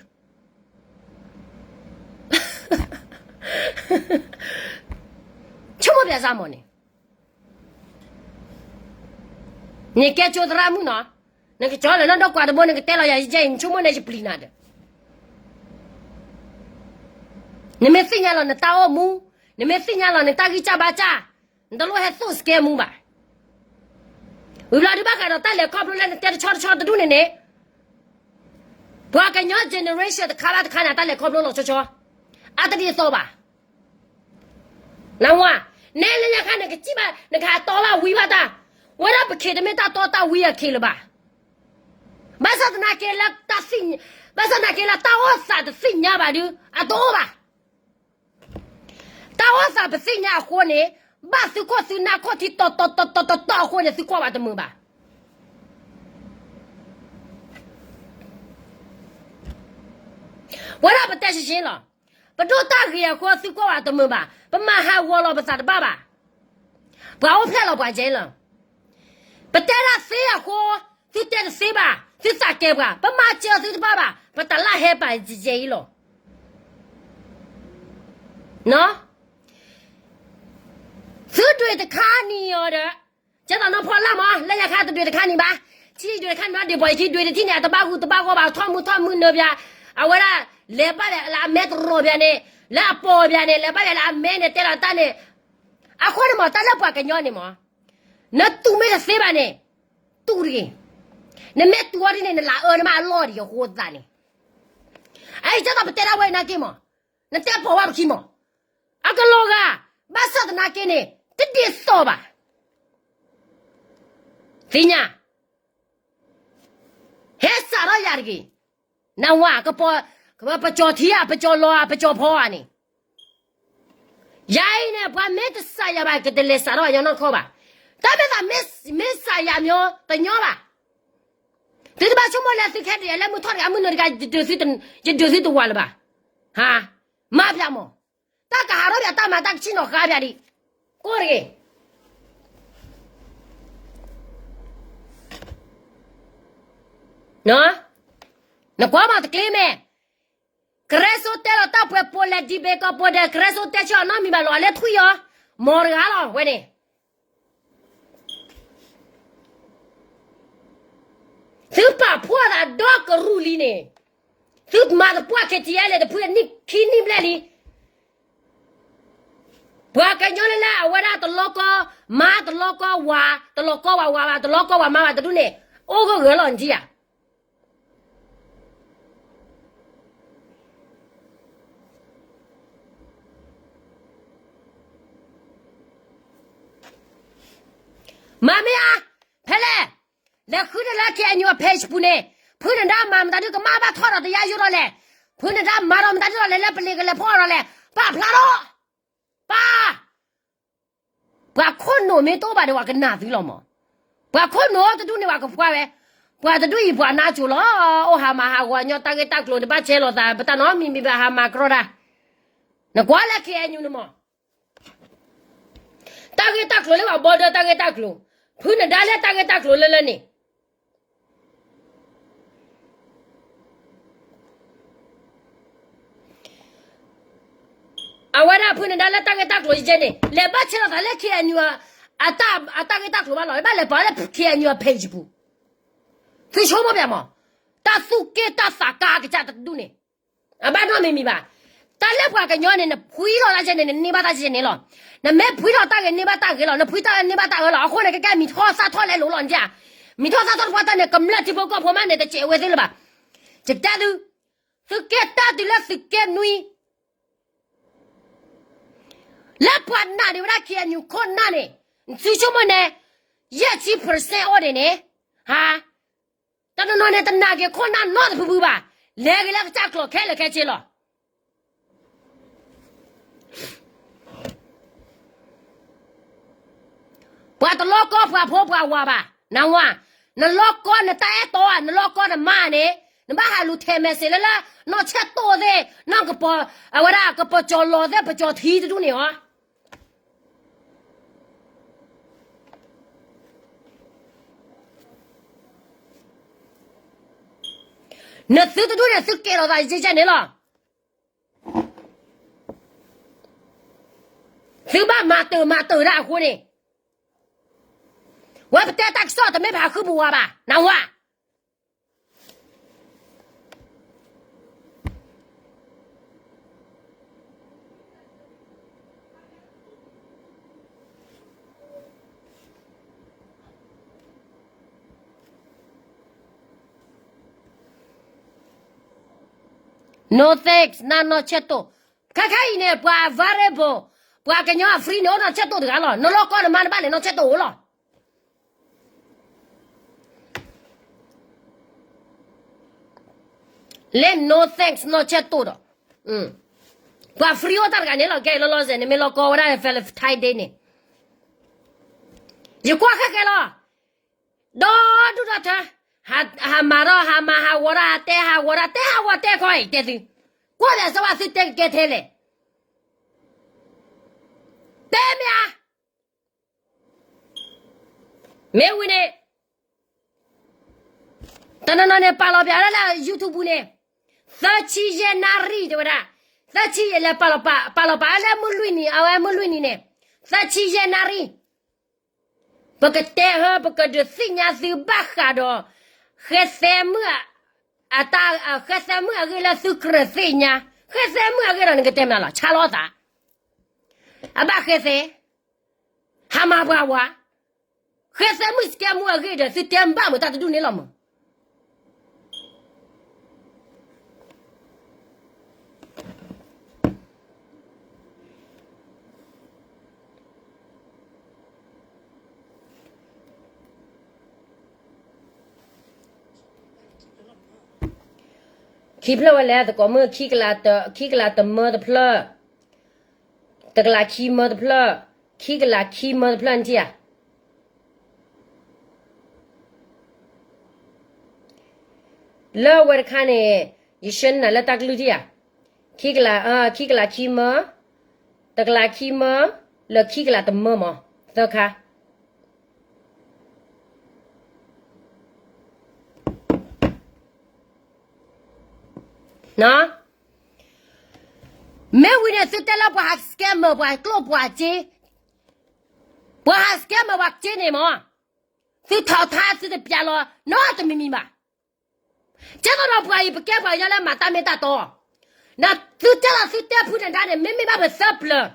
ဆိကမိၣ်ပျဲစၢ်မးန့ၣ်, နကဲကၠိသရၣ်မုၣ်နီၤ, နကကၠီလၢနဒီကွၢ်တဘိ နကတဲလီၤယၤယဲအံၤ နဆိကမိၣ်န့ၣ်ယပျံၤနၤဒီး, နမ့ၢ်သ့ၣ်ညါလီၤနတၢ်အိၣ်မူ, နမ့ၢ်သ့ၣ်ညါလီၤနတၢ်ဂံၢ်စၢ်ဘါစၢ်, နတလိၣ်ဟဲသိၣ်စကဲမူဘၣ်. ဝံၤဘျီဒုးဘၣ်ဃးဒီးတၢ်လဲၤခီဖျိလၢနတဲတဆီတဆီတဒူၣ်န့ၣ်န့ၣ်, ပှၤကညီ generation တခါဘၣ်တခါန့ၣ် အတၢ်လဲၤခီဖျိလီၤဆီဆီ, အတဒ်သိးဘၣ်. နဝၤ, နဲလၢညါခါနကစံၣ်ဘၣ် နကဟးတီဘၣ်ဝံဘၣ်တၢ်, ဝဲဒၣ်ပခ့တမ့ၢ်တၢ်တီတၢ်ဝံအခ့လၢၤဘၣ်. ဘၣ်ဆၣ်သနာ်က့လၢတၢ်သ့ၣ်ညါ, ဘၣ်ဆၣ်သနာ်က့လၢတၢ်အိၣ်သးတသ့ၣ်ညါဘၣ်ဒီး အတအိၣ်ဘၣ်. တၢ်အိၣ်သးပသ့ၣ်ညါအဃိန့ၣ်, ဘၣ်သုခိၣ်သုနၢ်ခိၣ်ထံတီတီတီတီတီတီအဃိန့ၣ် သုကွၢ်ဘၣ်တမုာ်ဘၣ်. ဝဲဒၣ်ပတဲရှဲရှဲလီၤ. ပဒိၣ်တၢ်ဂ့ၤအဃိသုကွၢ်ဘၣ်တမုာ်ဘၣ်, ပမၤဟးဂီၤလီၤပသးတဘၣ်ဘၣ်. ပှၤအိၣ်ဖျဲၣ်လီၤပှၤကဲလီၤ. ပတဲဒၣ်သ့အဃိ, သုတဲတသ့ဘၣ်, သုသးကဲပှၤ, ပမၤစၢၤသုတဘၣ်ဘၣ်, ပတၢ်လၢဟဲပာ်ယဲအံၤလီၤ. သုဒွဲၣ်တခါနံၤအီၤဒီး, ကဲသိးနီၢ်ဖီလာ်မး လၢညါခါတဒွဲၣ်တခါနံၤဘၣ်, ထံဒွဲၣ်တခါနံၤဘၣ် ဒ့ၣ်ပှၤယခံဒွဲၣ်တထံၣ်န့ၣ် အတဘၣ်ဂုာ်တဘၣ်ဂီၢ်ဘၣ် ထီၣ်မုၢ်ထီၣ်မုၢ်နၢၤပၠး, အဝဲဒၣ်, လဲၤဘၣ်လၢအမဲတရီၤပၠးန့ၣ်, လၢအပီၤပၠးန့ၣ် လဲၤဘၣ်လၢအမဲန့ၣ် တဲလီၤတၢ်န့ၣ်, အဃိန့ၣ်မး တၢ်လၢပှၤကညီန့ၣ်မး, နတူၢ်မ့ၢ်တသ့ဘၣ်န့ၣ်, တူၢ်တဂ့ၤ, နမ့ၢ်တူၢ်အီၤဒ်န့ၣ် နလၤအၢနမါအလီၢ်ဒံးအဃိသးန့ၣ်, အအံၤကဲသိးပတဲဒၣ်ဝဲအံၤနာ်က့မး, နတဲပိာ်ဝဲပခံမး, အကလီၤဂာ်, ဘၣ်ဆၣ်သနာ်က့န့ၣ် တဒ်သိးဘၣ်, သ့ၣ်ညါ, ဟဲစးထီၣ်ယၤတဂ့ၤ, နဝၤ, ပကၠီၤထံဧါ ပကၠီၤလီၤဧါ ပကၠီၤဖီဧါန့ၣ်, ယၤအံၤန့ၣ် ပှၤမ့ၢ်တစးယၤဘၣ် ကတလဲၤစးထီၣ်ယၤနီတခီဘၣ်, တၢ်မ့ၢ်သးမ့ၢ်စးယၤမ့ၢ်တညီဘၣ်, သုတဘၣ်ဆိကမိၣ်လၢသုခဲတယၤလၢမုၢ်ထီၣ်တဂၤ မုၢ်နၤတဂၤ ယဒုးသုတဝၤလၢၤဘၣ်, ဟါ, မၤဖျါမး, တၢ်ကဟးထီၣ်ပၠးတၢ်မၤတၢ်ကဆံၣ်နီၤဃါပၠးဒံး, ကိၢ်တဂ့ၤ နကွၢ်မးတကျ့မဲာ်, ကရၢစိတဲလီၤတၢ်ပှဲၤပိာ်လဲၣ်ဒံးဘ့ၣ်ကီးပိာ်ဒီး ကရၢစိတဲဆၢအီၤနီတမံၤဘၣ်လီၤ အလဲၤထွံၣ်အီၤ, မ်တဂၤလီၤဝဲန့ၣ်, သုပာ်ဖှိၣ်သးဒီကရူၢ်လံန့ၣ်, သုမၤသပှၢ် KTLA တဖုအနံၣ်ခံနံၣ်ဘျဲၣ်လံ, ပှၤကညီလၢလၢအဝဲဒၣ်တလီၤကီမါ တလီၤကီဝၤ တလီၤကီဝၤဝၤဘၣ် တလီၤကီဝၤမါဘၣ်တဒူၣ်န့ၣ်, အိၣ်ဂၢၢ်ဂၢၢ်လီၤနထံၣ်ဧါ မၤမ့ၢ်ဧါ, ဖဲလဲၣ်, လဲၤဃုန့ၢ်လၢ KNU အ page ပူၤန့ၣ်, ဖုနဒါမၤမတၤဒုကမၣ်ဘၣ်ထီၣ်ဒီးတယါယိဒီးလဲၣ်, ဖုနဒါမၤဒီးမတၤဒုဒီးလဲၣ် လၢပလံၤကလဲၤဖီၣ်ဒီးလဲၣ်, ပာ်ဖျါထီၣ်, ပာ် ပှၤခိၣ်နူာ်မ့ၢ်တအိၣ်ဘၣ်ဒီး ပှၤကနၣ်သုလီၤမး, ပှၤခိၣ်နူာ်တဒူၣ်န့ၣ် ပှၤကဖှါဝဲ, ပှၤတဒူၣ်အံၤပှၤနါစိၤလီၤ, အိၣ်ဟးမၤဟးဂီၤညီတၢ်ဂ့ၢ်တၢ်ကျိၤန့ၣ် ဘၣ်ဆဲးလိာ်သး ပတၢ်နီတမံၤမံၤဘၣ်ဟးမၤကြီဒၣ်, နကွၢ်လၢ KNU န့ၣ်မး တၢ်ဂ့ၢ်တၢ်ကျိၤလၢပှၤ border တၢ်ဂ့ၢ်တၢ်ကျိၤ, ဖုနဒါလၢတၢ်ဂ့ၢ်တၢ်ကျိၤလၢလၢန့ၣ် အဝဲဒၣ်ဖုနဒါလၢတၢ်ဂ့ၢ်တၢ်ကျိၤယဲန့ၣ် လဲၤဘၣ်ဆဲးလိာ်သးလၢ KNU အတၢ်ဂ့ၢ်တၢ်ကျိၤဘၣ်လီၤ, ဘၣ်လဲၤပာ်လၢ KNU အ page ပူၤ, သုဆိကမိၣ်ပၠးမး, တၢ်သူၣ်က့ၣ်တၢ်သးကါကစၢ်တဒူၣ်န့ၣ်, အဘၣ်နီတမံၤမံၤဘၣ်, တၢ်လၢပှၤကညီန့ၣ် နဖှံလီၤတၢ်ကဲန့ၣ် နန့ၢ်ဘၣ်တၢ်ကဲန့ၣ်လီၤ, နမ့ၢ်ဖှံထီၣ်တၢ်ဂ့ၤန့ၢ်ဘၣ်တၢ်ဂ့ၤလီၤ, နဖှံတၢ်ဂ့ၤန့ၢ်ဘၣ်တၢ်ဂ့ၤလီၤ, အဃိန့ၣ် ကကဲမံၤထီၣ်သၣ်ထီၣ်လဲလိာ်လီၤန့ၣ်, မံၤထီၣ်သၣ်ထီၣ်တပှၢ်တၢ်န့ၣ် ကမျၢၢ်ထံဖိကီၢ်ဖိမးန့ၣ် တစဲးဝဲသ့လၢၤဘၣ်, ယတဲသု, သုးက့တၢ်တုၤလၢသုးက့နွံ လၢပှၤနာ်ဒံးဝဲဒၣ် KNU ခိၣ်နၢ်န့ၣ်, သုဆိကမိၣ်န့ၣ်, ယဲၢ်ဆံ percent အိၣ်ဒံးန့ၣ်, ဟါ, တနီၤနီၤန့ၣ် တနာ်က့ၤခိၣ်နၢ်နီတဖုဖုဘၣ်, လဲၤက့ၤလၢကစၢ်ကျိာ်ခဲလၢာ်ခဲဆ့လီၤ. ပှၤတလီကီပှၤဖိပှၤဝၤဘၣ်, နဝၤ, နလီကီနတၢ်အဲၣ်တီဧါ, နလီကီနမါန့ၣ်, နဘၣ်ဟးလူၤထဲး message လၢလၢ နီၢ်ဆဲၣ်တိၣ်သ့ၣ်, နီၢ်ကပီၤ, အဝဲဒၣ်ကပီၤကၠီၤလီၤသ့ၣ် ပကၠီၤထံတဒူၣ်န့ၣ်ဧါ. နသုတဒူၣ်န့ၣ် သုကဲထီၣ်သးယကဲန့ၣ်လီၤ. သုဘၣ်မၤတၢ်မၤတၢ်ဒၣ်အဃိန့ၣ်, ဝဲပတဲတၢ်ကစီၣ်တမ့ၢ်ပဟးဃုပဝၤဘၣ်, နဝၤ. နီၢ်ဆဲၣ်တိၣ်, ခဲခါအံၤန့ၣ် ပှၤ variable, ပှၤကညီအ free န့ၣ် အိၣ်နီၢ်ဆဲၣ်တိၣ်တဂၤလီၤ. နလီကီနမါနဘၣ်လဲၤနီၢ်ဆဲၣ်တိၣ်အိၣ်လီၤ. လဲ no thanks နီၢ်ဆဲၣ်တိၣ်ဒီး, ပှၤ free အိၣ်တၢ်တဂၤန့ၣ်လီၤ. ကဲလီၤလီၤဆဲးန့ၣ် မ့ၢ်လီၤကီဝဲဒၣ် Valentine Day န့ၣ်, ယကွၢ်ခဲကဲလီၤ. ဒီဒူၣ်ဒီထၢ, ဟးမၤထီၣ် ဟးမၤဟးဂီၤတၢ် တဲဟးဂီၤတၢ် တဲဟးဂီၤတဲခီအံၤ တဲသု, ကွၢ်ဒီးစၢၤဝဲသုတဲကကဲထဲလဲၣ်. တဲမ့ၢ်ဧါ. မ့ၢ်ဝံၤန့ၣ် တနီၤနီၤန့ၣ် ပာ်လီၤပၠးလၢလၢ YouTube ပူၤန့ၣ်, သၢဆံယဲၢ်နၣ်ရံၣ် တဲဝဲဒၣ်, သၢဆံယဲၢ်လဲၤပာ်လီၤပာ် ပာ်လီၤပာ်လၢမုၢ်လွံၢ်နံၤ အဝဲမုၢ်လွံၢ်နံၤန့ၣ်, သၢဆံယဲၢ်နၣ်ရံၣ်, ပကတဲဟၢ ပကဒုးသ့ၣ်ညါသုဘၣ်ဃးဒီး ဃဲသဲမုၣ် အတၢ် ဃဲသဲမုၣ်အဂ့ၢ်လၢသုကြၢးသ့ၣ်ညါ, ဃဲသဲမုၣ်အဂ့ၢ်ဒီးနကတဲမနုၤလီၤ ဆါလီၤသး, အဘၣ်ဃဲသဲ ဟးမၤပှၤဝၤ, ဃဲသဲမုၣ်စကဲမူအဂ့ၢ်ဒီး သုတဲဘၣ်မုာ်တၢ်တဒူၣ်န့ၣ်လီၤမး. ခံဖျၢၣ်ဝဲလဲၣ် သကိးမုၣ် ခံကလးတမၢတဖျၢၣ်, တကလးခံမၢတဖျၢၣ်, ခံကလးခံမၢတဖျၢၣ်နထံၣ်ဧါ. လၢဝဲတခါန့ၣ် ယဆှၢန့ၢ်နၤလၢတၢ်ကလုၢ်ထံၣ်ဧါ. ခံကလး, ခံကလးခံမၢ, တကလးခံမၢ, လၢခံကလးတမၢမး, သၢခါ မ့ၢ်ဝံၤန့ၣ် သုတဲလၢပှၤဟး scammer ပှၤကျိၣ်ပှၤစ့, ပှၤဟး scammer ပှၤစ့န့ၣ်မး, သုထီၣ်ထါသုတပျးလီၤ နီတမံၤမံၤဘၣ်. ကဲသိးဒီးပှၤအံၤ ပကဲပှၤကညီလၢမၤတၢ်မ့ၢ်တၢ်တီ, နသုတဲလီၤသုတဲဖုနဒါန့ၣ် မ့မ့ၢ်ဘၣ်ပသၢပျၢၤ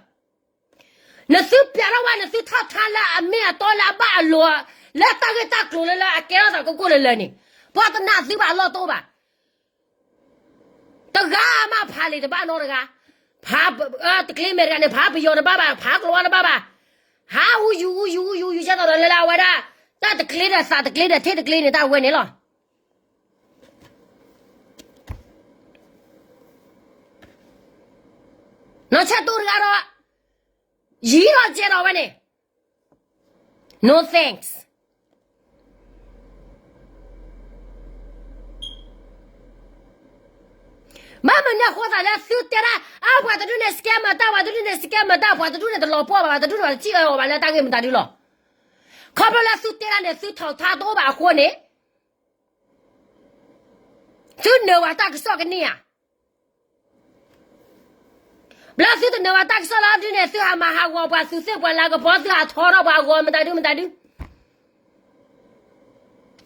နသုပျးထီၣ်ဝဲ နသုထီၣ်ထါလၢအမ့ၢ်အတီလၢအဘၣ်အလိၤ, လၢတၢ်ဂ့ၢ်တၢ်ကျိၤလၢလၢအကဲထီၣ်သးကိၢ်ကိၢ်လၢလၢန့ၣ်, ပှၤတနာ်သုဘၣ်အလီၢ်တအိၣ်ဘၣ်. တဂၤမးဖးလံာ်တဘၣ်နီတဂၤ, ဖး, တကျ့မဲာ်တဂၤန့ၣ် ဖးပယီၤတဘၣ်ဘၣ်, ဖးကျိၤဝါတဘၣ်ဘၣ်, ဟးအူယူၤအူယူၤအူယူၤယူၤ ဆဲးသီးဒီးလၢလၢအဝဲဒၣ်, တၢ်တကျ့ဒီးသးတကျ့ဒီးထ့တကျ့န့ၣ် တၢ်ဝဲန့ၣ်လီၤ. နီၢ်ဆဲးတိၣ်တဂၤဒီး, ယံၤထီၣ်ကဲထီၣ်ဝဲန့ၣ်, no thanks. ဘၣ်မနုၤအဃိသတးလၢသုတဲဒၣ်, အါ ပှၤတဒူၣ်န့ၣ် scammer တၢ်, ပှၤတဒူၣ်န့ၣ် scammer တၢ်, ပှၤတဒူၣ်န့ၣ်တလီၤပှီၢ်ဘၣ်, ပှၤတဒူၣ်န့ၣ်တထံၣ်အၢအီၤဘၣ်လၢတၢ်ဂ့ၢ်မတၤဒုလီၤ. ခီဖျိလၢသုတဲဒၣ်န့ၣ် သုထီၣ်ထါတအိၣ်ဘၣ်အဃိန့ၣ်, သုနၢၤဝဲတၢ်ကစီၣ်ကန့ၢ်ဧါ. ဘျီသုတနၢၤဝဲတၢ်ကစီၣ်လီၤဒုန့ၣ် သုဟးမၤဟးဂီၤပှၤ သုသ့ၣ်ပှၤလၤကပီၤ သုဟးထီထီၣ်ပှၤအဂီၤမတၤဒုမတၤဒု,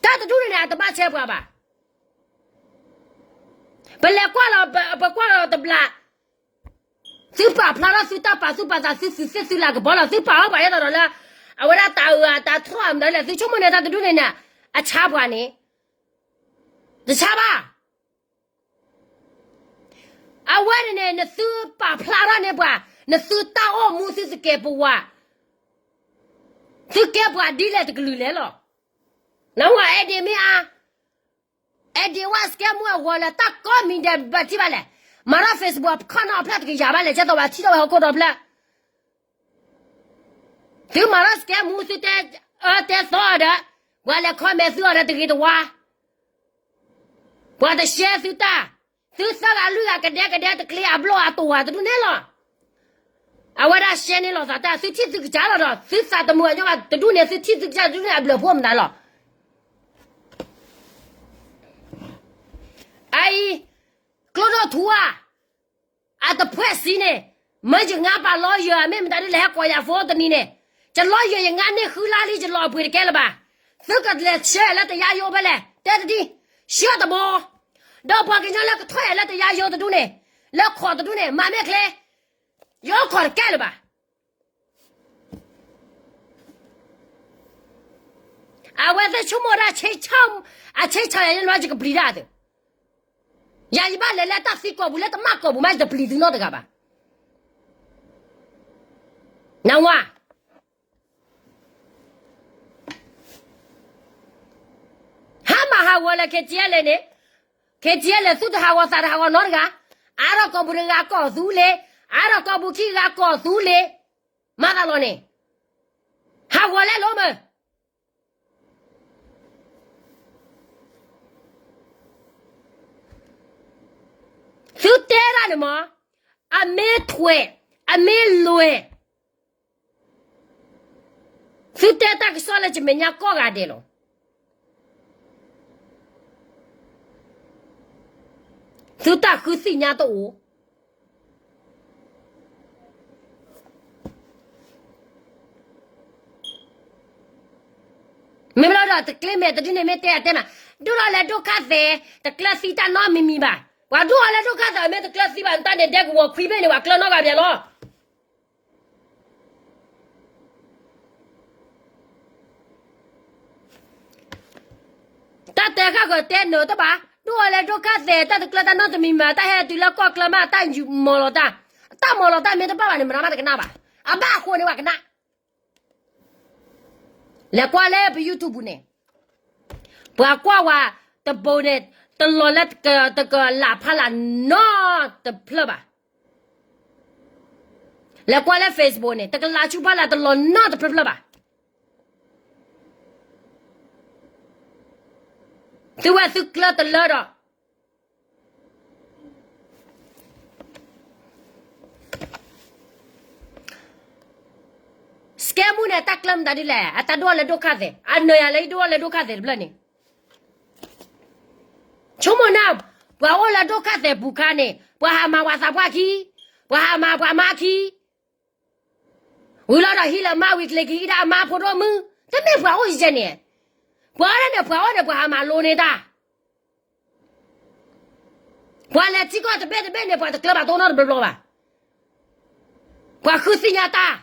တၢ်တဒူၣ်န့ၣ်န့ၣ် အတဘၣ်ဆဲးပှၤဘၣ်. ပလဲၤကွၢ်လီၤ, ပကွၢ်လီၤတဘျီ, သုပာ်ဖျါထီၣ်သုတၢ်ပာ်သူၣ်ပာ်သး သုသုသ့ၣ်သုလၤကပီၤလီၤ, သုပာ်ထီၣ်ပှၤယဲသိးဒီးလၢ အဝဲဒၣ်တၢ်အုးအတၢ်ထီၣ်အမတၤဒုလဲၣ်, သုဆိကမိၣ်န့ၣ်တၢ်တဒူၣ်န့ၣ်န့ၣ် အဆါပှၤန့ၣ်, တဆါဘၣ်. အဝဲန့ၣ်န့ၣ် နသုပာ်ဖျါထီၣ်န့ၢ်ပှၤ, နသုတၢ်အိၣ်မူသုသကဲးပဝး, သုကဲပှၤဒ်လဲၣ်တကလုာ်လဲၣ်လီၤ. နဝဲ edit မ့ၢ်အါ, edit ဝဲ scam မူအဂီၤလၢတၢ်ကိးမံၤဒဲးဘၣ်ထံၣ်ဘၣ်လဲၣ်, မၤထီၣ် Facebook ခီၣ်နီၣ်အဖျၢၣ်တကယၤဘၣ်လဲၣ်, ကဲသိးပှၤထံၣ်ထီၣ်ဝဲဟီၣ်ခိၣ်ဒီဖျၢၣ် သုမၤထီၣ် scam မူ သုတဲအၢတဲသီအီၤဒီး, ပှၤလဲၤ comment သုအီၤဒီးတဂ့ၤတဝါ, ပှၤတshareသုတၢ်, သုသၢဂၤလွံၢ်ဂၤကဒဲကဒဲတကျ့အဘျီၣ်အတိၤဝဲတဒူၣ်န့ၣ်လီၤ. အဝဲဒၣ်shareန့ၢ်လိာ်သးတၢ် သုထံၣ်သုကစၢ်လီၤဒီး သုသးတမုာ်အညီဘၣ်တဒူၣ်န့ၣ် သုထံၣ်သုကစၢ်တဒူၣ်န့ၣ် အဘျုးဖှိၣ်မတၤလီၤ. အအံၤ, ကျိဒိၣ်ထူဧါ, အတဖှဲးစံးန့ၣ်, မ့ၢ်ယငါပာ် lawyer မ့ၢ်မတၤဒုလဲၣ် ဟဲကိးယၤ phone တနံၤန့ၣ်, ယ lawyer ယငါန့ၢ်ဃုလါလံ ယလီၤအပှ့ၤတကဲလၢၤဘၣ်. သုကလဲၤဆှၢလၢတယါယိဖဲလဲၣ် တဲတဒံ, ဆှၢတဘီ, ဒီးပှၤကညီလၢကထီၣ်ယၤလၢတယါယိတဒူၣ်န့ၣ်, လၢခိးတဒူၣ်န့ၣ် မၤမ့ၢ်ချ့, ယအိၣ်ခိးတကဲလၢၤဘၣ်. အဝဲသ့ၣ်ဆိကမိၣ်ဒၣ် အဆ့ဆၣ်ယၤန့ၣ်လီၤ ယကပျံၤဒၣ်သု, ယၤယဘၣ်လဲၤလၢတၢ်သံကိာ်ပူၤ လၢတမၣ်ကိာ်ပူၤမး ယတပျံၤသုနီတဂၤဘၣ်. နဝၤ ဟါမၢ်ဟးဂီၤလၢ KTLA န့ၣ်, ခဲကဲလဲၣ် သုတဟးဂီၤသးတဟးဂီၤနီတဂၤ, အါထီၣ်ကိာ်ပူၤတဂၤကိးသုလ့, အါထီၣ်ကိာ်ပူၤခံဂၤကိးသုလ့, မၤသးလီၤန့ၣ်, ဟးဂီၤလဲလိာ်မး သုတဲဒၣ်န့ၣ်မး, အမ့ၢ်ထွဲး, အမ့ၢ်လွဲၢ်, သုတဲတၢ်ကစီၣ်လၢယမဲာ်ညါကိးဂၤဒဲးလီၤ. သုတၢ်ဃုသ့ၣ်ညါတအိၣ် မ့ၢ်ဘျီဒီးတကျ့မဲာ်တဒုန့ၣ်မ့ၢ်တဲအတဲမး, ဒိၣ်ထီၣ်လၢဒိၣ်ခါသဲး တကျၢၤသံတၢ်နီတမံၤမံၤဘၣ်. ပှၤဒိၣ်ထီၣ်လၢဒိၣ်ခါသဲးမ့ၢ်တကျၢၤသံဘၣ် နတၢ်န့ၣ်ဒဲကဝီၤခွံဘ့ၣ်န့ၣ် ပှၤကျၢၤနီတဂၤဘၣ်လီၤ. တၢ်တဲဃၣ်ဃၢၤတဲနၢၤတဘၣ်, ဒိၣ်ထီၣ်လၢဒိၣ်ခါသဲး တၢ်တကျၢၤတၢ်နီတမံၤမံၤ တၢ်ဟဲတုၤလၢကီၢ်ချၢမး တၢ်မီၤလီၤတၢ်, တၢ်မီၤလီၤတၢ်မ့ၢ်တဘၣ်ဘၣ်န့ၣ် မနုၤမးတကနၣ်ဘၣ်. အဘၣ်အဃိန့ၣ်ပှၤကနၣ် လဲၤကွၢ်လၢပ YouTube ပူၤန့ၣ်, ပှၤကွၢ်ဝဲတဘိန့ၣ် တလီၤလၢတကလးဖးလးနီတဖျၢၣ်ဘၣ်. လဲၤကွၢ်လၢ Facebook န့ၣ် တကလးဆူဖးလးတလီၤနီတဖျၢၣ်ဖျၢၣ်ဘၣ်. သုဝဲသုကျၢၤတလၢဒီး စကဲမူန့ၣ် အတၢ်ကျၢၤမတၤဒ်လဲၣ်, အတၢ်ဒိၣ်ထီၣ်လၢဒိၣ်ခါသဲး, အနၢၤယၤလၢဒိၣ်ထီၣ်လၢဒိၣ်ခါသဲးတဖျၢၣ်န့ၣ်, ဆိကမိၣ်နၢ်, ပှၤအိၣ်လၢဒိၣ်ခါသဲးပူၤခါန့ၣ် ပှၤဟးမၤပှၤသးပှၢ်ခံ, ပှၤဟးမၤပှၤမါခံ, ဝံၤလီၤဒီးဟံးလၢမါဝံၤ ကျဲၤက့ၤဟံးဒၣ်အမါဖိဒိၣ်မုၣ်, တမ့ၢ်ပှၤအိၣ်ယဲၢ်န့ၣ်, ပှၤအိၣ်ဒၣ်န့ၣ် ပှၤအိၣ်န့ၣ် ပှၤဟးမၤလိန့ၢ်တၢ် ပှၤလဲၤထံကီၢ်တဘ့ၣ်တဘ့ၣ်န့ၣ် ပှၤတကျၢၤဘၣ်တအိၣ်နီတဘျီဘျီဘၣ်. ပှၤဃုသ့ၣ်ညါတၢ်,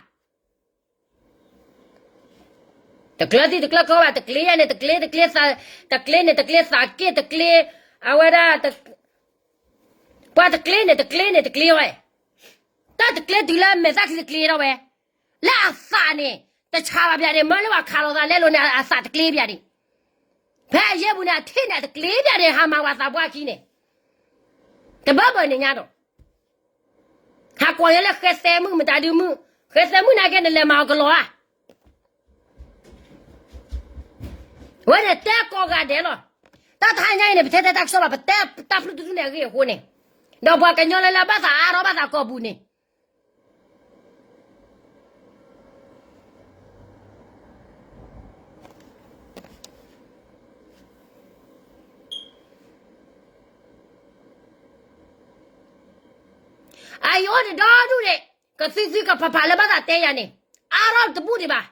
တကျၢၤသံတကျၢၤကီဘၣ်, တကျ့ယဲၢ်န့ၣ် တကျ့, တကျ့, တကျ့န့ၣ် တကျ့သးက့ၣ်, တကျ့, အဝဲဒၣ်, ပှၤတကျ့န့ၣ် တကျ့န့ၣ် တကျ့ဝဲ, တၢ်တကျ့တုၤလၢမဲာ်သၣ်ချံတကျ့ထီၣ်ဝဲ, လၢအသးန့ၣ် တဆါဘၣ်ဘၣ်န့ၣ် မ့ၢ်လၢပှၤခးလိာ်သးလဲလိာ်န့ၣ် အသးတကျ့ဘၣ်န့ၣ်, ဖဲအယဲၢ်ပူၤန့ၣ် အထံၣ်န့ၣ် အတကျ့ဘၣ်န့ၣ် ဟးမၤပှၤသးပှၢ်ခံန့ၣ်, တဘၣ်ဘၣ်န့ၣ်ညါဒီး ဟးကွၢ်ညါလၢဃဲသဲမုၣ်မတၤဒုမုၣ်, ဃဲသဲမုၣ်န့ၣ်ကဲနလဲၤမၤအီၤကလီၤဧါ. ဝဲန့ၣ်တဲကိးဂၤဒဲးလီၤ. တၢ်တဟါညါအံၤန့ၣ် ပထဲတဲတၢ်ကစီၣ်ဘၣ်, ပတဲတၢ်ဖျုးတဒူၣ်န့ၣ်အဂ့ၢ်အဃိန့ၣ်, ဒီးပှၤကညီလၢလၢဘၣ်သးအါထီၣ်ဘၣ်သးကိာ်ပူၤန့ၣ် အယအိၣ်တဒီဒူၣ်န့ၣ် ကသုသုကဖးဖးလၢဘၣ်သးတဲယၤန့ၣ် အါထီၣ်တဘူၣ်ဒံးဘၣ်.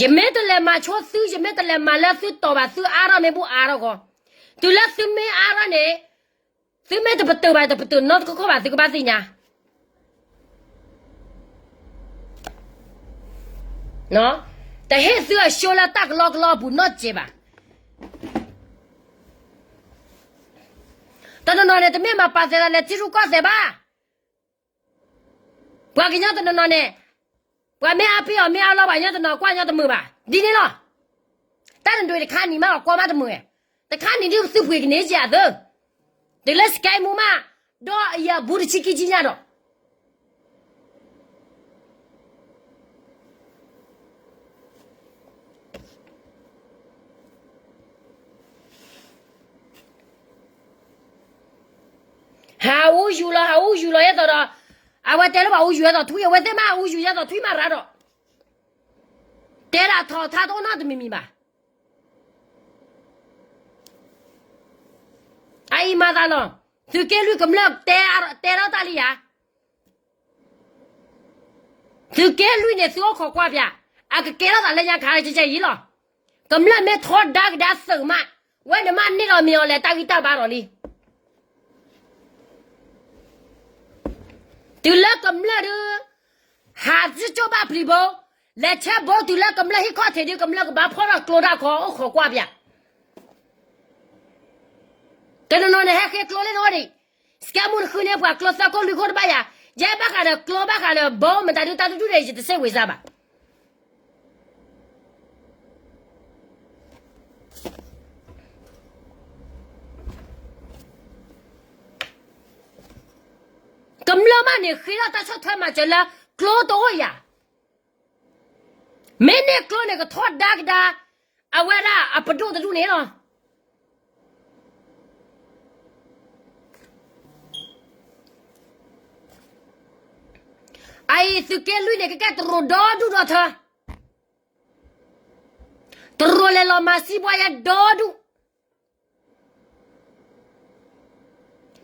ယမ့ၢ်တလဲၤမၤဆိသု ယမ့ၢ်တလဲၤမၤလၢသုတီၤဘၣ် သုအါထီၣ်မ့ၢ်ဘူၣ်အါထီၣ်ဂီၢ်, တုၤလၢသုမ့ၢ်အါထီၣ်န့ၣ် သုမ့ၢ်တပတုာ်ဘၣ် တပတုာ်နီတခီခီဘၣ် သုကဘၣ်သ့ၣ်ညါ တဟ့ၣ်သုအ show လၢတၢ်ကလီကလီအပူၤနီတစဲးဘၣ်. တနီၤနီၤန့ၣ် တမ့ၢ်မၤပာ်သဲးသးလဲၤထံရူၢ်ကီၢ်သဲးဘၣ်. ပှၤကညီတနီၤနီၤန့ၣ် ပှၤမ့ၢ်အါပ့ၤအီၤ မ့ၢ်အါလီၤ ပှၤကညီတနီၤကွၢ်ညီတမုာ်ဘၣ် ဒ်န့ၣ်လီၤ. တၢ်တဒုးတခါနံၤမး ကွၢ်မးတမုာ်, တခါနံၤဒုးသုပှ့ၤကန့ၢ်က့ၤအသၢ, တုၤလၢ scam မူမး ဒီးအယၤဘူးတဆံခံဆံညါဒီး ဟးအူယူၤလီၤ ဟးအူယူၤလီၤယဲသိးဒီး အဝဲတဲလၢပှၤအူယူၤယဲသိးထွံၣ် အဝဲသ့ၣ်မးအူယူၤယဲသိးထွံၣ်မးရၤဒီး တဲဒၣ်ထီၣ်ထါတအိၣ်နီတမံၤမံၤဘၣ်. အအံၤမၤသးလီၤ. သုးက့လွံၢ်ကမျၢၢ် တဲထီၣ်တၢ်လံယၤ သုးက့လွံၢ်န့ၣ် သုအိၣ်ခိးကွၢ်ပၠး, အကကဲထီၣ်သးလၢညါခါကဲကဲအံၤလီၤ. ကမျၢၢ်မ့ၢ်ထီဒါကဒါသုးမး, ဝဲန့ၣ်မးန့ၢ်ဒီးမ့ၢ်အီၤလဲၤတၢ်ဂံၢ်တၢ်ဘါဒီးလံ. တုၤလၢကမျၢၢ်ဒုး ဟးကၠိဘၣ်ပျံၤဘိ, လဲၤဆဲဘိတုၤလၢကမျၢၢ်ဟံၣ်ခီၣ်ထံးဒုး ကမျၢၢ်ကဘၣ်ဖီၣ်ထီၣ်ကျိဒၣ်ခီ အိၣ်ခိးကွၢ်ပၠး တနီၤနီၤန့ၣ် ဟဲဃ့ကျိလၢနအိၣ်ဒံး, scam မူတဃုန့ၢ်ပှၤကျိသၢခိၣ်လွံၢ်ခိၣ်တဘၣ်ယၤ, ယဲဘၣ်ဃးဒီးကျိဘၣ်ဃးဒီးဘိမတၤဒုးတၢ်တဒူၣ်န့ၣ် ယတစဲးဝ့ၤစါဘၣ်. ကမျၢၢ်န့ၣ်ဃ့ထီၣ်တၢ်ဆီၣ်ထွဲမၤစၢၤလၢကျိတအိၣ်ယၤ, မ့ၢ်န့ၢ်ကျိန့ၣ်ကထီဒါကဒါ အဝဲဒၣ်အပဒိၣ်တဒူၣ်န့ၣ်လီၤ. အအံၤသုးက့လွံၢ်န့ၣ် ကကဲတရူးဒီဒူၣ်ဒီထၢ, တရူးလဲၤလီၤမၤစံးပှၤယဲဒီဒူၣ်,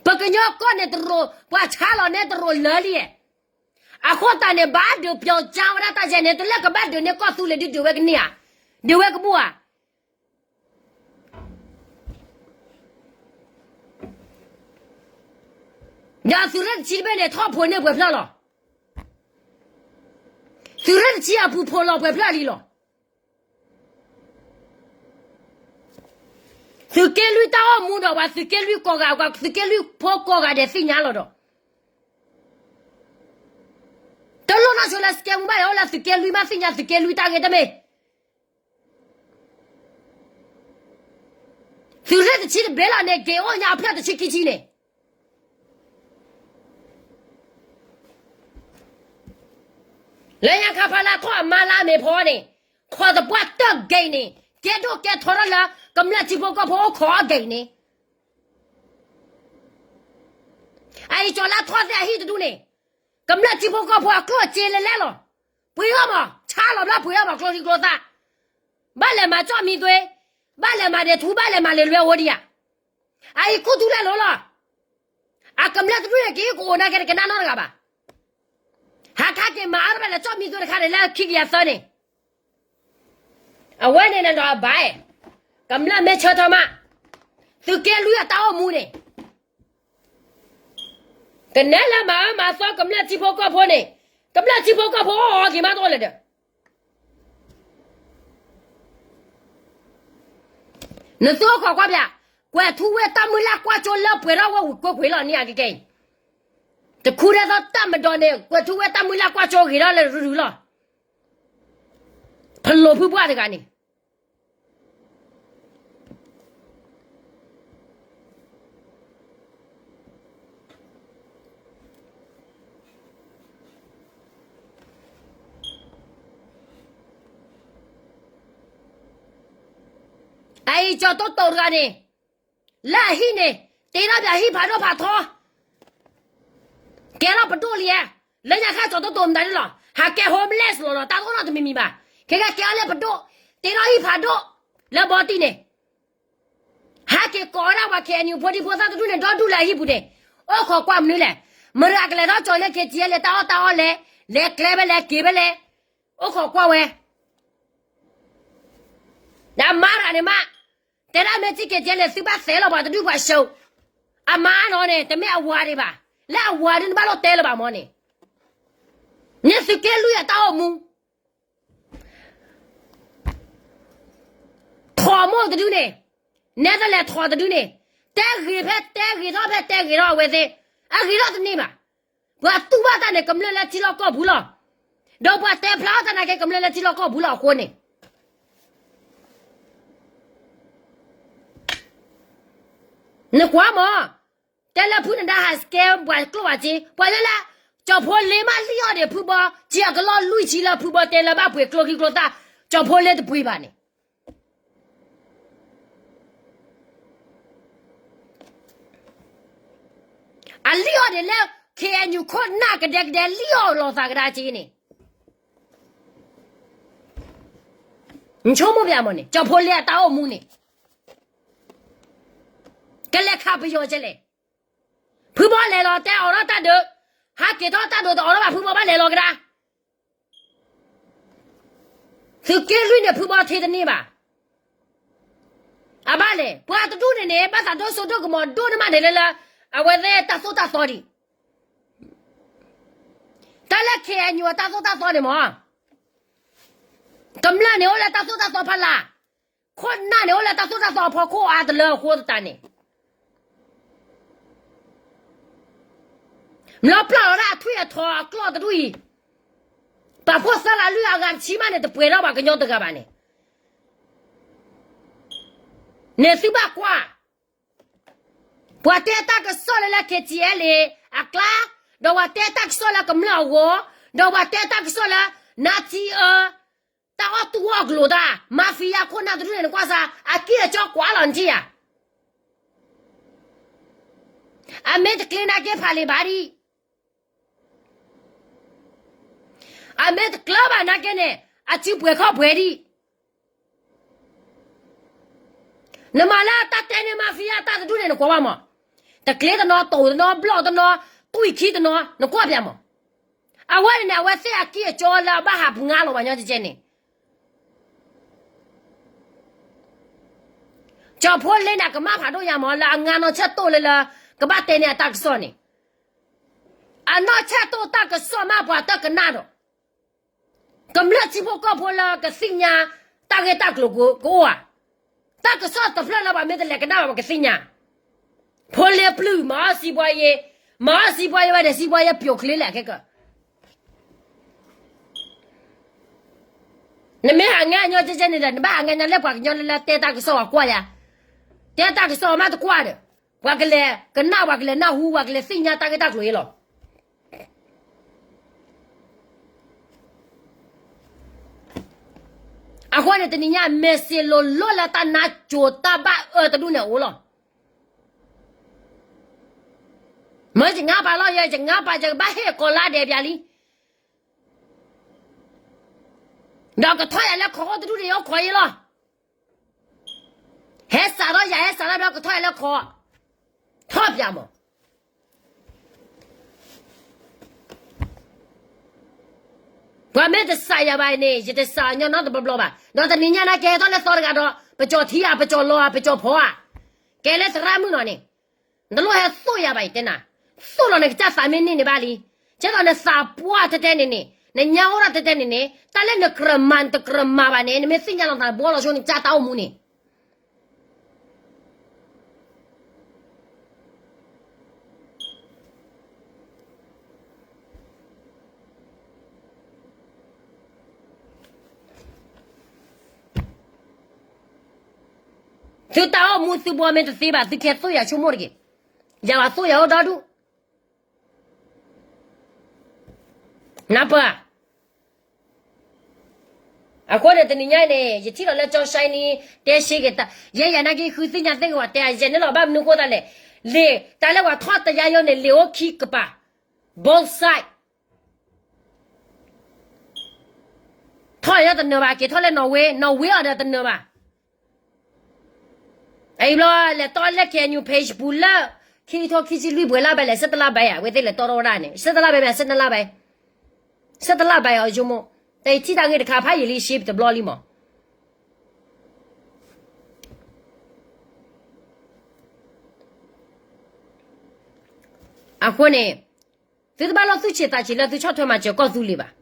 ပကညီကီၢ်န့ၣ်တရူး ပှၤဆါလီၤန့ၢ်တရူးလၢာ်လံ, အဃိသတးန့ၣ် ဘၣ်ဒုးပျီကၠါဝဲဒၣ်တၢ်ယဲန့ၣ် တလၢကဘၣ်ဒုးန့ၢ်ကီၢ်သူလ့ၤဒုးဒုးဝဲကန့ၢ်ဧါ, ဒုးဝဲကဘူၣ်ဧါ. ဒီးသုးရ့ၣ်တဆံတဘ့ၣ်န့ၣ် ထီၣ်ဖိးန့ၢ်ပှဲၤဖျၢၣ်လီၤ. သုးရ့ၣ်တဆံအပူၤဖိးလီၤပှဲၤဖျၢၣ်လံလီၤ. သုးက့လွံၢ်တၢ်အိၣ်မူဒီးပှၤသုးက့လွံၢ်ကိးဂၤ, ပှၤသုးက့လွံၢ်ဖိကိးဂၤဒဲးသ့ၣ်ညါလီၤဒီး, တလိၣ်နီၢ်ဆိလၢစကဲမူဘၣ်ဒီး အိၣ်လၢသုးက့လွံၢ်မးသ့ၣ်ညါသုးက့လွံၢ်တၢ်ဂ့ၢ်တမ့ၢ် သုးရ့ၣ်တဆံတဘ့ၣ်လီၤန့ၣ် က့ၤအိၣ်ညါအဖျၢၣ်တဆံခံဆံန့ၣ်, လၢညါခါဖးလၢထီၣ်အမါလၢအမ့ၢ်ဖီန့ၣ်, ခီၣ်သပှၢ်တၢၢ်ဂ့ၤန့ၣ် ကဲဒိၣ်ကဲထီထီၣ်လၢ ကမျၢၢ်ထံဖိကီၢ်ဖိအိၣ်ခိးအဂ့ၤန့ၣ်, အအံၤကၠီၤလါထီၣ်သ့ၣ်အဟံၣ်တဒူၣ်န့ၣ်, ကမျၢၢ်ထံဖိကီၢ်ဖိအကျိၣ်အစ့လဲၤလဲၤလီၤ, ပှ့ၤအီၣ်မး, ဆါလီၤဘျီပှ့ၤအီၣ်မးကျိထံကျိသၣ်, ဘၣ်လဲၤမၤကၠီၣ်မံသွ့, ဘၣ်လဲၤမၤဒဲးထူ ဘၣ်လဲၤမၤလဲၤလွဲအိၣ်ဒံးဧါ, အအံၤခူသူၣ်လဲလိၤလီၤ, အကမျၢၢ်တဒူၣ်န့ၣ် က့ၤကအိၣ်နာ်က့ၤတကနၣ်နီတဂၤဘၣ်, ဟးခါက့ၤမၤအါထီၣ်ဘၣ်လဲၤကၠီၣ်မံသွ့တခါန့ၣ် လၢခံကယၤသၢန့ၣ် အဝဲန့ၣ်နဒီးအဘၣ်, ကမျၢၢ်မ့ၢ်ဆၢထၢၣ်မး, သုးက့လွံၢ်အတၢ်အိၣ်မူန့ၣ်, ကနဲလၢမၤအၢမၤသီကမျၢၢ်ထံဖိကီၢ်ဖိန့ၣ်, ကမျၢၢ်ထံဖိကီၢ်ဖိအီၣ်အီၤက့ၤမးတအိၣ်လၢၤဒီး နသုအိၣ်ခိးကွၢ်ပျၢ်, ကွဲၤထူဝ့ၢ်တၢ်မုၢ်လၢ်ကွၢ်စိလၢပှဲၤထီၣ်ဝဲဝံၤကွ့ၢ်ကွ့ၢ်လီၤန့ၣ်အကကဲအံၤ, တခူဒဲးသီတၢ်မဒီးန့ၣ် ကွဲၤထူဝ့ၢ်တၢ်မုၢ်လၢ်ကွၢ်စိဂ့ၤထီၣ်လၢရုရုလီၤ, ဖလိာ်ဖုပှၢ်တဂၤန့ၣ် အအံၤကၠီၤတိတိၤတဂၤန့ၣ်, လၢအဟံၣ်န့ၣ်, တ့ထီၣ်ပဟံၣ်ဖးဒိၣ်ဖးထီ, ကဲထီၣ်ပဒိၣ်လံဧါ, လၢညါခါကၠီၤတိတိၤမတၤဒ်လီၤ, ဟးကဲ homeless လီၤလီၤ တၢ်တအိၣ်နီတမံၤမံၤဘၣ်, ခဲကဲကဲထီၣ်လၢပဒိၣ်, တ့ထီၣ်ဟံၣ်ဖးဒိၣ်, လၢဘီတံၢ်န့ၣ် ဟးက့ၤကိးဝဲဒၣ်ပှၤ K N U ဖိဒံဖိသၣ်တဒူၣ်န့ၣ် ဒီဒူၣ်လၢအဟံၣ်ပူၤန့ၣ်, အိၣ်ခိးကွၢ်မနုၤလဲၣ်, မတၤကလဲၤထီၣ်ကၠီၤလၢ K T L လဲၤတၢ်အီၣ်တၢ်အီလဲၣ်, လဲၤကျဲဖဲလဲၣ်က့ၤဖဲလဲၣ်, အိၣ်ခိးကွၢ်ဝဲ, ဒီးအမါတဂၤန့ၣ်မး, တဲဒၣ်မ့ၢ်ထံၣ် K T L န့ၣ် သုဘၣ်သဲလီၤပှၤတဒူၣ်ပှၤဆှၢ, အမါနီၤန့ၣ် တမ့ၢ်အဝၤဒံးဘၣ်, လၢအဝၤဒ်န့ၣ်ဘၣ်လိၣ်တဲလၢၤဘၣ်မၢ်န့ၣ်, န့ၣ်သုးက့လွံၢ်အတၢ်အိၣ်မူ ထိးမိၢ်တဒုန့ၣ်, နဲတလဲၤထိးတဒုန့ၣ်, တဲဂ့ၤဖဲတဲဂ့ၤထီၣ်ဖဲတဲဂ့ၤထီၣ်အဝဲသ့ၣ်, အဂ့ၤထီၣ်တန့ၢ်ဘၣ်. ပှၤတူၢ်ဘၣ်တၢ်န့ၣ် ကမျၢၢ်လၢထံလီၢ်ကီၢ်ပူၤလီၤ. ဒီးပှၤတဲဖျါထီၣ်တၢ်နာ်က့ ကမျၢၢ်လၢထံလီၢ်ကီၢ်ပူၤလီၤအဃိန့ၣ် နကွၢ်မး, တဲလၢဖုနဒါဟးစကဲပှၤကျိၣ်ဘၣ်က့, ပှၤလၢလၢ ကၠီၤဖိလ့မးလံၣ်အီၣ်ဒံးဖုဘီ, ကၠီၤကလီၢ်လွံၢ်ဆံလၢဖုဘီတဲလၢဘၣ်ပှ့ၤကျိချံကျိသၣ်, ကၠီၤဖိလ့တပှ့ၤဘၣ်န့ၣ် အလံၣ်အီၣ်ဒံးလၢ K N U ခိၣ်နၢ်ကဒဲကဒဲလံၣ်အီၣ်လီၤသးကဒါက့န့ၣ်, နဆိကမိၣ်ပျၢ်မးန့ၣ် ကၠီၤဖိလ့အတၢ်အိၣ်မူန့ၣ် ကလဲၤခးပယီၤကဲလဲၣ်. ဖုဘီလဲၤလီၤတဲအိးထီၣ်တၢ်ဒုး, ဟးက့ၤထီၣ်တၢ်ဒုးတအိးထီၣ်ဘၣ် ဖုဘီဘၣ်လဲၤလီၤကဒါ. သုးက့လွံၢ်န့ၣ် ဖုဘီထံတန့ၢ်ဘၣ်. အဘၣ်လဲၣ် ပှၤတဒူၣ်န့ၣ်န့ၣ် ဘၣ်သးဒိၣ်စိဒိၣ်ကမီၤဒိၣ်န့ၢ်မးန့ၣ်လၢလၢ အဝဲသ့ၣ်တၢ်သိၣ်တၢ်သီဒံး တၢ်လၢ K N U အတၢ်သိၣ်တၢ်သီန့ၣ်မး, ကမျၢၢ်န့ၣ်အိၣ်လၢတၢ်သိၣ်တၢ်သီဖီလာ်, ခိၣ်နၢ်န့ၣ်အိၣ်လၢတၢ်သိၣ်တၢ်သီဖီခိၣ် အါတလၢအဃိသတးန့ၣ် မ့ၢ်ပျၢ်လီၤဒၣ်အထွံၣ်အထီအကျီၢ်တဒူၣ်အံၤ, ပာ်ဖှိၣ်သၢလၢလွံၢ်အဂၤတဆံမးန့ၣ် တပှဲၤထီၣ်ဘၣ်ကညီတဂၤဘၣ်န့ၣ်, န့ၣ်သုဘၣ်ကွၢ် ပှၤတဲတၢ်ကစီၣ်လၢလၢ K T L အကျါ, ဒီးပှၤတဲတၢ်ကစီၣ်လၢကမျၢၢ်အဂီၢ်, ဒီးပှၤတဲတၢ်ကစီၣ်လၢ နါထံအၢ, တၢ်အီၣ်တူၢ်အီၣ်ကျိၤတၢ်, mafia ခိၣ်နၢ်တဒူၣ်န့ၣ် နကွၢ်စၢ် အကံၢ်အစီကွၢ်လီၤနထံၣ်ဧါ. အမ့ၢ်တကျ့နာ်က့ဖးလံာ်ဘၣ်ဒံး, အမ့ၢ်တကျၢဘၣ်နာ်က့န့ၣ် အစုပှဲၤခီၣ်ပှဲၤဒံး. နမၤလၢတၢ်တဲန့ၢ် mafia တၢ်တဒူၣ်န့ၣ် နကွၢ်ဘၣ်မး, တကျ့တနီၤ, တိၤတနီၤ, ဘျီၣ်တနီၤ, တွံၢ်ခံတနီၤ, နကွၢ်ပၠးမး. အဝဲန့ၣ်န့ၣ် အဝဲသ့ၣ်အကံၢ်အစီလၢအဘၣ်ဟးပငါလီၤဘၣ်ညီကဲကဲန့ၣ် ကၠီဖိလ့န့ၣ် ကမၣ်ဖးဒိၣ်ညါမး လၢအငါနီၢ်ဆၢၣ်တိၢ်လၢလၢ ကဘၣ်တဲန့ၢ်အတၢ်ကစီၣ်န့ၣ်, အနီၢ်ဆၢၣ်တိၢ်တၢ်ကစီၣ်မး ပှၤတကနၣ်ဒီး ကမျၢၢ်ထံဖိကီၢ်ဖိလၢကသ့ၣ်ညါ တၢ်ဂ့ၢ်တၢ်ကျိၤကအိၣ်ဧါ. တၢ်ကစီၣ်တဖျၢၣ်လၢပှၤမ့ၢ်တလဲၤကနၣ်ဘၣ် ပှၤကသ့ၣ်ညါ, ဖိလ့ပျုၢ် မၤအီၣ်စံးပှၤယ့ၤ, မၤအီၣ်စံးပှၤယ့ၤဝဲဒီး စံးပှၤယ့ၤပျိာ်ချ့လဲၣ်ခဲကၢ နမ့ၢ်ဟးငါညီကဲကဲန့ၣ်ဒီး နဘၣ်ဟးငါညီလၢပှၤကညီလၢတဲတၢ်ကစီၣ်ပှၤကွၢ်ယၤ, တဲတၢ်ကစီၣ်မးတကွၢ်ဒီး ပှၤကလဲၤကနၣ် ပှၤကလဲၤနၢ်ဟူ ပှၤကလဲၤသ့ၣ်ညါတၢ်ဂ့ၢ်တၢ်ကျိၤအံၤလီၤ. အဃိန့ၣ် တနံၤညါ message လိၤလိၤလၢတၢ်နါကိၤတၢ်ဘၣ်အၢတဒူၣ်န့ၣ်အိၣ်လီၤ. မ့ၢ်ယငါပာ်လီၤ ယဲ ယငါပာ် ယကဘၣ်ဟ့ၣ်ကိးလါဒဲးပၠးလံ, ဒီးကထီၣ်ယၤလၢခီအိၣ်တဒူၣ်န့ၣ် ယအိၣ်ခိးယ့လီၤ. ဟဲစးထီၣ်ယၤ ဟဲစးထီၣ်ဘျီကထီၣ်ယၤလၢခီ, ထီၣ်ပၠးမး. ပှၤမ့ၢ်တစးယၤဘၣ်န့ၣ် ယတစးညီနီတဘျီဘျီဘၣ်. ဒီးတနံၤညါန့ၣ် ကဲထီၣ်လၢသီတဂၤဒီး ပကၠီၤထံဧါ ပကၠီၤလီၤဧါ ပကၠီၤဖီဧါ, ကဲလၢသရၣ်မုၣ်နီၤန့ၣ်, နတလိၣ်ဟဲသိၣ်ယၤဘၣ် ယတဲနၤ, သိၣ်လီၤန့ၣ် ကစၢ်သးမ့ၢ်န့ၢ်န့ၣ်ဘၣ်လံ. ကဲသိးနသးပှၢ်တဲတဲန့ၣ်န့ၣ် နညါအိၣ်ဒၣ်တဲတဲန့ၣ်န့ၣ် တၢ်လၢနကြၢးမၤ နတကြၢးမၤဘၣ်န့ၣ် နမ့ၢ်သ့ၣ်ညါလီၤသး နဘှီလီၤဆိ နကစၢ်တၢ်အိၣ်မူန့ၣ် သုတၢ်အိၣ်မူသုဘှီမ့ၢ်တသ့ဘၣ် သုကဟဲသိၣ်ယၤဆိကမိၣ်တက့ၢ်. ယၤဘၣ်သိၣ်ယၤအိၣ်ဒီဒူၣ် နၢ်ပၢၢ်ဧါ. အဃိန့ၣ် တနံၤညါအံၤန့ၣ် ယထံၣ်လီၤလၢကၠီဆှဲနံၤ တဲဆ့က့ၤတၢ် ယဲယၤနာ်က့ ဃုသ့ၣ်ညါသ့ၣ်ကဝၤတဲယဲန့ၣ်လီၤ ဘၣ်မနုၤဃိသတးလဲၣ်, လံာ်တၢ်လၢပှၤထီၣ်တယါယိန့ၣ် လံာ်အိၣ်ခံကပၤ both side ထီၣ်ယၤတနၢၤဘၣ် က့ၤထီၣ်လၢ Norway Norway အီၤဒီးတနၢၤဘၣ်. အံၤဘျီ လဲၤတီၢ်လၢ KNU page ပူၤလၢ ခံကထိခံဆံလွံၢ်ပှဲၤလါဘဲလဲၣ် ဆဲတလါဘဲဧါ အဝဲသ့ၣ်လဲၤတီၢ်ထီၣ်ဝဲဒၣ်န့ၣ် ဆဲတလါဘဲမ့ၢ် ဆဲတလါဘဲ ဆဲတလါဘဲအီၤယိမိၢ် တထံၣ်တၢ်ဂ့ၢ်တခါဖးယံာ်လံ ရှ့ပတဘျီလံမး. အဃိန့ၣ် သုတဘၣ်လီၢ်သူၣ်ဆံးသးဆံးလၢသုဆီၣ်ထွဲမၤစၢၤကီၢ်သူလ့ၤဘၣ်.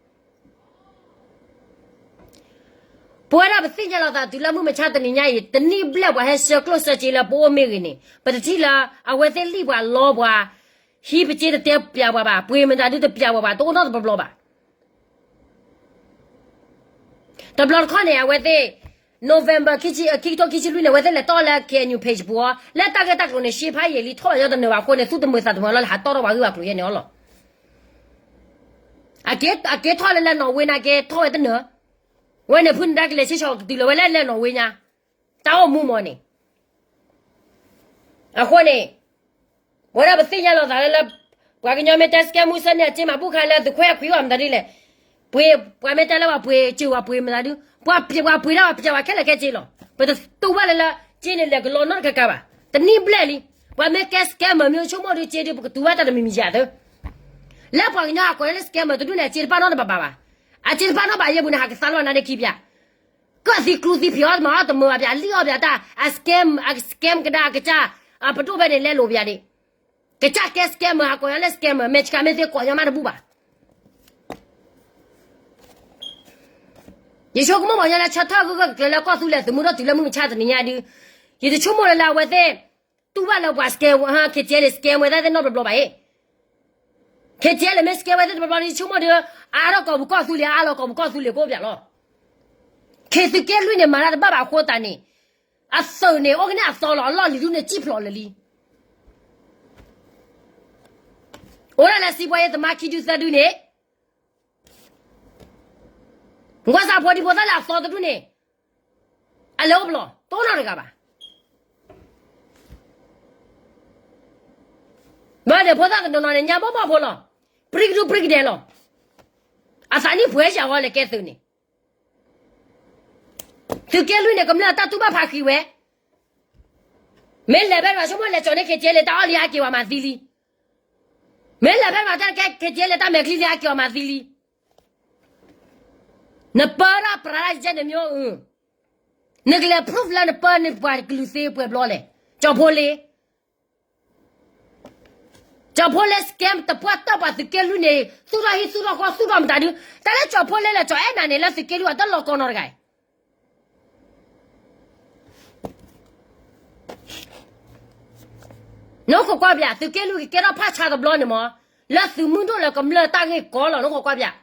ပဝဲဒၣ်ပသ့ၣ်ညါလီၤသးတုၤလၢမုၢ်မဆါတနံၤညါအံၤ တနံၣ်ဘျဲၣ်ပှၤဟဲဆှၢကျိၣ်ဆှၢစ့လၢပအိၣ်မ့ၢ်ဂ့ၤန့ၣ် ပတထံၣ်လၢအဝဲသ့ၣ်လံၣ်ပှၤလီပှၤ ဟံးပစ့တတဲပျးပှၤဘၣ် ပှ့ၤမတၤဒုတပျးပှၤဘၣ် တအိၣ်နီတဘျီဘျီဘၣ်. တဘျီတခီၣ်န့ၣ် အဝဲသ့ၣ် November ခံကထိခံဆံလွံၢ်န့ၣ် အဝဲသ့ၣ်လဲၤတီၢ်လၢ KNU page ပူၤအီၤ လၢတၢ်ဂ့ၢ်တၢ်ကျိၤန့ၣ် ရှ့ဖးယံာ်လံ ထီၣ်လီၤညီတနၢၤဘၣ်အဃိန့ၣ် သူၣ်တမုာ်သးတမုာ်လီၤ ဟးတီၢ်ထီၣ်ပှၤဂ့ၢ်ပှၤကျိၤယဲန့ၣ်အီၤလီၤ. အက့ၤထီၣ်လၢလၢ Norway နာ်က့ ထီၣ်ဝဲတနၢၤ ဝဲန့ၣ်ဖုန့ၣ်တၢ်ကလဲၤဆ့ဆီကတုၤလီၤဝဲလၢလၢ Norway ညါ တၢ်အိၣ်မူမီၤန့ၣ် အဃိန့ၣ် ဝဲဒၣ်ပသ့ၣ်ညါလီၤသးလၢလၢ ပှၤကညီမ့ၢ်တဲ scam မုၢ်ဆ့ၣ်န့ၣ် အစ့မၤဘူၣ်ခါလၢသုခွဲးအခွံဘၣ်မတၤဒ်လဲၣ်, ပှ့ၤ ပှၤမ့ၢ်တဲလၢပှၤပှ့ၤစၢၤပှၤပှ့ၤမတၤဒု ပှၤပှ့ၤပှၤပှ့ၤဒၣ်ပှၤပျးပှၤခဲလၢာ်ခဲဆ့လီၤ. ပတတူၢ်ဘၣ်လၢလၢ စ့န့ၣ်လဲၤကလီနီတကကါဘၣ်. တနံၣ်ဘျဲၣ်လံ ပှၤမ့ၢ်ကဲ scammer မ့ၢ်ဆိကမိၣ်ဒုစ့ဒု ပကတူၢ်ဘၣ်တၢ်တမံၤမံၤယၤသၢ လၢပှၤကညီအကိးလၢ scammer တဒူၣ်န့ၣ် အစ့တပာ်နီတဘၣ်ဘၣ်ဘၣ်. အစ့တပာ်နီဘၣ်ယဲၢ်ပူၤန့ၣ် ဟးကသါလီၤနၤဒ့ခံပျး ကၢၣ်သံကျူသံဖံးအီၣ်မၤအီၣ်တမၢဘၣ်ပျး လံၣ်အီၣ်ပျးတၢ် အ scam အ scam ကဒါအကစၢ် အပဒိၣ်ဖဲန့ၣ်လဲလိာ်ပျးဒ့ၣ် ကစၢ်ကဲ scammer ဟးကိးယၤလၢ scammer မ့ၢ်ဆှးမ့ၢ်သ့ကိးညီမးတဘူၣ်ဘၣ်. ယဆိကမိၣ်ပှၤကညီလၢဆၢထၢၣ်ဂၢၢ်ဂၢၢ်ကျၢၤကျၢၤလၢကီၢ်သူလ့ၤသုးမုၢ်ဒိၣ်တုၤလၢမုၢ်မဆါတနံၤညါဒု ယတဆိကမိၣ်လၢလၢအဝဲသ့ၣ် တူၢ်ဘၣ်လၢပှၤ scam ဟါ KTLA scam ဝဲသ့ၣ်နီတဘျီဘျီဘၣ်အံၤ KTLA မ့ၢ် scam ဝဲသ့ၣ်တဘျီဘျီန့ၣ် ယဆိကမိၣ်ဒု အါထီၣ်ကိာ်ပူၤကီၢ်သူလ့ၤ အါလီၤကိာ်ပူၤကီၢ်သူလ့ၤကိးပျးလီၤ. KTLA လွံၢ်န့ၣ် မၤတၢ်တဘၣ်ဘၣ်အဃိသတးန့ၣ် အသုးန့ၣ် အိၣ်ကန့ၢ်အသီလီၤ အလီၢ်လံၤဒုန့ၣ် စံၣ်ဖျိးလၢာ်လံ. အိၣ်ဒၣ်လၢစံးပှၤယဲၢ်သမါခံဒုသၢဒုန့ၣ်, ကွၢ်စၢ်ဖိဒံဖိသၣ်လၢအသီတဒူၣ်န့ၣ်, အလဲၤအိၣ်ပလီၢ် တအိၣ်နီတဂၤဘၣ်. ဘၣ်ဒီးဖိသၣ်တနီၤနီၤန့ၣ် ညါဘီၣ်ဘီၣ်ဖိလီၤ, ပြံကဒူပြံကဒဲးလီၤ. အသးနံၣ်ပှဲၤစှၤဂီၢ်လဲၤကဲသုးန့ၣ်, သုးက့လွံၢ်န့ၣ် ကမျၢၢ်တၢ်တူၢ်ဘၣ်ဖးဃံးဝဲ, မ့ၢ်လဲၤဖဲန့ၣ်ဘၣ်ဆိကမိၣ်လဲၤကၠီၤန့ၢ် ခ့ၣ်ကၠဲလ့း တၢ်အီၣ်လံဟးက့ၤဝဲမၤသံလံ. မ့ၢ်လဲၤဖဲန့ၣ်ဘၣ်တၢ်ကဲ ခ့ၣ်ကၠဲလ့း တၢ်မဲာ်ချံလံဟးက့ၤအီၤမၤသံလံ. နပၢတၢ်ပြးတၢ်ယဲၢ်န့ၣ်မ့ၢ်အၢ, နကလဲၤ proof လၢနပၢန့ၣ်ပှၤကလုာ်သ့ပှဲၤဘျီလဲၣ်, ကၠီၤဖိလ့, ကၠီၤဖိလ့ scam တပှၢ်တၢၢ်ပှၤသုးက့လွံၢ်န့ၣ် သူၣ်ထီၣ်ဟံၣ်သူၣ်ထီၣ်ဃီသူၣ်ထီၣ်မတၤဒု, တၢ်လၢကၠီၤဖိလ့လၢ ကၠီၤအဲၣ်နၤန့ၣ် လၢသုးက့လွံၢ်အတၢ်လီၤကီနီတဂၤအံၤ နအိၣ်ခိးကွၢ်ဘၣ် သုးက့လွံၢ်ကကဲထီၣ်ဖးဆါတဘျီန့ၣ် မ့ၢ်လၢသုးမုၢ်ဒိၣ်လၢကမျၢၢ်တၢ်ဂ့ၢ်ကီလီၤ နအိၣ်ခိးကွၢ်ဘၣ်.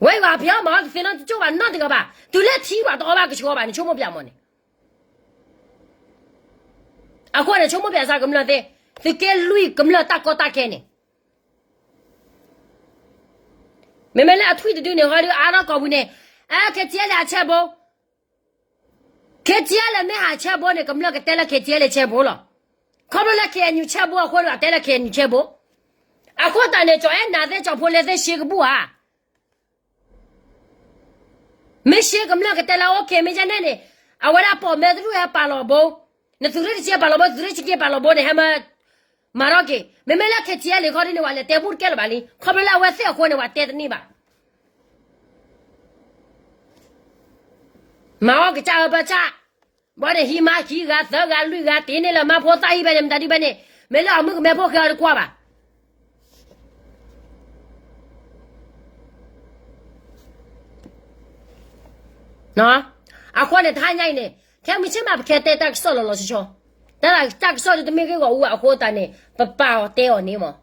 ဝဲယွၤဖံးအီၣ်မၤအီၣ်တသ့နီတကၠိၢ်ဘၣ်နီတဂၤဘၣ် တုၤလၢထံဘၣ်တအီၣ်ဘၣ်ကဆှီဘၣ် နဆိကမိၣ်ဘၣ်မ့ၢ်န့ၣ်. အဃိန့ၣ် ဆိကမိၣ်ဘၣ်စ့ၢ်ကမျၢၢ်သ့ၣ်, သုးက့လွံၢ်ကမျၢၢ်တၢ်ကီတၢ်ခဲန့ၣ် မ့မ့ၢ်လၢအထွံၣ်တဒုန့ၣ် ဟီဒုအါထီၣ်ကိာ်ပူၤန့ၣ်, အဲ ခ့ၣ်ကၠဲလ့းအဆဲဘိ, ခ့ၣ်ကၠဲလ့းမ့ၢ်ဟးဆဲဘိန့ၣ် ကမျၢၢ်ကတဲလၢ ခ့ၣ်ကၠဲလ့းဆဲဘိလီၤ. ခီဖျိလၢ ခ့ၣ်အဲၣ်ယူၣ် ဆဲဘိအဃိန့ၣ် အတဲလၢ ခ့ၣ်အဲၣ်ယူၣ် ဆဲဘိ. အဃိသတးန့ၣ် ကၠီၤအဲၣ်နၤသ့ၣ် ကၠီၤဖိလ့သ့ၣ် ရှ့ကဘူၣ်ဧါ မ့ၢ်ရှ့ကမျၢၢ်ကတဲလၢ okay မ့ၢ်ယဲန့ၣ်န့ၣ်, အဝဲဒၣ်ပိာ်မၢတရူၢ်ဟဲပာ်လီၤဘိ, နသုးရ့ၣ်တဆံပာ်လီၤဘိ, သုးရ့ၣ်ဆံက့ပာ်လီၤဘိန့ၣ် ဟဲမၤ, မၤထီၣ်က့ၤ, မ့မ့ၢ်လၢ ခ့ၣ်ကၠဲလ့း ခီဒ်န့ၣ် ပှၤလဲၤတဲဘူၣ်တကဲလၢၤဘၣ်လံ, ခီဖျိလၢအဝဲသ့ၣ်အဃိန့ၣ် ပှၤတဲတန့ၢ်ဘၣ်. မၤအီၣ်ကစၢ်အၢပၢဆၣ်, ဘၣ်န့ၣ်ဟံးမါခံဂၤသၢဂၤလွံၢ်ဂၤတ့ၢ်န့ၢ်လၢမါဖိသၣ်ဟံၣ်ဖဲန့ၣ် မတၤဒုဖဲန့ၣ်, မ့ၢ်လၢအမုၣ်ကမဲဖိဃဲအီၤတကွၢ်ဘၣ်. အဃိန့ၣ် တဟါညါအံၤန့ၣ် ခဲမုၢ်ဆ့ၣ်မး ပကတဲတၢ်ကစီၣ်လီၤလီၤဆီဆီ, တၢ်တၢ်ကစီၣ်ဒ်တမ့ၢ်ဂ့ၢ်ဂီၢ်အူအဃိသတးန့ၣ် ပပာ်အီၤတဲအီၤန့ၣ်မး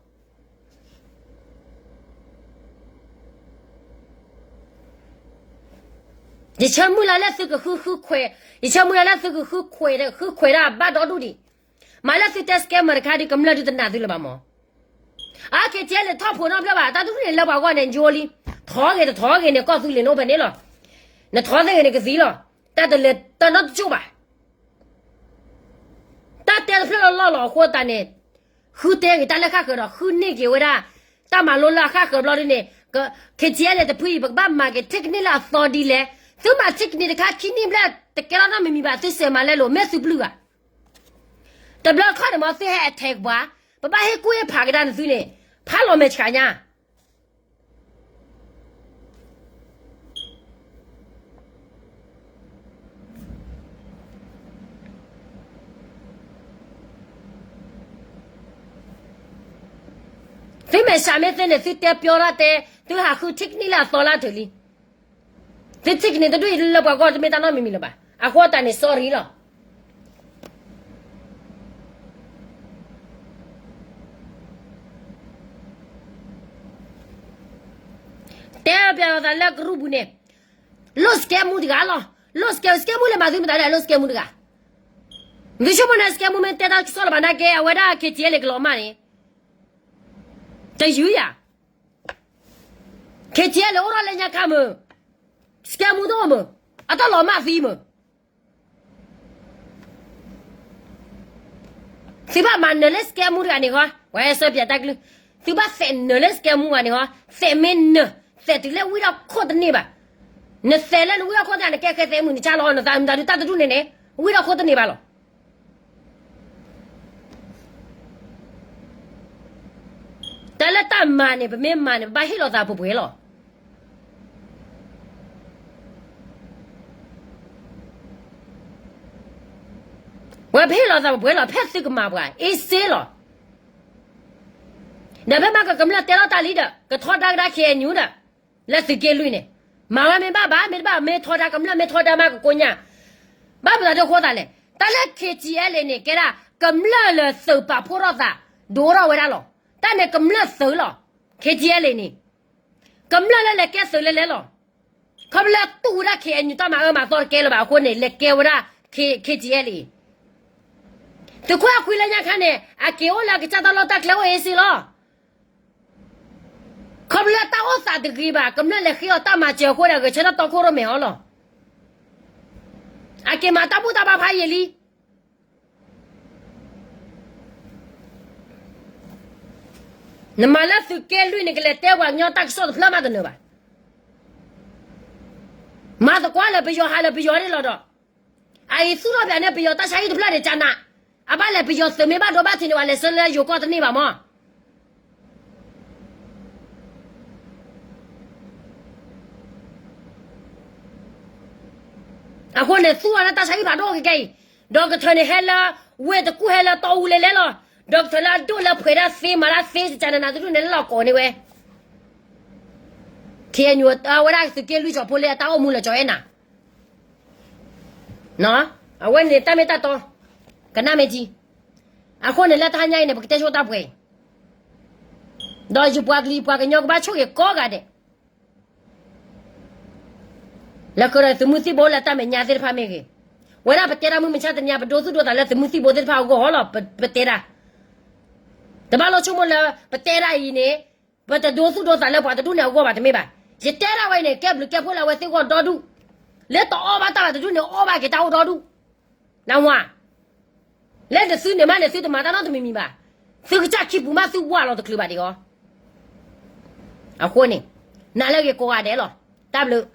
ယဆၢမုၢ်လၢ်လၢသုကဃုဃုခွဲး, ယဆၢမုၢ်လၢ်လၢသုကဃုခွဲး, ဃုခွဲးဒၣ်ဘၣ်ဒီဒူၣ်ဒံး, မ့ၢ်လၢသုတဲ scammer တခါဒုး ကမျၢၢ်ဒုးတနာ်သုလၢၤဘၣ်မး. အခဲကဲလၢထီၣ်ဖိနီတဖျၢၣ်ဘၣ်, တၢ်တဒူၣ်န့ၣ်လၢပှၤဂီၢ်န့ၣ် ယိလံ, ထီဂ့ၤတထီဂ့ၤန့ၣ် ကီၢ်သူလ့ၤန့ၣ်အိၣ်ဖဲန့ၣ်လီၤ. နထီသ့ဂ့ၤန့ၣ်ကသံလီၤ. တၢ်တလဲၤတၢ်နီတကၠိၢ်ဘၣ်. တၢ်တဲတဖျၢၣ်လီၤလီၤလီၤအဃိသတးန့ၣ်, ဃုတဲဂ့ၤတၢ်လၢဃၣ်ဃၢၤဒီး ဃုန့ၢ်က့ၤဝဲဒၣ် တၢ်မၤလိလၢအဃၣ်ဃၢၤဘျီဒ်န့ၣ်, ခဲကဲလၢတဖုအံၤ ပကဘၣ်မၤက့ၤ technique လၢအသီဒ်လဲၣ်, သုမၤ technique တခါခံနံၣ်ဘျဲၣ် တကဲထီၣ်နီတမံၤမံၤဘၣ် သုစဲးမၤလဲလိာ် မ့ၢ်သုပျုၢ်ဘၣ်. တဘျီခီန့ၣ်မ့ၢ်သုဟဲ attack ပှၤ, ပဘၣ်ဟ့ၣ်ကူၣ်ဟ့ၣ်ဖးကဒါနသုန့ၣ်, ဖးလီၤမဲာ်ဆှးညါ သုမဲာ်ဆှးမ့ၢ်သ့န့ၣ် သုတဲပျီထီၣ်တဲ, သုဟးဃု technique လၢအသီလၢအထုးလံ. သု technique တဒူၣ်အံၤလၢပှၤဂီၢ်တမ့ၢ်တၢ်နီတမံၤမံၤလၢၤဘၣ်. အဃိသတးန့ၣ် sorry လီၤ. တဲပျးလီၤသးလၢကရူၢ်ပူၤန့ၣ်, လိၣ် scam မူတဂၤလီၤ. လိၣ် scam, scam မူလဲၤမၤသုမတၤလဲၣ်, လိၣ် scam မူတဂၤ. သုဆိကမိၣ်န့ၣ် scam မူမ့ၢ်တဲတၢ်ကစီၣ်လၢၤဘၣ်နာ်က့ အဝဲဒၣ် ခဲကဲလၢကလီၤမၢ်န့ၣ်, တယုၢ်ယၤ ခဲကဲလၢအိၣ်ထီၣ်လၢညါခါမး, scam မူတအိၣ်မး, အတၢ်လီၤမၢ်သံမး. သုဘၣ်မၤနၢၤလၢ scam မူတဂၤန့ၣ်ဃီ, ဝဲဆၢပၠးတၢ်ကလုၢ်, သုဘၣ်သဲးနၢၤလၢ scam မူဂၤန့ၣ်ဃီ, သဲးမ့ၢ်နၢၤ, သဲးတုၤလၢဝံၣ်ထီၣ်ခိၣ်တန့ၢ်ဘၣ်. နသဲးလၢနဝံၣ်ထီၣ်ခိၣ်တန့ၢ် နကဲဃဲသဲးမုၢ်နဆါလီၤ, နသးမတၤဒုးတၢ်တဒူၣ်န့ၣ်န့ၣ်, ဝံၣ်ထီၣ်ခိၣ်တန့ၢ်ဘၣ်လီၤ. တၢ်လၢတၢ်မၤန့ၣ် ပမ့ၢ်မၤန့ၣ် ပဘၣ်ဟ့ၣ်လီၤသးပှဲၤပှဲၤလီၤ. ဝဲပဟ့ၣ်လီၤသးပှဲၤပှဲၤလီၤ ဖဲသုကမၤပှၤ easy လီၤ. ဒီးဖဲမ့ၢ်ကကမျၢၢ်တဲလီၤတၢ်လံဒီး ကထီဒါကဒါ ခဲအံၤညူဒီး လၢသုးက့လွံၢ်န့ၣ်, မၤဝဲမ့ၢ်ဘၣ်ဘၣ် မ့ၢ်တဘၣ်မ့ၢ်ထီဒါကမျၢၢ် မ့ၢ်ထီဒါမးကကိးညါ, ဘၣ်မနုၤဒ်အဃိသတးလဲၣ်, တၢ်လၢ ခဲကဲလၢန့ၣ် ကဲဒၣ် ကမျၢၢ်လၢသုးပာ်ဖှိၣ်ထီၣ်သး ဒိၣ်ထီၣ်ဝဲဒၣ်လီၤ. တၢ်န့ၣ်ကမျၢၢ်သုးလီၤ. ခဲကဲလၢန့ၣ် ကမျၢၢ်လၢလဲၤကဲသုးလဲၤလဲၤလီၤ. ခီဖျိလၢတူၢ်ဝဲဒၣ် ခဲအံၤညူ တၢ်မၤအၢမၤသီတကဲလၢၤဘၣ်အဃိန့ၣ် လဲၤကဲဝဲဒၣ် ခဲကဲလၢအံၤ, သုးခိၣ်အခွံလၢညါခါန့ၣ် အက့ၤအိၣ်လၢအကစၢ်တၢ်လီၢ်တၢ်ကျဲအိၣ် easy လီၤ. ခီဖျိလၢတၢ်အိၣ်သးတဂ့ၤဘၣ်, ကမျၢၢ်လဲၤဃ့အီၤတၢ်မၤစၢၤအဃိဒီး ဂဲၤဆၢထၢၣ်တီခိၣ်ရိၣ်မဲာ်အီၤလီၤ. အက့ၤမၤတၢ်ဘူၣ်တၢ်ဘါဖးယံာ်လံ. နမၤလၢသုးက့လွံၢ်န့ၣ် ကလဲၤတဲပှၤကညီတၢ်ကစီၣ်တဖျၢၣ်မးတနၢၤဘၣ်. မၤသကိးလၢပယီၤ ဟးလၢပယီၤန့ၣ်လီၤဒီး, အအံၤသူၣ်ထီၣ်ပၠးန့ၢ်ပယီၤတၢ်ဆါဟံၣ်တဖျၢၣ်န့ၣ် ကနး, အဘၣ်လဲၤပယီၤသုးမ့ၢ်ဘၣ်ဒိဘၣ်ထံးန့ၣ် ပှၤလဲၤဆှၢလၢယိၤကီၢ်တန့ၢ်ဘၣ်မး. အဃိန့ၣ် သူၣ်ထီၣ်လၢတၢ်ဆါဟံၣ်ဖးဒိၣ်ကကဲအံၤ, ဒီးကထၢၣ်န့ၣ်ဟဲလၢ ဝ့ၢ်တကူၣ်ဟဲလၢတီအူလဲလဲလီၤ. ဒီးကထၢၣ်လၢအဒိၣ်လၢဖှဲးဒၣ်သ့မၤဒၣ်သ့ ကနနၤတဒူၣ်န့ၣ်လၢလီၢ်ကိးန့ၢ်ဝဲ ခ့ၣ်အဲၣ်ယူၣ် အဝဲဒၣ်သုးက့လွံၢ်ကၠီၤဖိလၢအတၢ်အိၣ်မူလၢကၠီၤအဲၣ်နၤ အဝဲန့ၣ်တၢ်မ့ၢ်တၢ်တီ, ကနၣ်မ့ၢ်ထံ. အဃိန့ၣ်လၢတဟါညါအံၤန့ၣ် ပကတဲဆိတၢ်ပှဲၤအံၤ, ဒီးယပှၤကလုာ်ယပှၤကညီကဘၣ်ဆိၣ်ဂ့ၤကိးဂၤဒဲး လၢဃုာ်ဒီးသုးမုၢ်သံၣ်ဘိလၢတၢ်မဲာ်ညါသ့ၣ်တဖၣ်မ့ၢ်ဂ့ၤ, ဝဲဒၣ်ပတဲတၢ်မုၢ်မဆါတနံၤ ပဒိသူၣ်ဒိသးလၢသုးမုၢ်သံၣ်ဘိသ့ၣ်တဖၣ်အဂီၢ်ဟီလီၤ. ပတဲဒၣ်, တဘၣ်လိာ်ဆိကမိၣ်လၢ ပတဲဒၣ်အံၤန့ၣ် ပတဒိသူၣ်ဒိသးလၢပှၤတဒူၣ်န့ၣ်အဂီၢ်ဘၣ်တမ့ၢ်ဘၣ်. ယတဲဒၣ်ဝဲအံၤန့ၣ် ကဲဘျုးကဲဖှိၣ်လၢအဝဲသ့ၣ်အဂီၢ်ဒီဒူၣ်, လၢတအီၣ်ဘၣ်တၢ်ဘၣ်တဒူၣ်န့ၣ် အီၣ်ဘၣ်က့ၤတၢ်အိၣ်ဒီဒူၣ်, နဝၤ လၢနသုန့ၣ်မးန့ၣ် သုတမၤတၢ်နီတမံၤမံၤဘၣ်. သုကစၢ်ခံပူၤမး သုဝၢ်လီၤတချုးဘၣ်ဒံးအီၤ. အဃိန့ၣ် နၤလၢအဂ့ၤကိးဂၤဒဲးလီၤ. တၢ်ဘျုး.